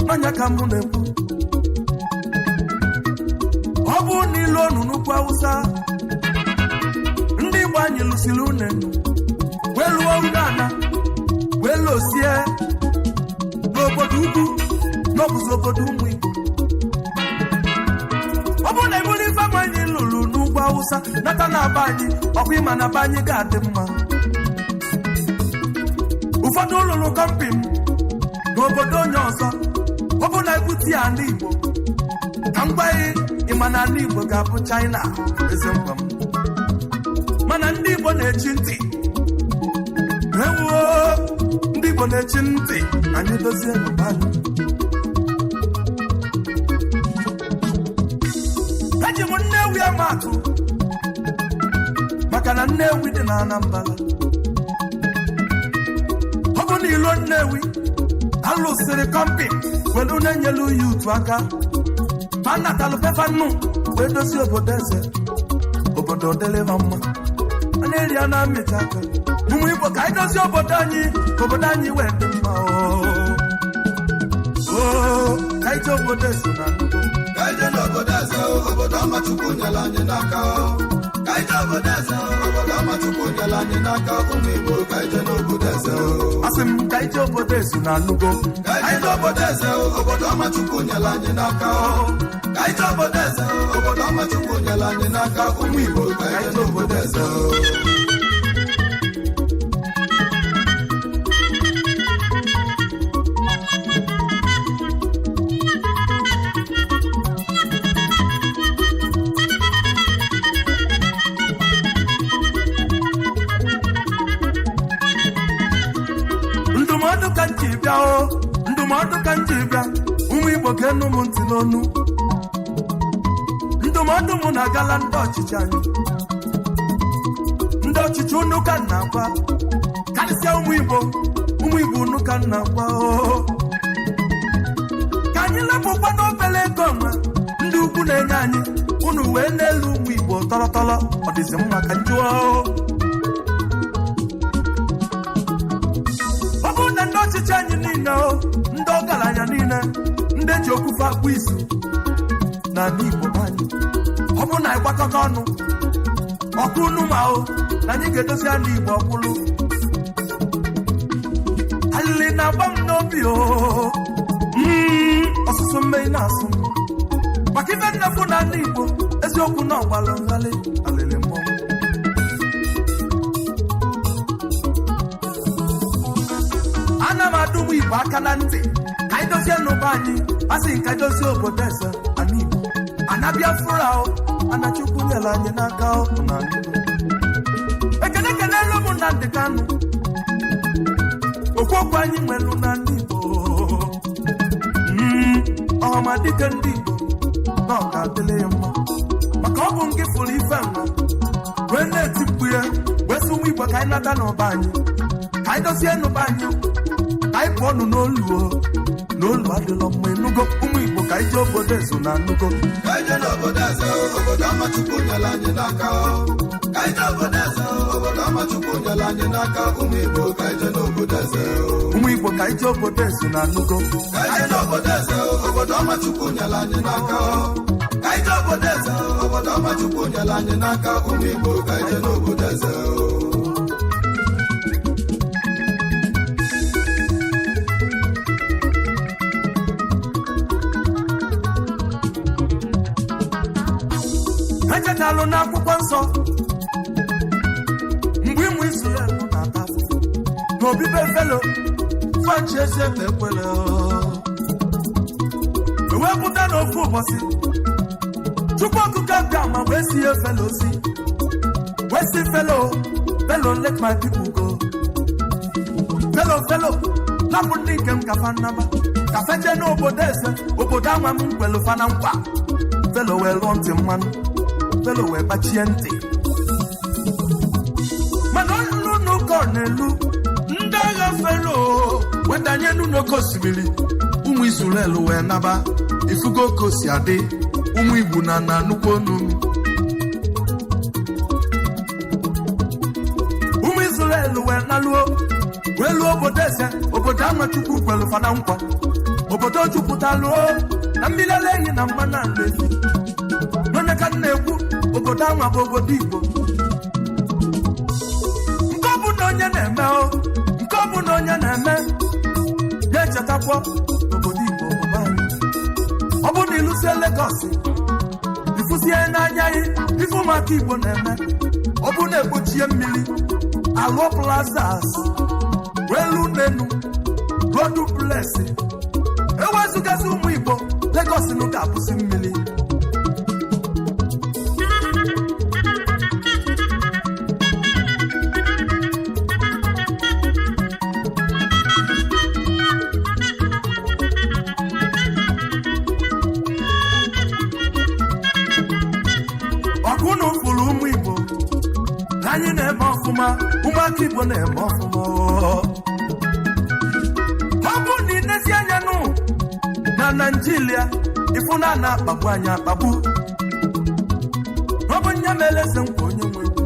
n'ọnya ka mụ na-ekwu. Ọ bụ na ilu onu n'ugwu Awụsa, ndị Igbo anyị lụsiri unenu, wee lụọ unu ana, wee lụsie n'obodo ugwu, n'ọbụzi obodo ụmụ Igbo. Ọ bụrụ na iburu ife Awụsa nata na be anyị, ọkwa ịma na be anyị ga-adị mma. Ụfọdụ lụrụ company n'obodo onye ọzọ. Ọ bụ na ebute ya ala Igbo, ka m gwa gị, ịma na ala Igbo ga-abụ China. Eze nkwa m, mana ndị Igbo na-echi ntị. Ewuo, ndị Igbo na-echi ntị. Anyị dozie n'ụba anyị. Eji m Nnewi ama atụ, maka na Nnewi dị na Anambra. Ọ bụ na ilo Nnewi alụsịrị company welu na-enyelu ya utu aka, ma natalụ pefa nnu wee dozie obodo eze, obodo dịlịva mma. A na-eri a na-amịcha aka. Ụmụ Igbo, ka anyị dozie obodo anyị, ka obodo anyị wee dị mma. Oo, ka anyị jee obodo eze na nnukwu. Ka anyị jee n'obodo eze, obodo ọma Chukwu nyere anyị n'aka. Ka anyị jee obodo eze, obodo ọma Chukwu nyere anyị n'aka. Ụmụ Igbo, ka anyị jee n'obodo eze. Asị m ka anyị jee obodo eze na nnukwu. Ka anyị jee n'obodo eze, obodo ọma Chukwu nyere anyị n'aka. Ka anyị jee obodo eze, obodo ọma Chukwu nyere anyị n'aka. Ụmụ Igbo, ka anyị jee n'obodo eze. Ndụmọdụ ka m ji bịa o, ndụmọdụ ka m ji bịa. Ụmụ Igbo, ga-enu m ntị n'onu. Ndụmọdụ m na-agala ndị ọchịchị anyị. Ndị ọchịchị, unu ka m na-agwa. Karịsịa ụmụ Igbo, ụmụ Igbo, unu ka m na-agwa o. Ka anyị lepụkwa n'obere ego nwa ndị ugwu na-enye anyị, unu wee n'elu ụmụ Igbo tọrọtọrọ. Ọ dịzị mma ka njụọ. Ọ bụrụ na ndị ọchịchị anyị niile o, ndị ọgaranya niile, ndị ji okwufe akpụ izu n'ala Igbo be anyị, ọ bụrụ na anyị gbakọta ọnụ ọkụ unu ma o na anyị ga-edozi ala Igbo ọkwụlụ. Alili na-agba m n'obi o. Ọsụsụ mmei na-asụ m maka ife nnefu na ala Igbo. Eziokwu na ọgbara nghalị alili mmọnwụ. Ana m adụ ụmụ Igbo aka na ntị ka anyị dozie n'ụba anyị. A sị ka dozie obodo eze, ana Igbo, ana Biafra o, ana Chukwu nyere anyị n'aka o na ndụ. Ekene kenelu m Nnamdị Kanụ, okwu anyị nwelu na ndị Igbo. Ọhamadike ndị Igbo, na ọ ga-adịrị ya mma, maka ọ bụ ngị fụrụ ife nwa wee na-eti mkpu ya, wee sị ụmụ Igbo ka anyị nata n'ụba anyị, ka anyị dozie n'ụba anyị, ka anyị pụọ nụ n'olu o n'olu adịlọ mma. Enugo, ụmụ Igbo, ka anyị jee obodo ezo na nnugo. Ka anyị jee n'obodo eze, obodo ọma Chukwu nyere anyị n'aka. Ka anyị jee obodo eze, obodo ọma Chukwu nyere anyị n'aka. Ụmụ Igbo, ka anyị jee n'obodo eze. Ụmụ Igbo, ka anyị jee obodo ezo na nnugo. Ka anyị jee n'obodo eze, obodo ọma Chukwu nyere anyị n'aka. Ka anyị jee obodo eze, obodo ọma Chukwu nyere anyị n'aka. Ụmụ Igbo, ka anyị jee n'obodo eze. Echetalụ n'akwụkwọ nsọ mgbe ịmụ Israel na-ata afụfụ n'obibe Fero, fanchi eze ekwere ewepụta n'ofu ụbọchị. Chukwu Okike bịa ma wee si ya Fero si, wee si Fero, "Fero, let my people go." Fero, Fero, lapụ ndị nke m ka fa nnaba, ka fa jee n'obodo eze, obodo anwa m kwelu fa na nkwa. Fero wee lụọ ntị mmanụ. Fero wee gbachie ntị, mana olu n'ụkọ n'elu ndị agha Fero wedanye n'oke osimiri. Ụmụ Israel wee naba. Ifugo ka o si adị, ụmụ Igbo, na nnukwu onu. Ụmụ Israel wee naluo, wee luo obodo eze, obodo ama Chukwu kwelu fa na nkwa, obodo jupụtaluo na mmiri ara ehi na mmanụ ala efi. N'onye ka m na-ekwu, obodo anwa bụ obodo Igbo. Nke ọ bụ na onye na-eme o, nke ọ bụ na onye na-eme ya, echetakwa obodo Igbo, obodo anyị. Ọ bụ na ịlụsie Legọs, ifu Ịfụzie n'anya gị ife ụmụaka Igbo na-eme, ọ bụ na-ekpochie mmiri, alụọ plazas, welu nenu ruo duplex. Ewezụgazi ụmụ Igbo, Lagos nụ ga-abụzi mmiri. Ọkụ unu fụrụ ụmụ Igbo na anyị na-eme ọfụma, ụmụaka Igbo na-eme ọfụma. Ọ bụ na inezi anya nụ na Naijiria, ịfụ na a na-akpagbu anyị akpagbu. Ọ bụ nye mere eze nkwa onye nwe egwu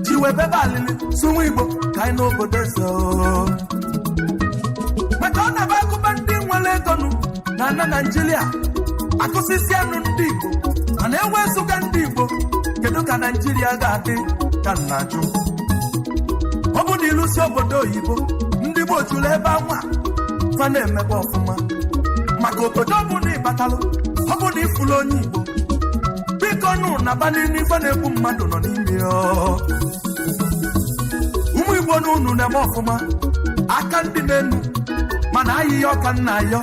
ji wee bebe alili sụnwa Igbo ka anyị n'obodo eze o. Maka ọ na-aba akụba ndị nwere ego nụ na ana Naijiria akụsisi anụ ndị Igbo, mana ewezụga ndị Igbo, kedu ka Naijiria ga-adị ka nna jụ? Ọ bụ na ilusi obodo oyibo, ndị Igbo jụrụ ebe anwa fa na-emekwa ọfụma. Maka obodo ọ bụ na ịbatalụ, ọ bụ na ịfụrụ onye Igbo, biko nụ na ba n'ime ife na-egbu mmadụ nọ n'ime ya. Ụmụ Igbo na unu na-eme ọfụma, aka ndị na-enu, mana ahịhịa ọka nna ayọ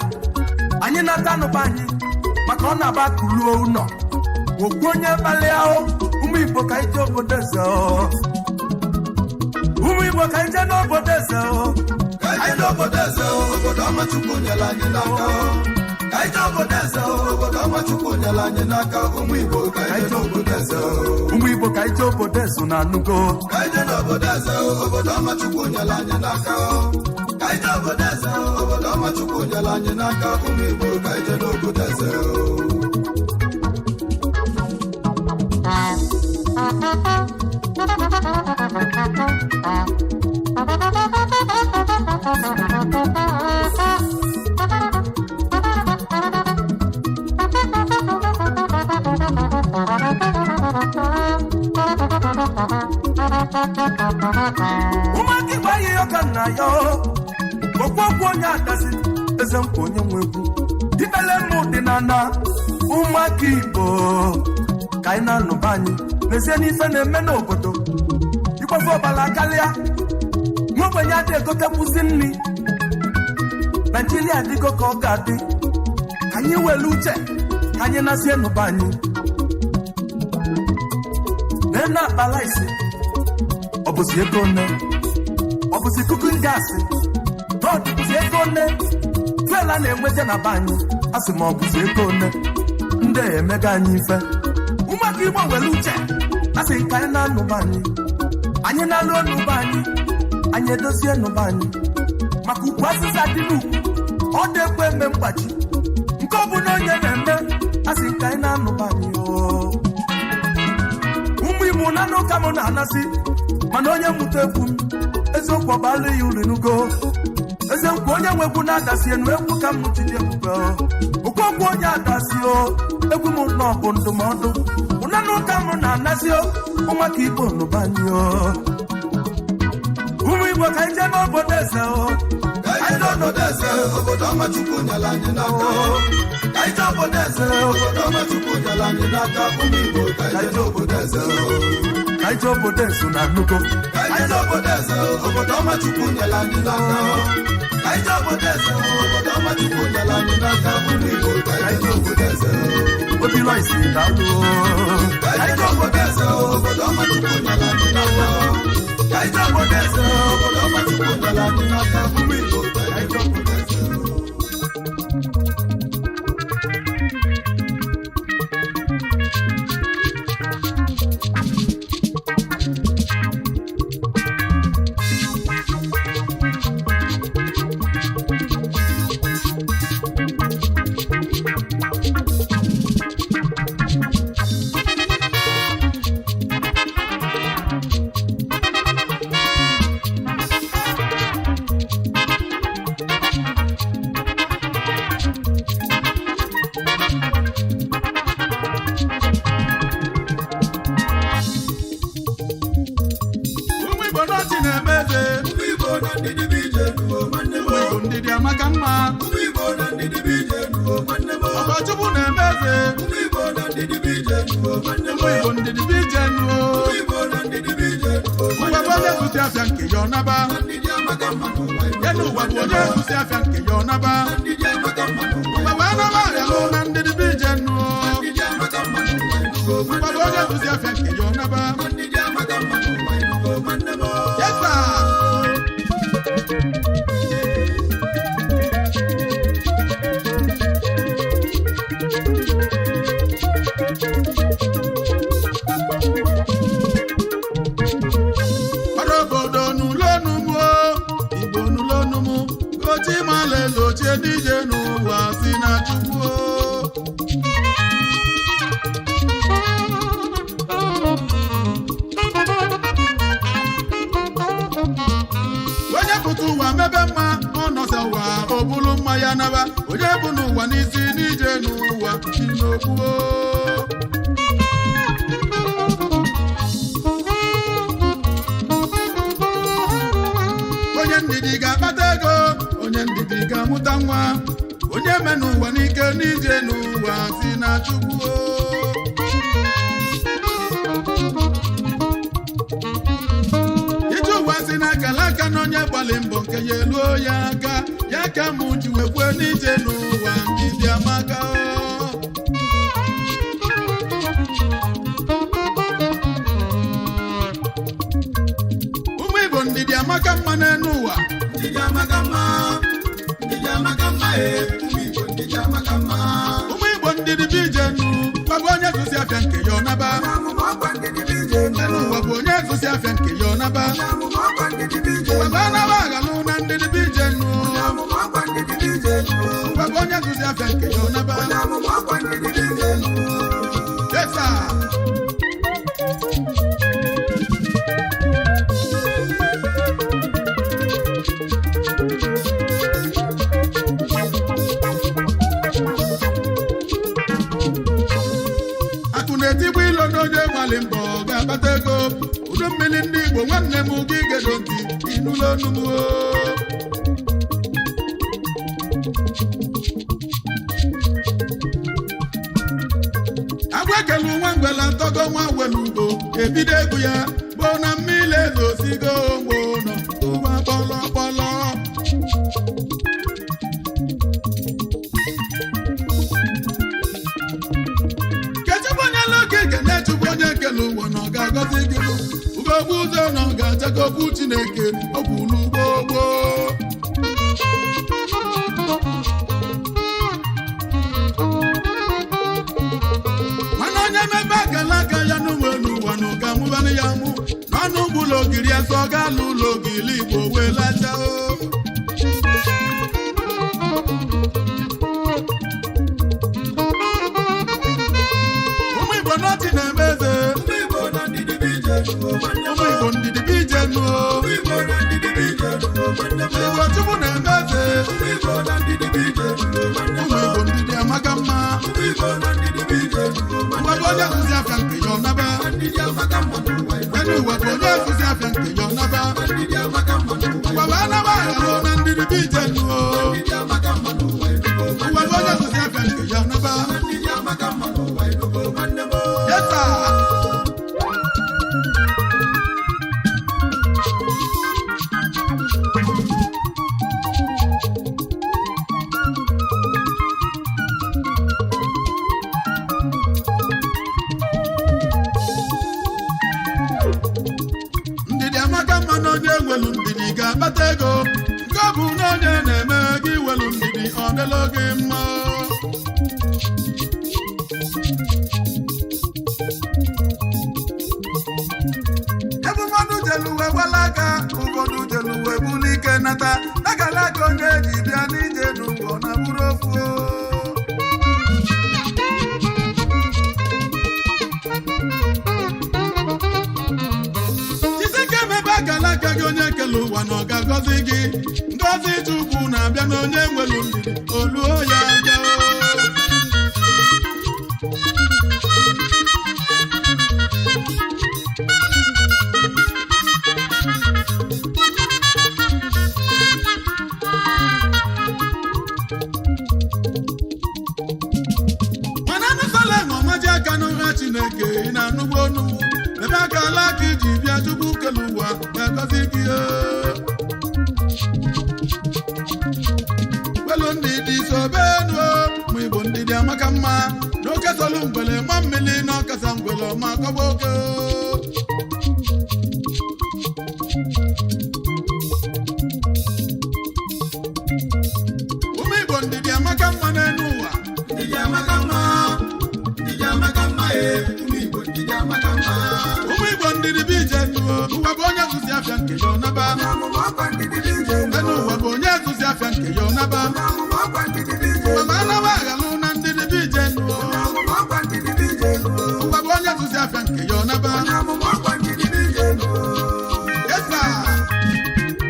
anyị nata anụba anyị, maka ọ na-aba kuluo ụlọ okwu onye mkpali ahụ. Ụmụ Igbo, ka anyị jee obodo eze o. Ụmụ Igbo, ka anyị jee n'obodo eze o. Ka anyị jee obodo eze o, obodo ọma Chukwu nyere anyị n'aka o. Ka anyị jee obodo eze o, obodo ọma Chukwu nyere anyị n'aka. Ụmụ Igbo, ka anyị jee n'obodo eze o. Ụmụ Igbo, ka anyị jee obodo eze na anụgo. Ka anyị jee n'obodo eze o, obodo ọma Chukwu nyere anyị n'aka o. Ka anyị jee obodo eze o, obodo ọma Chukwu nyere anyị n'aka. Ụmụ Igbo, ka anyị jee n'obodo eze o. Ụmụaka Igbo, ahịhịa ọka nna ya okwu okwu onye adazi eze nkwa onye nwe egwu dibele mma dị na na ụmụaka Igbo, ka anyị na-anụba anyị n'ezie n'ife na-eme n'obodo. Ikwefe ọbala karịa nwa ogbenye adị egotekwuzi nri. Naijiria adịgo ka ọ ga-adị. Ka anyị were uche ka anyị nazie nụba anyị na-ene akpala isi. Ọ bụzi ego one? Ọ bụzi cooking gas rọd bụzi ego one? Fuel a na-enweta na be anyị, a sị ma ọ bụzi ego one? Ndị a emega anyị ife. Ụmụaka Igbo, were uche, a sị ka anyị na-anụba anyị, anyị na-alụ ọnụba anyị, anyị edozie nụba anyị, maka ukwu azịza dị n'ukwu ọ dị ekwe eme mgbaji nke ọ bụla onye na-eme. A sị ka anyị na-anụba anyị oo. Ụmụ Igbo, na anụ ụka m na-anasị, mana onye mmụta egwu m eziokwu ọbala ya uru nugo eze nkwa onye nwe egwu na-adasi enu egwu ka m jide ebube okwu onye adasi o egwu m nọ bụ ndụmọdụ ụnanụ ụka m na-anasị o. Ụmụaka Igbo, nụbanye o. Ụmụ Igbo, ka anyị jee n'obodo eze o. Ka anyị jee n'obodo eze, obodo ọma Chukwu nyere anyị n'aka o. Ka anyị jee obodo eze, obodo ọma Chukwu nyere anyị n'aka. Ụmụ Igbo, ka anyị jee n'obodo eze o. Ka anyị jee obodo eze na nnukwu. Ka anyị jee obodo eze, obodo ọma Chukwu nyere anyị n'aka o. Ka anyị jee obodo eze, obodo ọma Chukwu nyere anyị n'aka. Ụmụ Igbo, ka anyị jee n'obodo eze o. Obi lọisi daalụ. Ka anyị jee obodo eze, obodo ọma Chukwu nyere anyị n'aka o. Ka anyị jee obodo eze, obodo ọma Chukwu nyere anyị n'aka. Ụmụ Igbo, ka anyị jee obodo eze o. ndidi bụ ije nuo. Ụwa bụ onye zụta afịa nke ya ọ naba. Elu ụwa bụ onye zụta afịa nke ya ọ naba. Ụwa bụ anaba arịalụ na ndidi bụ ije nuo. Ụwa bụ onye zụta afịa nke ya ọ naba. Yes, sir. Ọrụ obodo n'ụlọnụ m o, Igbo n'ụlọnụ m, ochi mala elu ochie n'ije n'ụwa si na Chukwu o. Onye pụta ụwa mebe mma, ọ nọsa ụwa o bulu mma ya naba, onye bụ n'ụwa n'isi n'ije n'ụwa si n'okwu o. Onye ndidi ga-akpata ego, onye ndidi ga-amụta nwa, onye me n'ụwa n'ike n'ije n'ụwa si na Chukwu o. Ije ụwa si na akala aka na onye gbalị mbọ nke ya eluo ya aka, ya ka mụ ji wee kwue n'ije n'ụwa ndidi amaka o. Ụmụ Igbo, ndidi amaka mma n'elu ụwa. Ụmụ Igbo, ndidi bụ ije nu gbabụ onye zụsi afịa nke ya ọ naba. Elu ụwa bụ onye zụsi afịa nke ya ọ naba. Gbaba anaba aghalụ na ndidi bụ ije nu gbabụ onye zụsi afịa nke ya ọ naba. Yes, sir. Akụ na-etigbu ilo n'onye gbalị mbọ ga-akpata ego. Udu mmiri ndị Igbo, nwanne m, gị gedo ntị ịnụla onu m o. Agwa ekele nwa ngwela ntọgo nwa welu ugo ebido egwu ya gboo na mmiri ezosigo gboo nọ ụwa kpọlọ kpọlọ. Kechukwu onye loke ga na-echukwu onye kele ụwa na ọ ga-agọzi gị, ugogbu ụzọ na ọ ga-achakọkwu Chineke okwulu gboo gboo. Mana onye mebe akala aka ya n'ụmụ n'ụwa na ụga mụbanụ ya mụ n'ọnụ ụgbụlọ ogiri asọ ga-alụ ụlọ ogili Igbo wee lacha o. Ụmụ Igbo n'ọchị na-eme eze. Ụmụ Igbo ndidi bụ ije nụ. Igbo Chukwu na-eme eze. Ụmụ Igbo, ndidi amaka mma. Ụwa bụ onye zụzi afịa nke ya ọ naba. Elu ụwa bụ onye zụzi afịa nke ya ọ naba. Ụwa bụ anaba aghalụ na ndidi bụ ije nụ. Ụwa bụ onye zụzi afịa nke ya ọ naba. Yes, sir. Ndidi amaka mma na onye nwelu ndidi ga-akpata ego. Nke ọ bụ na onye na-eme gị welu ndidi ọ dịla gị mma. Ebe mmadụ jelu wee gbala aka, ụfọdụ jelu wee bulu ike nata nakala aka onye ji bịa n'ije n'ụwa na bụrụ ofu o. Jisike mebe akala aka gị, onye kele ụwa na ọ ga-agọzi gị. Ngọzi Chukwu na-abịa na onye nwelu ndidi oluo ya aka o. Mana anụsala ọmaji aka n'ụra Chineke ị na-anụgbu onu. iji bịa Chukwu kele ụwa ga-agọzi gị. Welu ndị dị sobenu, ụmụ Igbo, ndị dị amaka mma n'oke solu ngwele ma mmiri na ọkasa ngwele ọma kọgba oke. Ụmụ Igbo, ndị dị amaka mma n'elu ụwa. Ndidi amaka mma, ndidi amaka mma, ee, ụmụ Igbo, ndidi amaka mma. Ụmụ Igbo, ndị dị bụ ije nụ. Ụwa bụ onye zụzi afịa nke ya ọnaba. Amụma ọkwa ndidi bụ ije nụ. Enu ụwa bụ onye zụzi afịa nke ya ọnaba. Amụma ọkwa ndidi bụ ije Ụwa nụ. ma anawa aghalụ na ndị dị bụ ije nụ. Amụma ọkwa ndidi bụ ije nụ. Ụwa bụ onye zụzi afịa nke ya ọnaba. Amụma ọkwa ndidi bụ ije nụ. Yes, sir.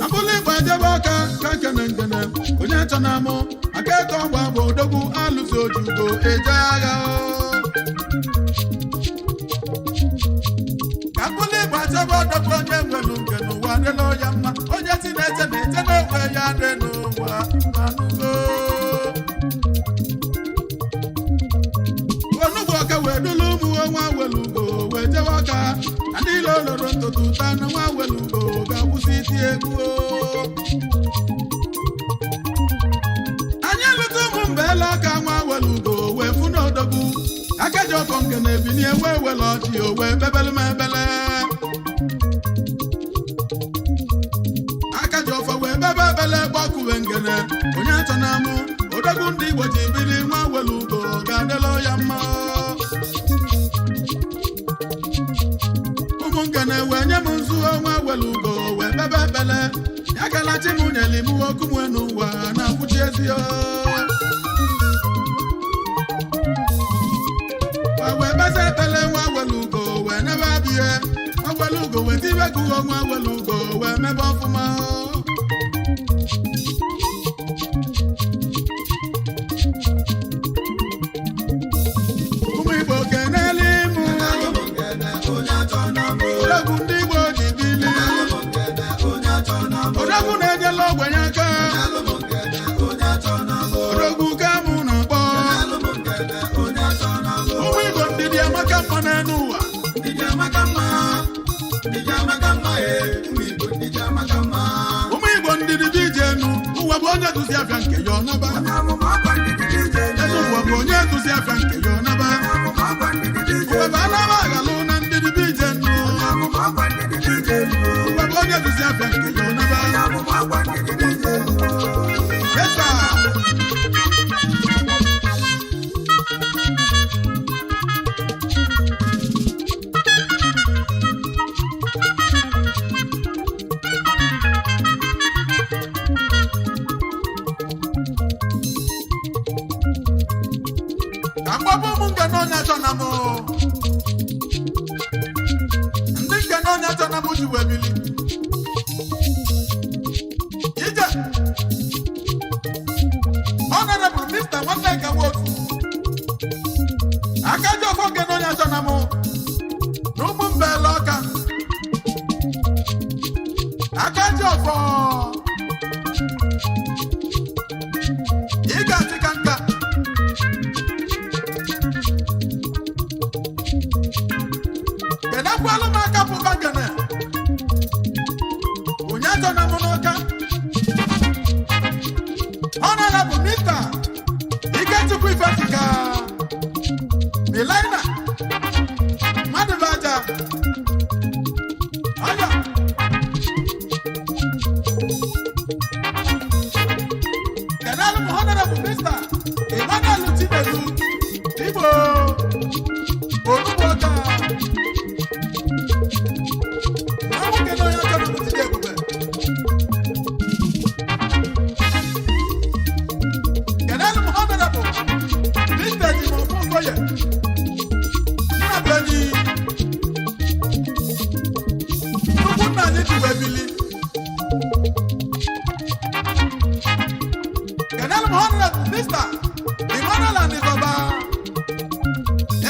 Abụlụ Igbo ejebe ọka ka nkene nkene onye chọ na mụ aka eto ọgba bụ odogwu alụso ojugo eje agha o. Ka abụlụ Igbo echebe odogwu onye nwelu nke n'ụwa adịla ya mma, onye si na-eche na-eche na-enwe ya dị n'ụwa anụgo. Onugbu ọka wee dulu ụmụ nwa welugo wee jewe ọka na ndị ilo loro ntụtụ taa na nwa welugo ga-akwụsị iti egwu o. Anyị elute ụmụ mba ele ọka, nwa welugo wee fụ n'odogwu akaji ọfọ nke na-ebinie wee wele ọchị o wee bebele m ebele akaji ọfọ wee bebe ebele gbọkuwe ngene onye achọ na amụ odogwu ndị Igbo ji bili nwa welugo ga-adịlụ ya mma. Ụmụ ngene wee nye m nzu, nwa welugo wee bebe ebele ya galachi m nyeli m okumwe n'ụwa na-akwụchi ezi o. Wee beze ekpele, nwa welugo wee nebe abịa, nwa welugo wee tibe gụọ, nwa welugo wee mebe ọfụma. Ụmụ Igbo, kenele ịmụ odogwu ndị Igbo ji bili, odogwu na-enyela ogbenye aka, odogwu ka mụ na-akpọ. Ụmụ Igbo, ndị dị amaka mma n'elu ụwa. Ndidi amaka mma, ndidi amaka mma, ee, ụmụ Igbo, ndidi amaka mma. Ụmụ Igbo, ndị dị bụ ije enu ụwa bụ onye duzi afịa nke ya ọnaba. Amụma ọkwa ndidi bụ ije nụ. Enu ụwa bụ onye duzi afịa nke ya ọnaba. Amụma ọkwa ndidi bụ ije Ụwa nụ. bụ anaba aghalụ na ndị dị bụ ije enu. Amụma ọkwa ndidi bụ ije nụ. Ụwa bụ onye duzi afịa nke ya ọnaba. Amụma ọkwa ndidi bụ ije nụ. Yes, sir. Ka mgbapụ ụmụ nke n'ọnya chọ na mụ, ndị nke n'ọnya chọ na mụ ji wee bili ije. Honorable Mr. Nwanne Nwotu, aka ji ọfọ nke n'ọnya chọ na mụ na ụmụ mbele ọka, aka ji ọfọ, ị ga-achị ka nka. Kenekwalụ m aka pụba ngene onye achọ na mụ n'ọka, Honorable Mr. Ikechukwu Ifesika Milena mmadụ bụ aja ọya. Kenalụ m Honorable Mr. Emmanuel Chinedu Igbo Onugbu ọka. Nwoke na onye ọcha bụ Chidi Ebube. Kenelu m Honorable Mr. Jimoh Okoye Nnabuenyi, nnukwu nna anyị ji wee bili. Kenelu m Honorable Mr. Emmanuel Anizọba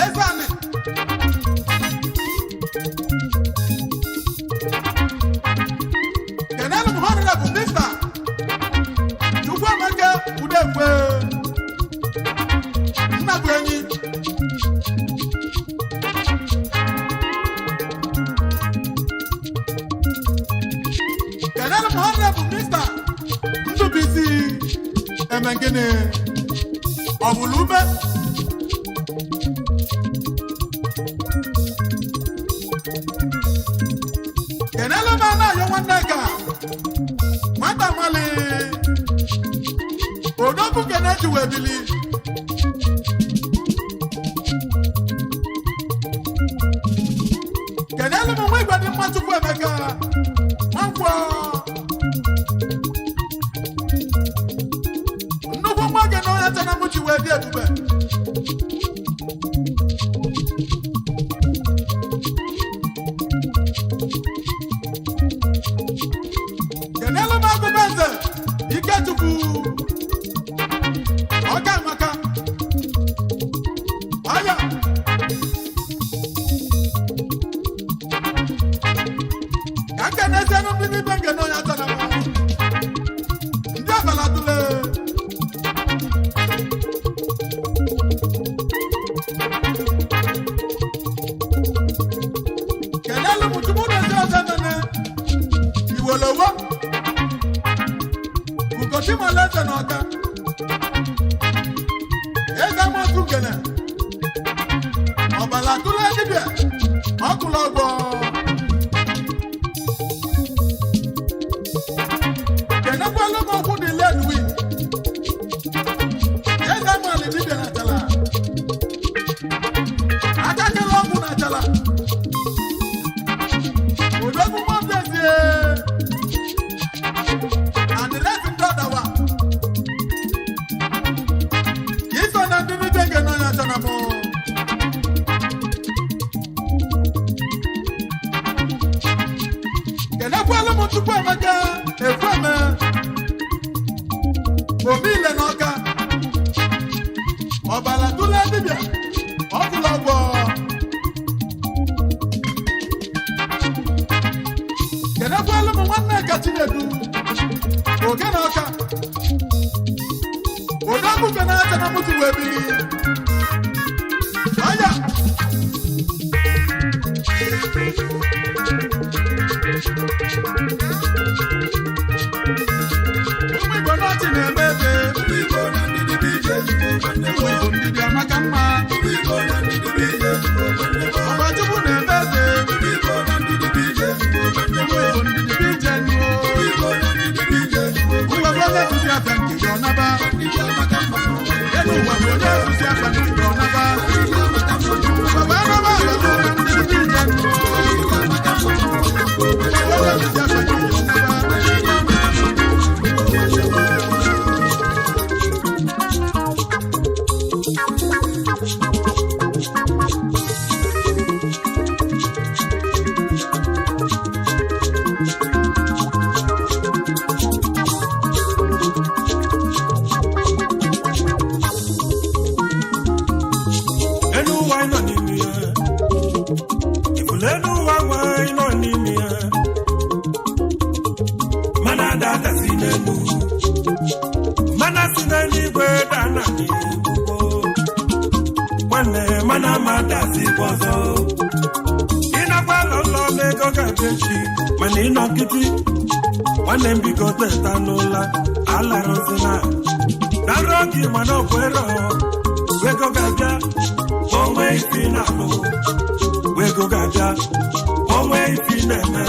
Ezeani. m Honorable Mr. Ndụbụisi Emengini, ọ bụla ume. Kenelu m Anayo nwanne ka nwata nwale odogwu kene ji wee bili. Kenelu m nwa igwe dị mma, Chukwu Emeka Nwankwọ, nnukwu nwa gị na onye chana m ji wee dị ebube. Kenelu m agụba eze Ikechukwu ọka amaka ọya. Ka nke na-esienụ ndị ibe nke na onye achana m ndị ọbala tụle. Kenelu m Chukwu na-esi ọzọ nene iwolowo Ugochimalaeze na ọka eze amasụ ngene ọbala tụle dibịa ọkụlụ ọgbọ. Kenekwala m okwu dị ledwi eze amali dibịa na achala aka kele ọgwụ na achala odogwu nwabezie adịrịsị ndị ọdawa iso na ndị dibịa nke nọ ya chọrọ m. Kenekwala m Tupu Emeka Ekweme Omile na ọka ọbara tụle dibịa ọkụlụ ọgbọ. Kenekwala m nwanne ka Chinedu oge na ọka odogwu ke na-acha na mụtụ wee bili ọya. Ụmụ Igbo n'ọchị na-eme ebe. Ụmụ Igbo na ndidi bụ ije. Ụmụ Igbo, ndidi amaka mma. Ụmụ Igbo na ndidi bụ ije. Ọbachukwu na-eme eze. Ụmụ Igbo na ndidi bụ ije. Ụmụ Igbo, ndidi bụ ije nuo. Ụmụ Igbo bụ onye tụzi afa nke gị ọnaba. Elu ụwa bụ onye tụzi afa nke gị ọnaba. Baba anaba alaba na ndidi bụ ije nuo. Onye tụzi afa nke gị ọnaba. Elu ụwa anyị nọ n'ime ya, ifulu elu ụwa nwa anyị nọ n'ime ya, mana ada adasi n'elu, mana si n'eluigwe daa na n'igbo nwanne, mana ama adazikwa ọzọ. Ịnakwa alọ nlọ n'ego ga-abịa echi, mana ịnọ nkịtị. Nwanne m, biko teta n'ụla, alarụzina na nrọ gị, mana ọ kwere ego ga-abịa. Onwe ifi na-alụ, ego ga-abịa. Onwe ifi na-eme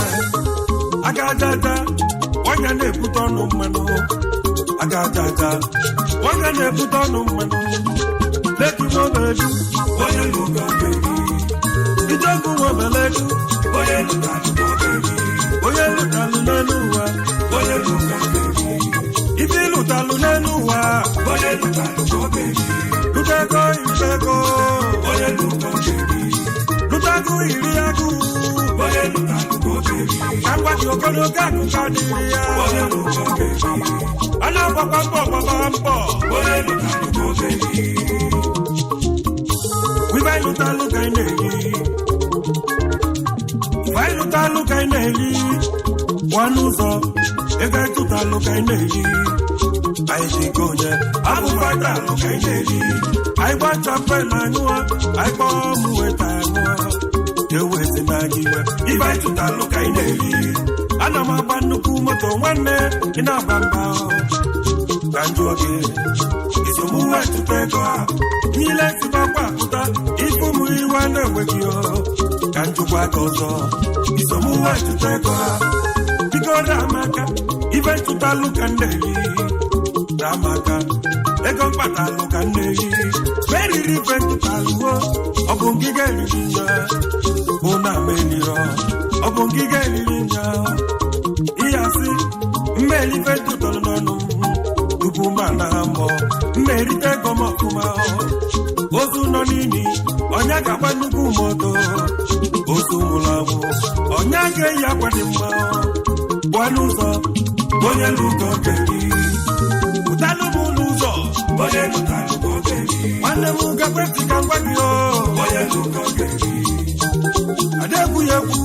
aka aja aja, ọnya na-ebute ọnụ mmanụ. Aka aja aja, ọnya na-ebute ọnụ mmanụ. Leki nwobeledu, onye lụga ga-eri. Ijeọkụ nwobeledu, onye lụga ga-eri. Onye lụtalụ n'elu ụwa, onye lụga ga-eri. Ife ịlụtalụ n'elu ụwa, onye lụtalụ ga-eri. Lụta ego, iri ego, onye lụta ga-eri. Lụta agụ, iri agụ, onye lụtalụ ga-eri. Ka ngwa dị ogologo akụkọ adịghị ya, onye lụta ga-eri. A na-agbakwa mbọ, gbaba mbọ, onye lụtalụ ga-eri. Ife anyị lụtalụ ka anyị na-eri. Ife anyị lụtalụ ka anyị na-eri. Pụọ n'ụzọ, ego anyị tụtalụ ka anyị na-eri. Anyị ji nke onye abụ fatalụ ka anyị na-eri. Anyị gba champagne na anyụọ, anyị kpọọ mụ weta anyụọ. Ewezi na gị iwe. Ife anyị tụtalụ ka anyị na-eri. Ana m agba nnukwu moto, nwanne, ị na-agba mba. Ka m jụọ gị, isomuwe tụta ego a niile sibakwa pụta ife ụmụ iwe na-enweghị o? Ka m jụkwa gị ọzọ, isomuwe tụta ego a? Biko ramaka, ife ntụtalụ ka m na-eri. Ramaka, ego mkpatalụ ka m na-eri. Meriri ife ntụtalụo, ọ bụ ngịga eriri nya bụ na m eliro, ọ bụ ngịga eriri nya. Ihe asị mmeri ife ntụtalụ n'ọnụ m tupu m ana mbọ mmerite ego m ọfụma. Ozu nọ n'ili, ọnya ga-agba nnukwu moto. Ozu nwụrụ anwụ, ọnya ga-eyi akwa dị mma. Pụọ n'ụzọ, onye lụgo ga-eri. Pụtalụ m n'ụzọ, onye lụtalụ ga-eri. Nwanne m, gakwentị ka m gwa gị o, onye lụgo ga-eri. Ada egwu ya egwu,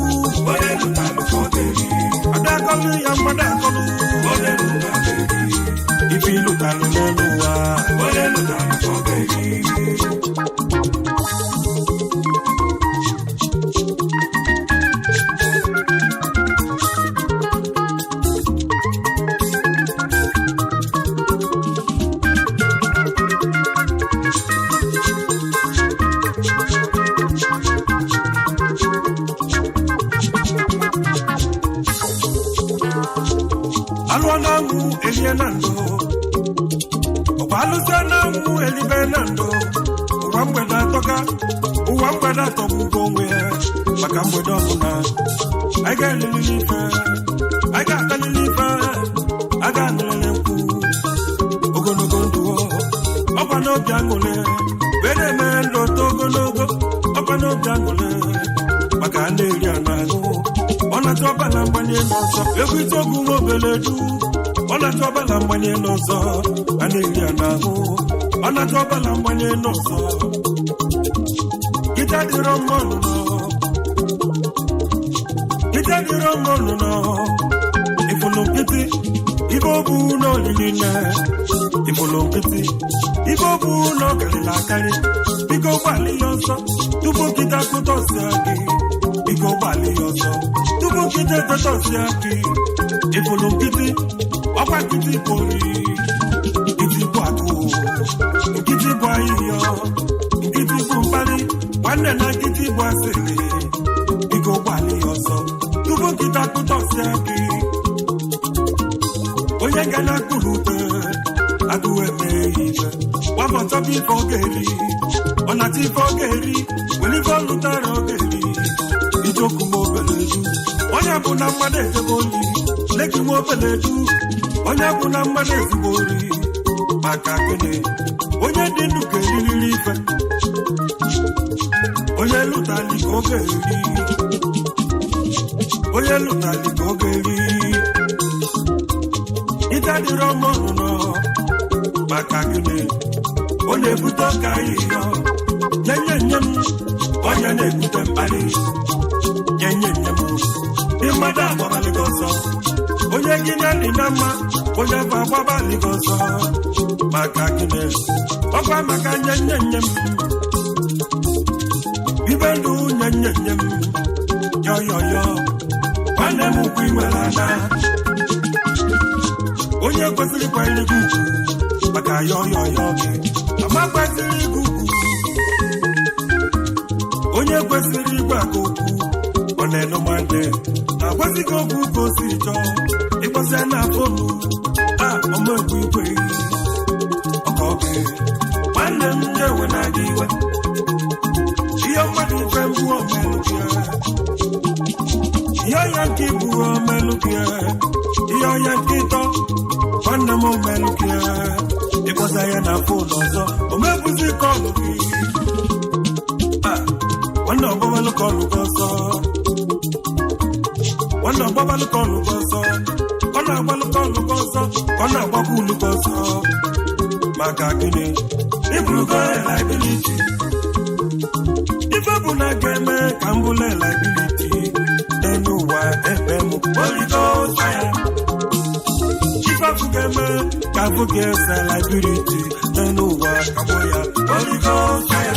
onye lụtalụ ga-eri. Ada akọlụ ya mmadụ akọlụ, onye lụgo ga-eri. Ife ịlụtalụ n'elu ụwa, onye lụtalụ ga-eri. Alụọ na-anwụ, elie na ndụ. Ọkwa alụsịa na-anwụ, elibe na ndụ. Ụwa mgbede atọka, ụwa mgbede atọgbugo onwe ya. Maka mgbede ọbụla, anyị ga-elilili ife, anyị ga-atalili ife, a ga-aṅụlịlị nkwụ. Ogologo ndụ, ọkwa n'obi aṅụlị wee na-eme ndụ ụtọ ogologo. Ọkwa n'obi aṅụlị maka a na-eri a na-aṅụ. Ọ na-achọ ọbala mgbanye n'ọzọ, egwu itogu nwa obele du. Ọ na-achọ ọbala mgbanye n'ọzọ, a na-eri a na-aṅụ. Ọ na-achọ ọbala mgbanye n'ọzọ. Gịta dịrọ mma ọnụnọ, gịta dịrọ mma ọnụnọ. Ifulu nkịtị ibe obu n'olili nne. Ifulu nkịtị ibe obu na ọ karịrị akarị. Biko gbalị ya ọsọ tupu nkịta kụtọsịa gị. Biko gbalị ya ọsọ tupu nkịta ekpetọsịa gị. Ifulu nkịtị, ọkwa nkịtị pori. Nkịtị bụ akụ, nkịtị bụ ahịhịa, nkịtị bụ mkparị, nwanne, na nkịtị bụ asịrị. Biko gbalị ya ọsọ tupu nkịta kụtọsịa gị. Onye ga na-akpụrụ ute agụụ eme ya ife gbapọ, chọba ife ọ ga-eri. Ọ na-achọ ife ọ ga-eri, were ife ọ lụtara ọ ga-eri. Ijoku m obele edu, onye bụ na mmadụ ejebe oli leki m obele edu, onye bụ na mmadụ ezigbo ori. Maka gịnị? Onye dị ndụ ga-eririri ife onye lụtali ka ọ ga-eri. Onye lụtali ka ọ ga-eri. Ite dịrọ mma ọnụnọ. Maka gịnị? Ọ na-ebute ọka ahịhịa nye nye nye m. Onye na-ebute mkparị nye nye nye m. Ndị mmadụ agbabalị gị ọsọ. Onye gị na dị na mma, onye bụ agbabalị gị ọsọ. Maka gịnị? Ọkwa maka nye nye nye m. Ibe ndụ nye nye nye m, yọ yọ yọ, nwanne m, ukwu inwere ana. Onye kwesịrị ịkwanyere gị ugwu maka yọ yọ yọ gị ama kwesịrị ịgụ ugwu. Onye kwesịrị ịgwa gị okwu, ọ na-enu nwanne na-agwazi gị okwu ka o si chọọ. Ịkpọsịa na fonu a, ọmekwu igwe ọka oge. Nwanne m, na-ewe na gị iwe ihe mmadụ ife mbụ omelụ gị, ihe ọya nke ibu omelụ gị, ihe ọya nke ịtọ, nwanne m, omelụ gị. Ịkpọsa ya na fon ọzọ, o mebuzi kọlụ gị. Ah, nwanne, ọgbabalụ kọlụ gị ọsọ. Nwanne, ọgbabalụ kọlụ gị ọsọ. Ọ na-agbalụ kọlụ gị ọsọ ka ọ na-agbakwa ulu gị ọsọ. Maka gịnị? Iburugo liability. Ife bụ na ga-eme ka m bụla liability n'elu ụwa ebe m Holy Ghost fire. Ife afụ ga-eme ka afụ ga-ese liability n'elu ụwa, kagbuo ya, Holy Ghost fire.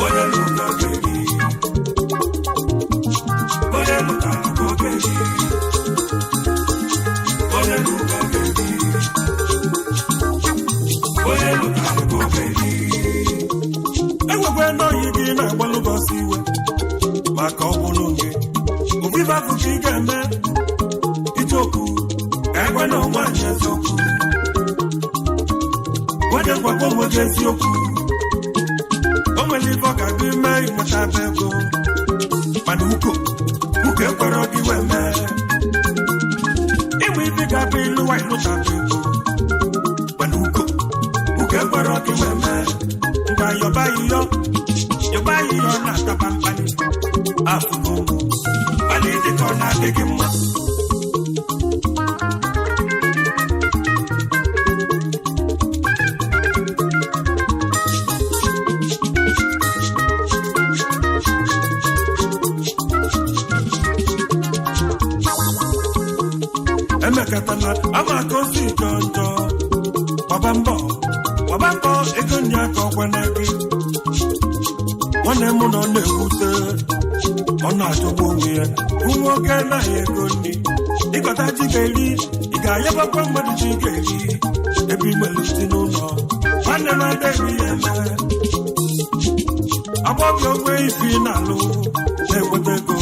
Onye lụgo ga-eri. Ife afụ ka ị ga-eme icheokwu egwe na onwe anyị eziokwu. Nwanne, gwagwa onwe gị eziokwu. O nwere ife ọ ga-abụ ime inweta ego, mana uko uko ekwere gị wee mee. Ịmụ ife ga-abụ ịlụwa ịlụta ego, mana uko uko ekwere gị wee mee. Ngwa, yọba yiyọ, yọba yiyọ na-ataba mkpali afụgo ụmụ mana ịdị ka ọ na-adị gị mma. Emekatana ama ka o si jọ njọ. Gbaba mbọ, gbaba mbọ, ego nye aka ọkwana gị. Nwanne m nọ na-ewute, ọ na-achọgbu onwe ya. Ụmụ nwoke anaghị ego nri ịkọta ji ga-eri, ị ga-ayabakwa mmadụ ji ga-eri ebe imelu si n'ụlọ. Nwanne m, adịghị ya eme. Agbọghọ ogbe ifi na-alụ na-enweta ego,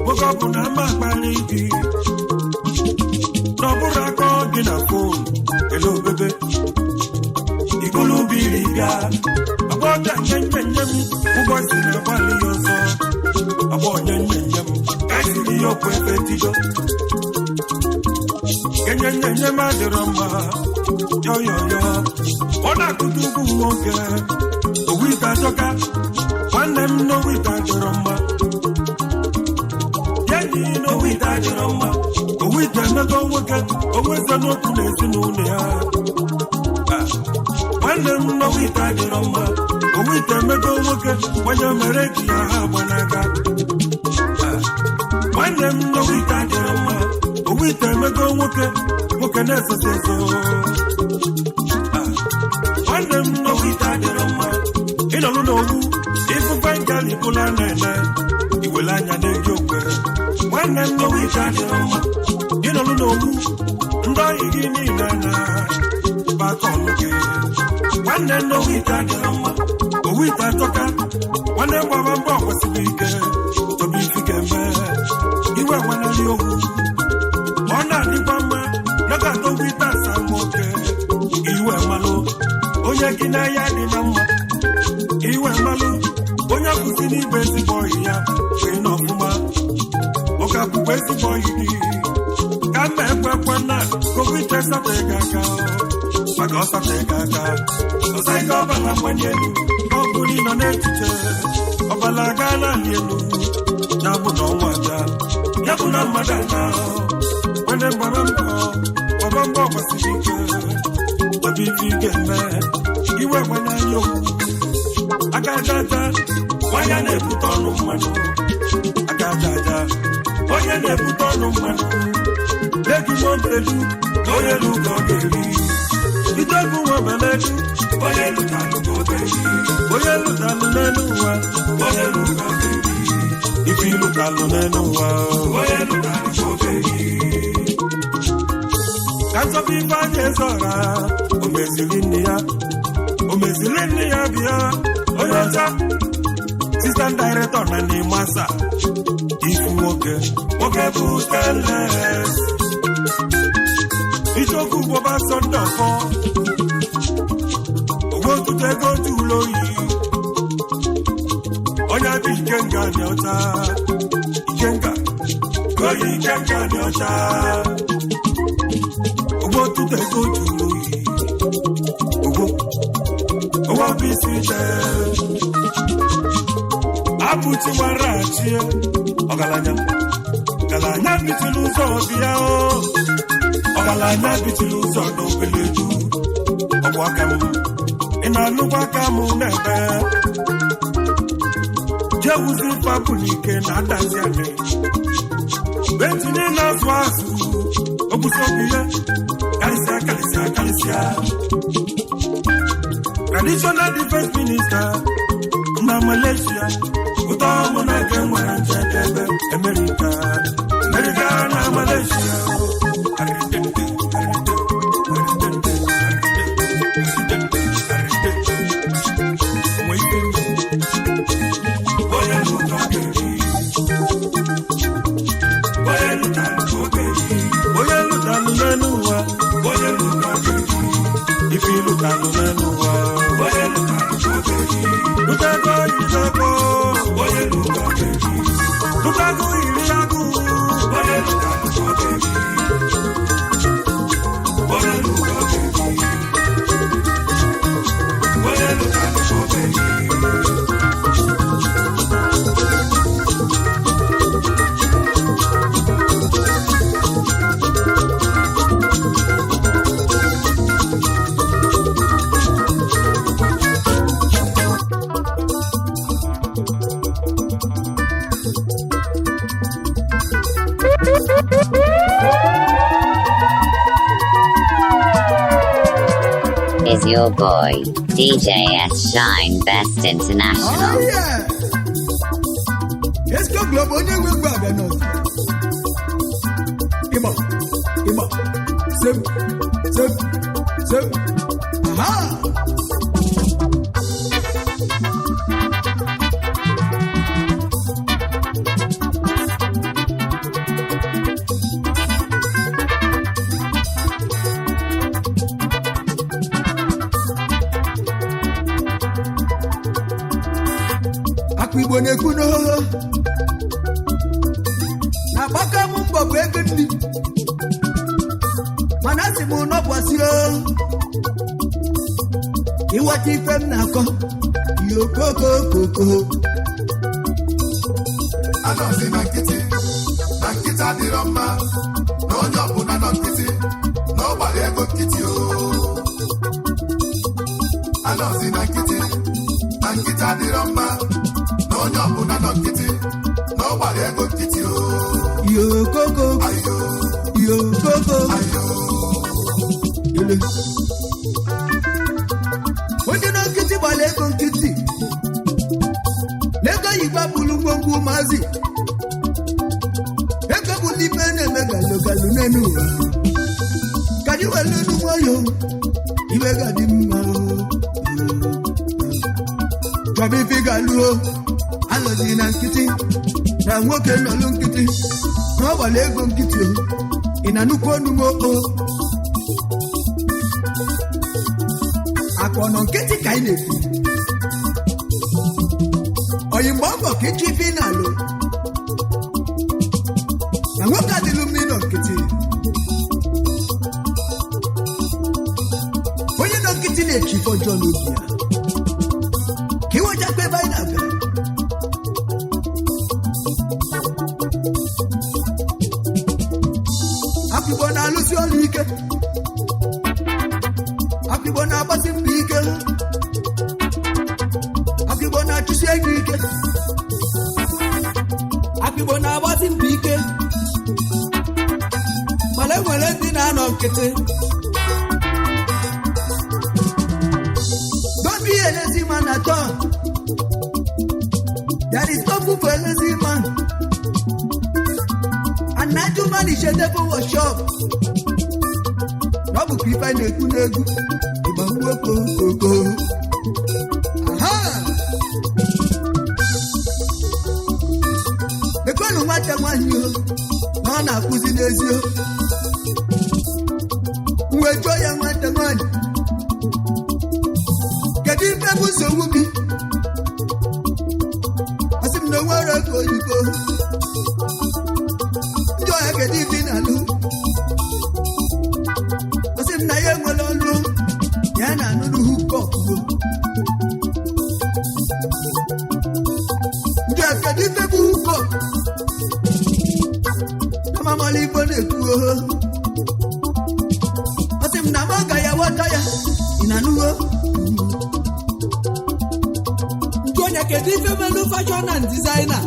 nwoke ọ bụ na ama akpali gị na ọ bụrụ aka gị na fon ele obebe igolu biri bịa. Agbọghọbịa, nye nye nye m ụgwọ si na agbalị ya ọzọ. Agbọ nye nye nye m ka esiri ya ọkụ efe tido kenye nye nye m adịrọ mma. Yọyọyọ, ọ na-akụta ugwu nwoke owu ite ajọka. Nwanne m, n'owu ite adịrọ mma. Ya enyi, n'owu ite adịrọ mma. Owu ite emego nwoke onweze n'okwu na ezinụlọ ya. Ah, nwanne m, n'owu ite adịrọ mma. Owu ite emego nwoke gbanye mere ji ya ha agbanaga. Ah, nwanne m, n'owu ite adịrọ mma. Owu ite emego nwoke, nwoke na-esozi ezo. Ah, nwanne m, n'owu ite adịrọ mma. Ịnọrụ n'owu ifufe ngalibụla na-ene iwele anya na-eji okwe. Nwanne m, n'owu ite adịrọ mma. Ịnọrụ n'owu ndị ọyị gị niile na bakọlụ gị. Nwanne m, n'owu ite adịrọ mma. Owu ite atọka. Nwanne m, gbaba mbọ kwesịrị ike chọba ifi ga-eme iwe nwanarị owu. Ọ na-adịkwa mma nọgata owu ite asa nwoke iwe mmalụ onye gị n'ahịa dị na mma, iwe mmalụ onye kwụsị n'igwe ezigbo ọyị ya wee na ọfụma. Nwoke akwụkwọ ezigbo ọyị gị ka mma ekwekwe na kowite sata ego aka, maka ọsata ego aka ọsa ike ọbala mgbanye elu. Ọ bụrụ ịnọ n'echiche ọbala gaa naanị elu ya bụ na ọnwa aja ya bụ na mmadụ ana. Nwanne m, gbara mbọ, gbaba mbọ gbasiri ike, gbaba ife ị ga-eme iwe gbananya okwu aka aja aja. Onye na-ebute ọnụ mmanụ aka aja aja, onye na-ebute ọnụ mmanụ legi nwobedu na onye lu ka ọ ga-eri idegwu nwebeledu. Onye lụtalụ ka ọ ga-eri, onye lụtalụ n'elu ụwa, onye lu ka ọ ga-eri ife ịlụtalụ n'elu ụwa, onye lụtalụ ka ọ ga-eri. Ka nzọba ife anya ezora o meziri nne ya, o meziri nne ya. Bịa, onye ọcha, sistan director na n'ịmasa ifu nwoke, nwoke bụ stainless. Ijoku gbọba sọnde ọfọ ogbe otutu ego jụrụ oyi. Onye bụ ikenga dị ọcha, ikenga ka oyi, ikenga dị ọcha, ogbe otutu ego jụrụ oyi. Ogbo owo bụ isi ite abụchi nwara achie. Ọgaranya, ọgaranya bichiri ụzọ ọbịa o. Ọgaranya bichiri ụzọ n'obele eju ọgbụ aka m. Ị na-anụkwa aka m n'ebe jewuzi fabụlike na adazi anị betinye na-azụ azụ okwusi obi ya karịsịa, karịsịa, karịsịa. Traditional defense minister na Malaysia, ụtọ mụ na nke nwere njedebe. Amerika, Amerika na Malaysia. Arịdende, arịdende, arịdende, arịdende, arịdende, arịdende. Onwe ife onye bụ ụtọ ga-eri. lụtalụ n'elu ụwa. Onye lụtalụ n'oge lụtago iribego. Onye lụtalụ lụtago iri agụ. Onye lụtalụ n'oge. Onye lụtalụ. Onye lụtalụ n'oge. Is your boy, DJ S Shine Best International. Oh, yeah. Esko Globe onye nwe egwu abịa n'ọzọ. Ịgba, ịgba, sem, sem, sem, aha! Akụ Igbo na-ekwu n'oho na-agbaka m mbọ bụ ego nri, mana asị m nọkwasị o ịghọta ife m na-akọ yokokokoko. Anọzi na nkịtị na nkịtị adịrọ mma, na onye ọbụla nọ nkịtị na ọ gbara ego nkịtị o. Anọzi na nkịtị na nkịtị adịrọ mma, na onye ọbụla nọ nkịtị na ọ gbara ego nkịtị o. Yokoko yokoko. Ele. Onye nọ nkịtị gbara ego nkịtị n'ego oyibo bụrụ ngwongwo ụmụazị, ego bụ n'ife na-eme galogalu n'elu ụwa. Ka anyị were elu nwayọ, iwe ga-adị mma. Chọba ife ị ga-alụo, alọzi na nkịtị na nwoke nọlụ nkịtị na ọ gbara ego nkịtị o. Ị na-anụkwu ọnụ m o? Akụ ọ nọ nkịtị ka anyị na-ekwu oyi mgbe ọ bụ ka ịchọ ife ị na-alụ na nwoke adịlụ mma ịnọ nkịtị. Onye nọ nkịtị na-eche ife ọjọọ n'obi ya ka iwechakwa ebe anyị na-aga. Akụgbo na-alụsi ọrụ ike, Akụgbo na-agbasi mbọ ike, Akụgbo na-achụsi ego ike, Akụgbo na-agbasi mbọ ike, mana enwere ndị na-anọ nkịtị. Don't be a lazy man at all. There is no food for a lazy man. An idle man is a devil workshop. Na ọ bụkwa ife anyị na-ekwu n'egwu ịgba okokoko. Aha! Ekwenụ nwata nwaanyị o, na ọ na-akụzi n'ezi o. M wee jụọ ya, nwata nwaanyị, kedu ife bụ nsogbu gị? Ọ sị m na onwere ego oyibo. Ndị ọhịa, kedu ife ị na-alụ? Ọ sị m na ya enwere ọlụ, ya na-anụrụ hukọp. Ndị ọhịa, kedu ife bụ hukọp? Na mamala igbo na-ekwu oho. Ọ sị m na m agaghị aghọta ya. Ị na-anụgo? Njụ onye, kedu ife melu fashion and designer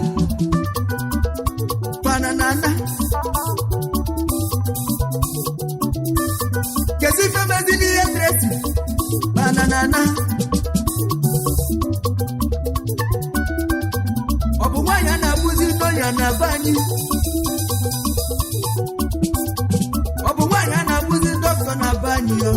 banana? Kedu ife mezili ihe dresi banana? Ọ bụ nwaanyị a na-akpụzi n'ọnya na be anyị? Ọ bụ nwaanyị a na-akpụzi dọkịta na be anyị o?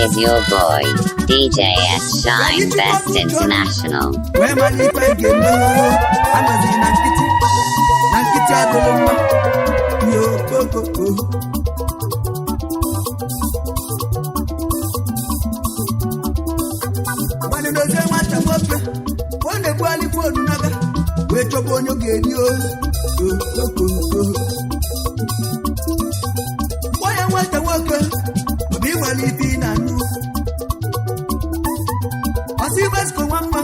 Is your boy, DJ S Shine Best International. Wee mara ife ga-eme. Anọzi na nkịtị, na nkịtị adịghị mma. Yo kokoko. Nwanne dozie nwata nwoke, ọ na-ebugharị foonu n'aka wee chọba onye ọ ga-eri o. Okokoko. Onye nwata nwoke, ọ bụ ịnwere ife ị na-anụ. Ọsị Vasco nwa mma.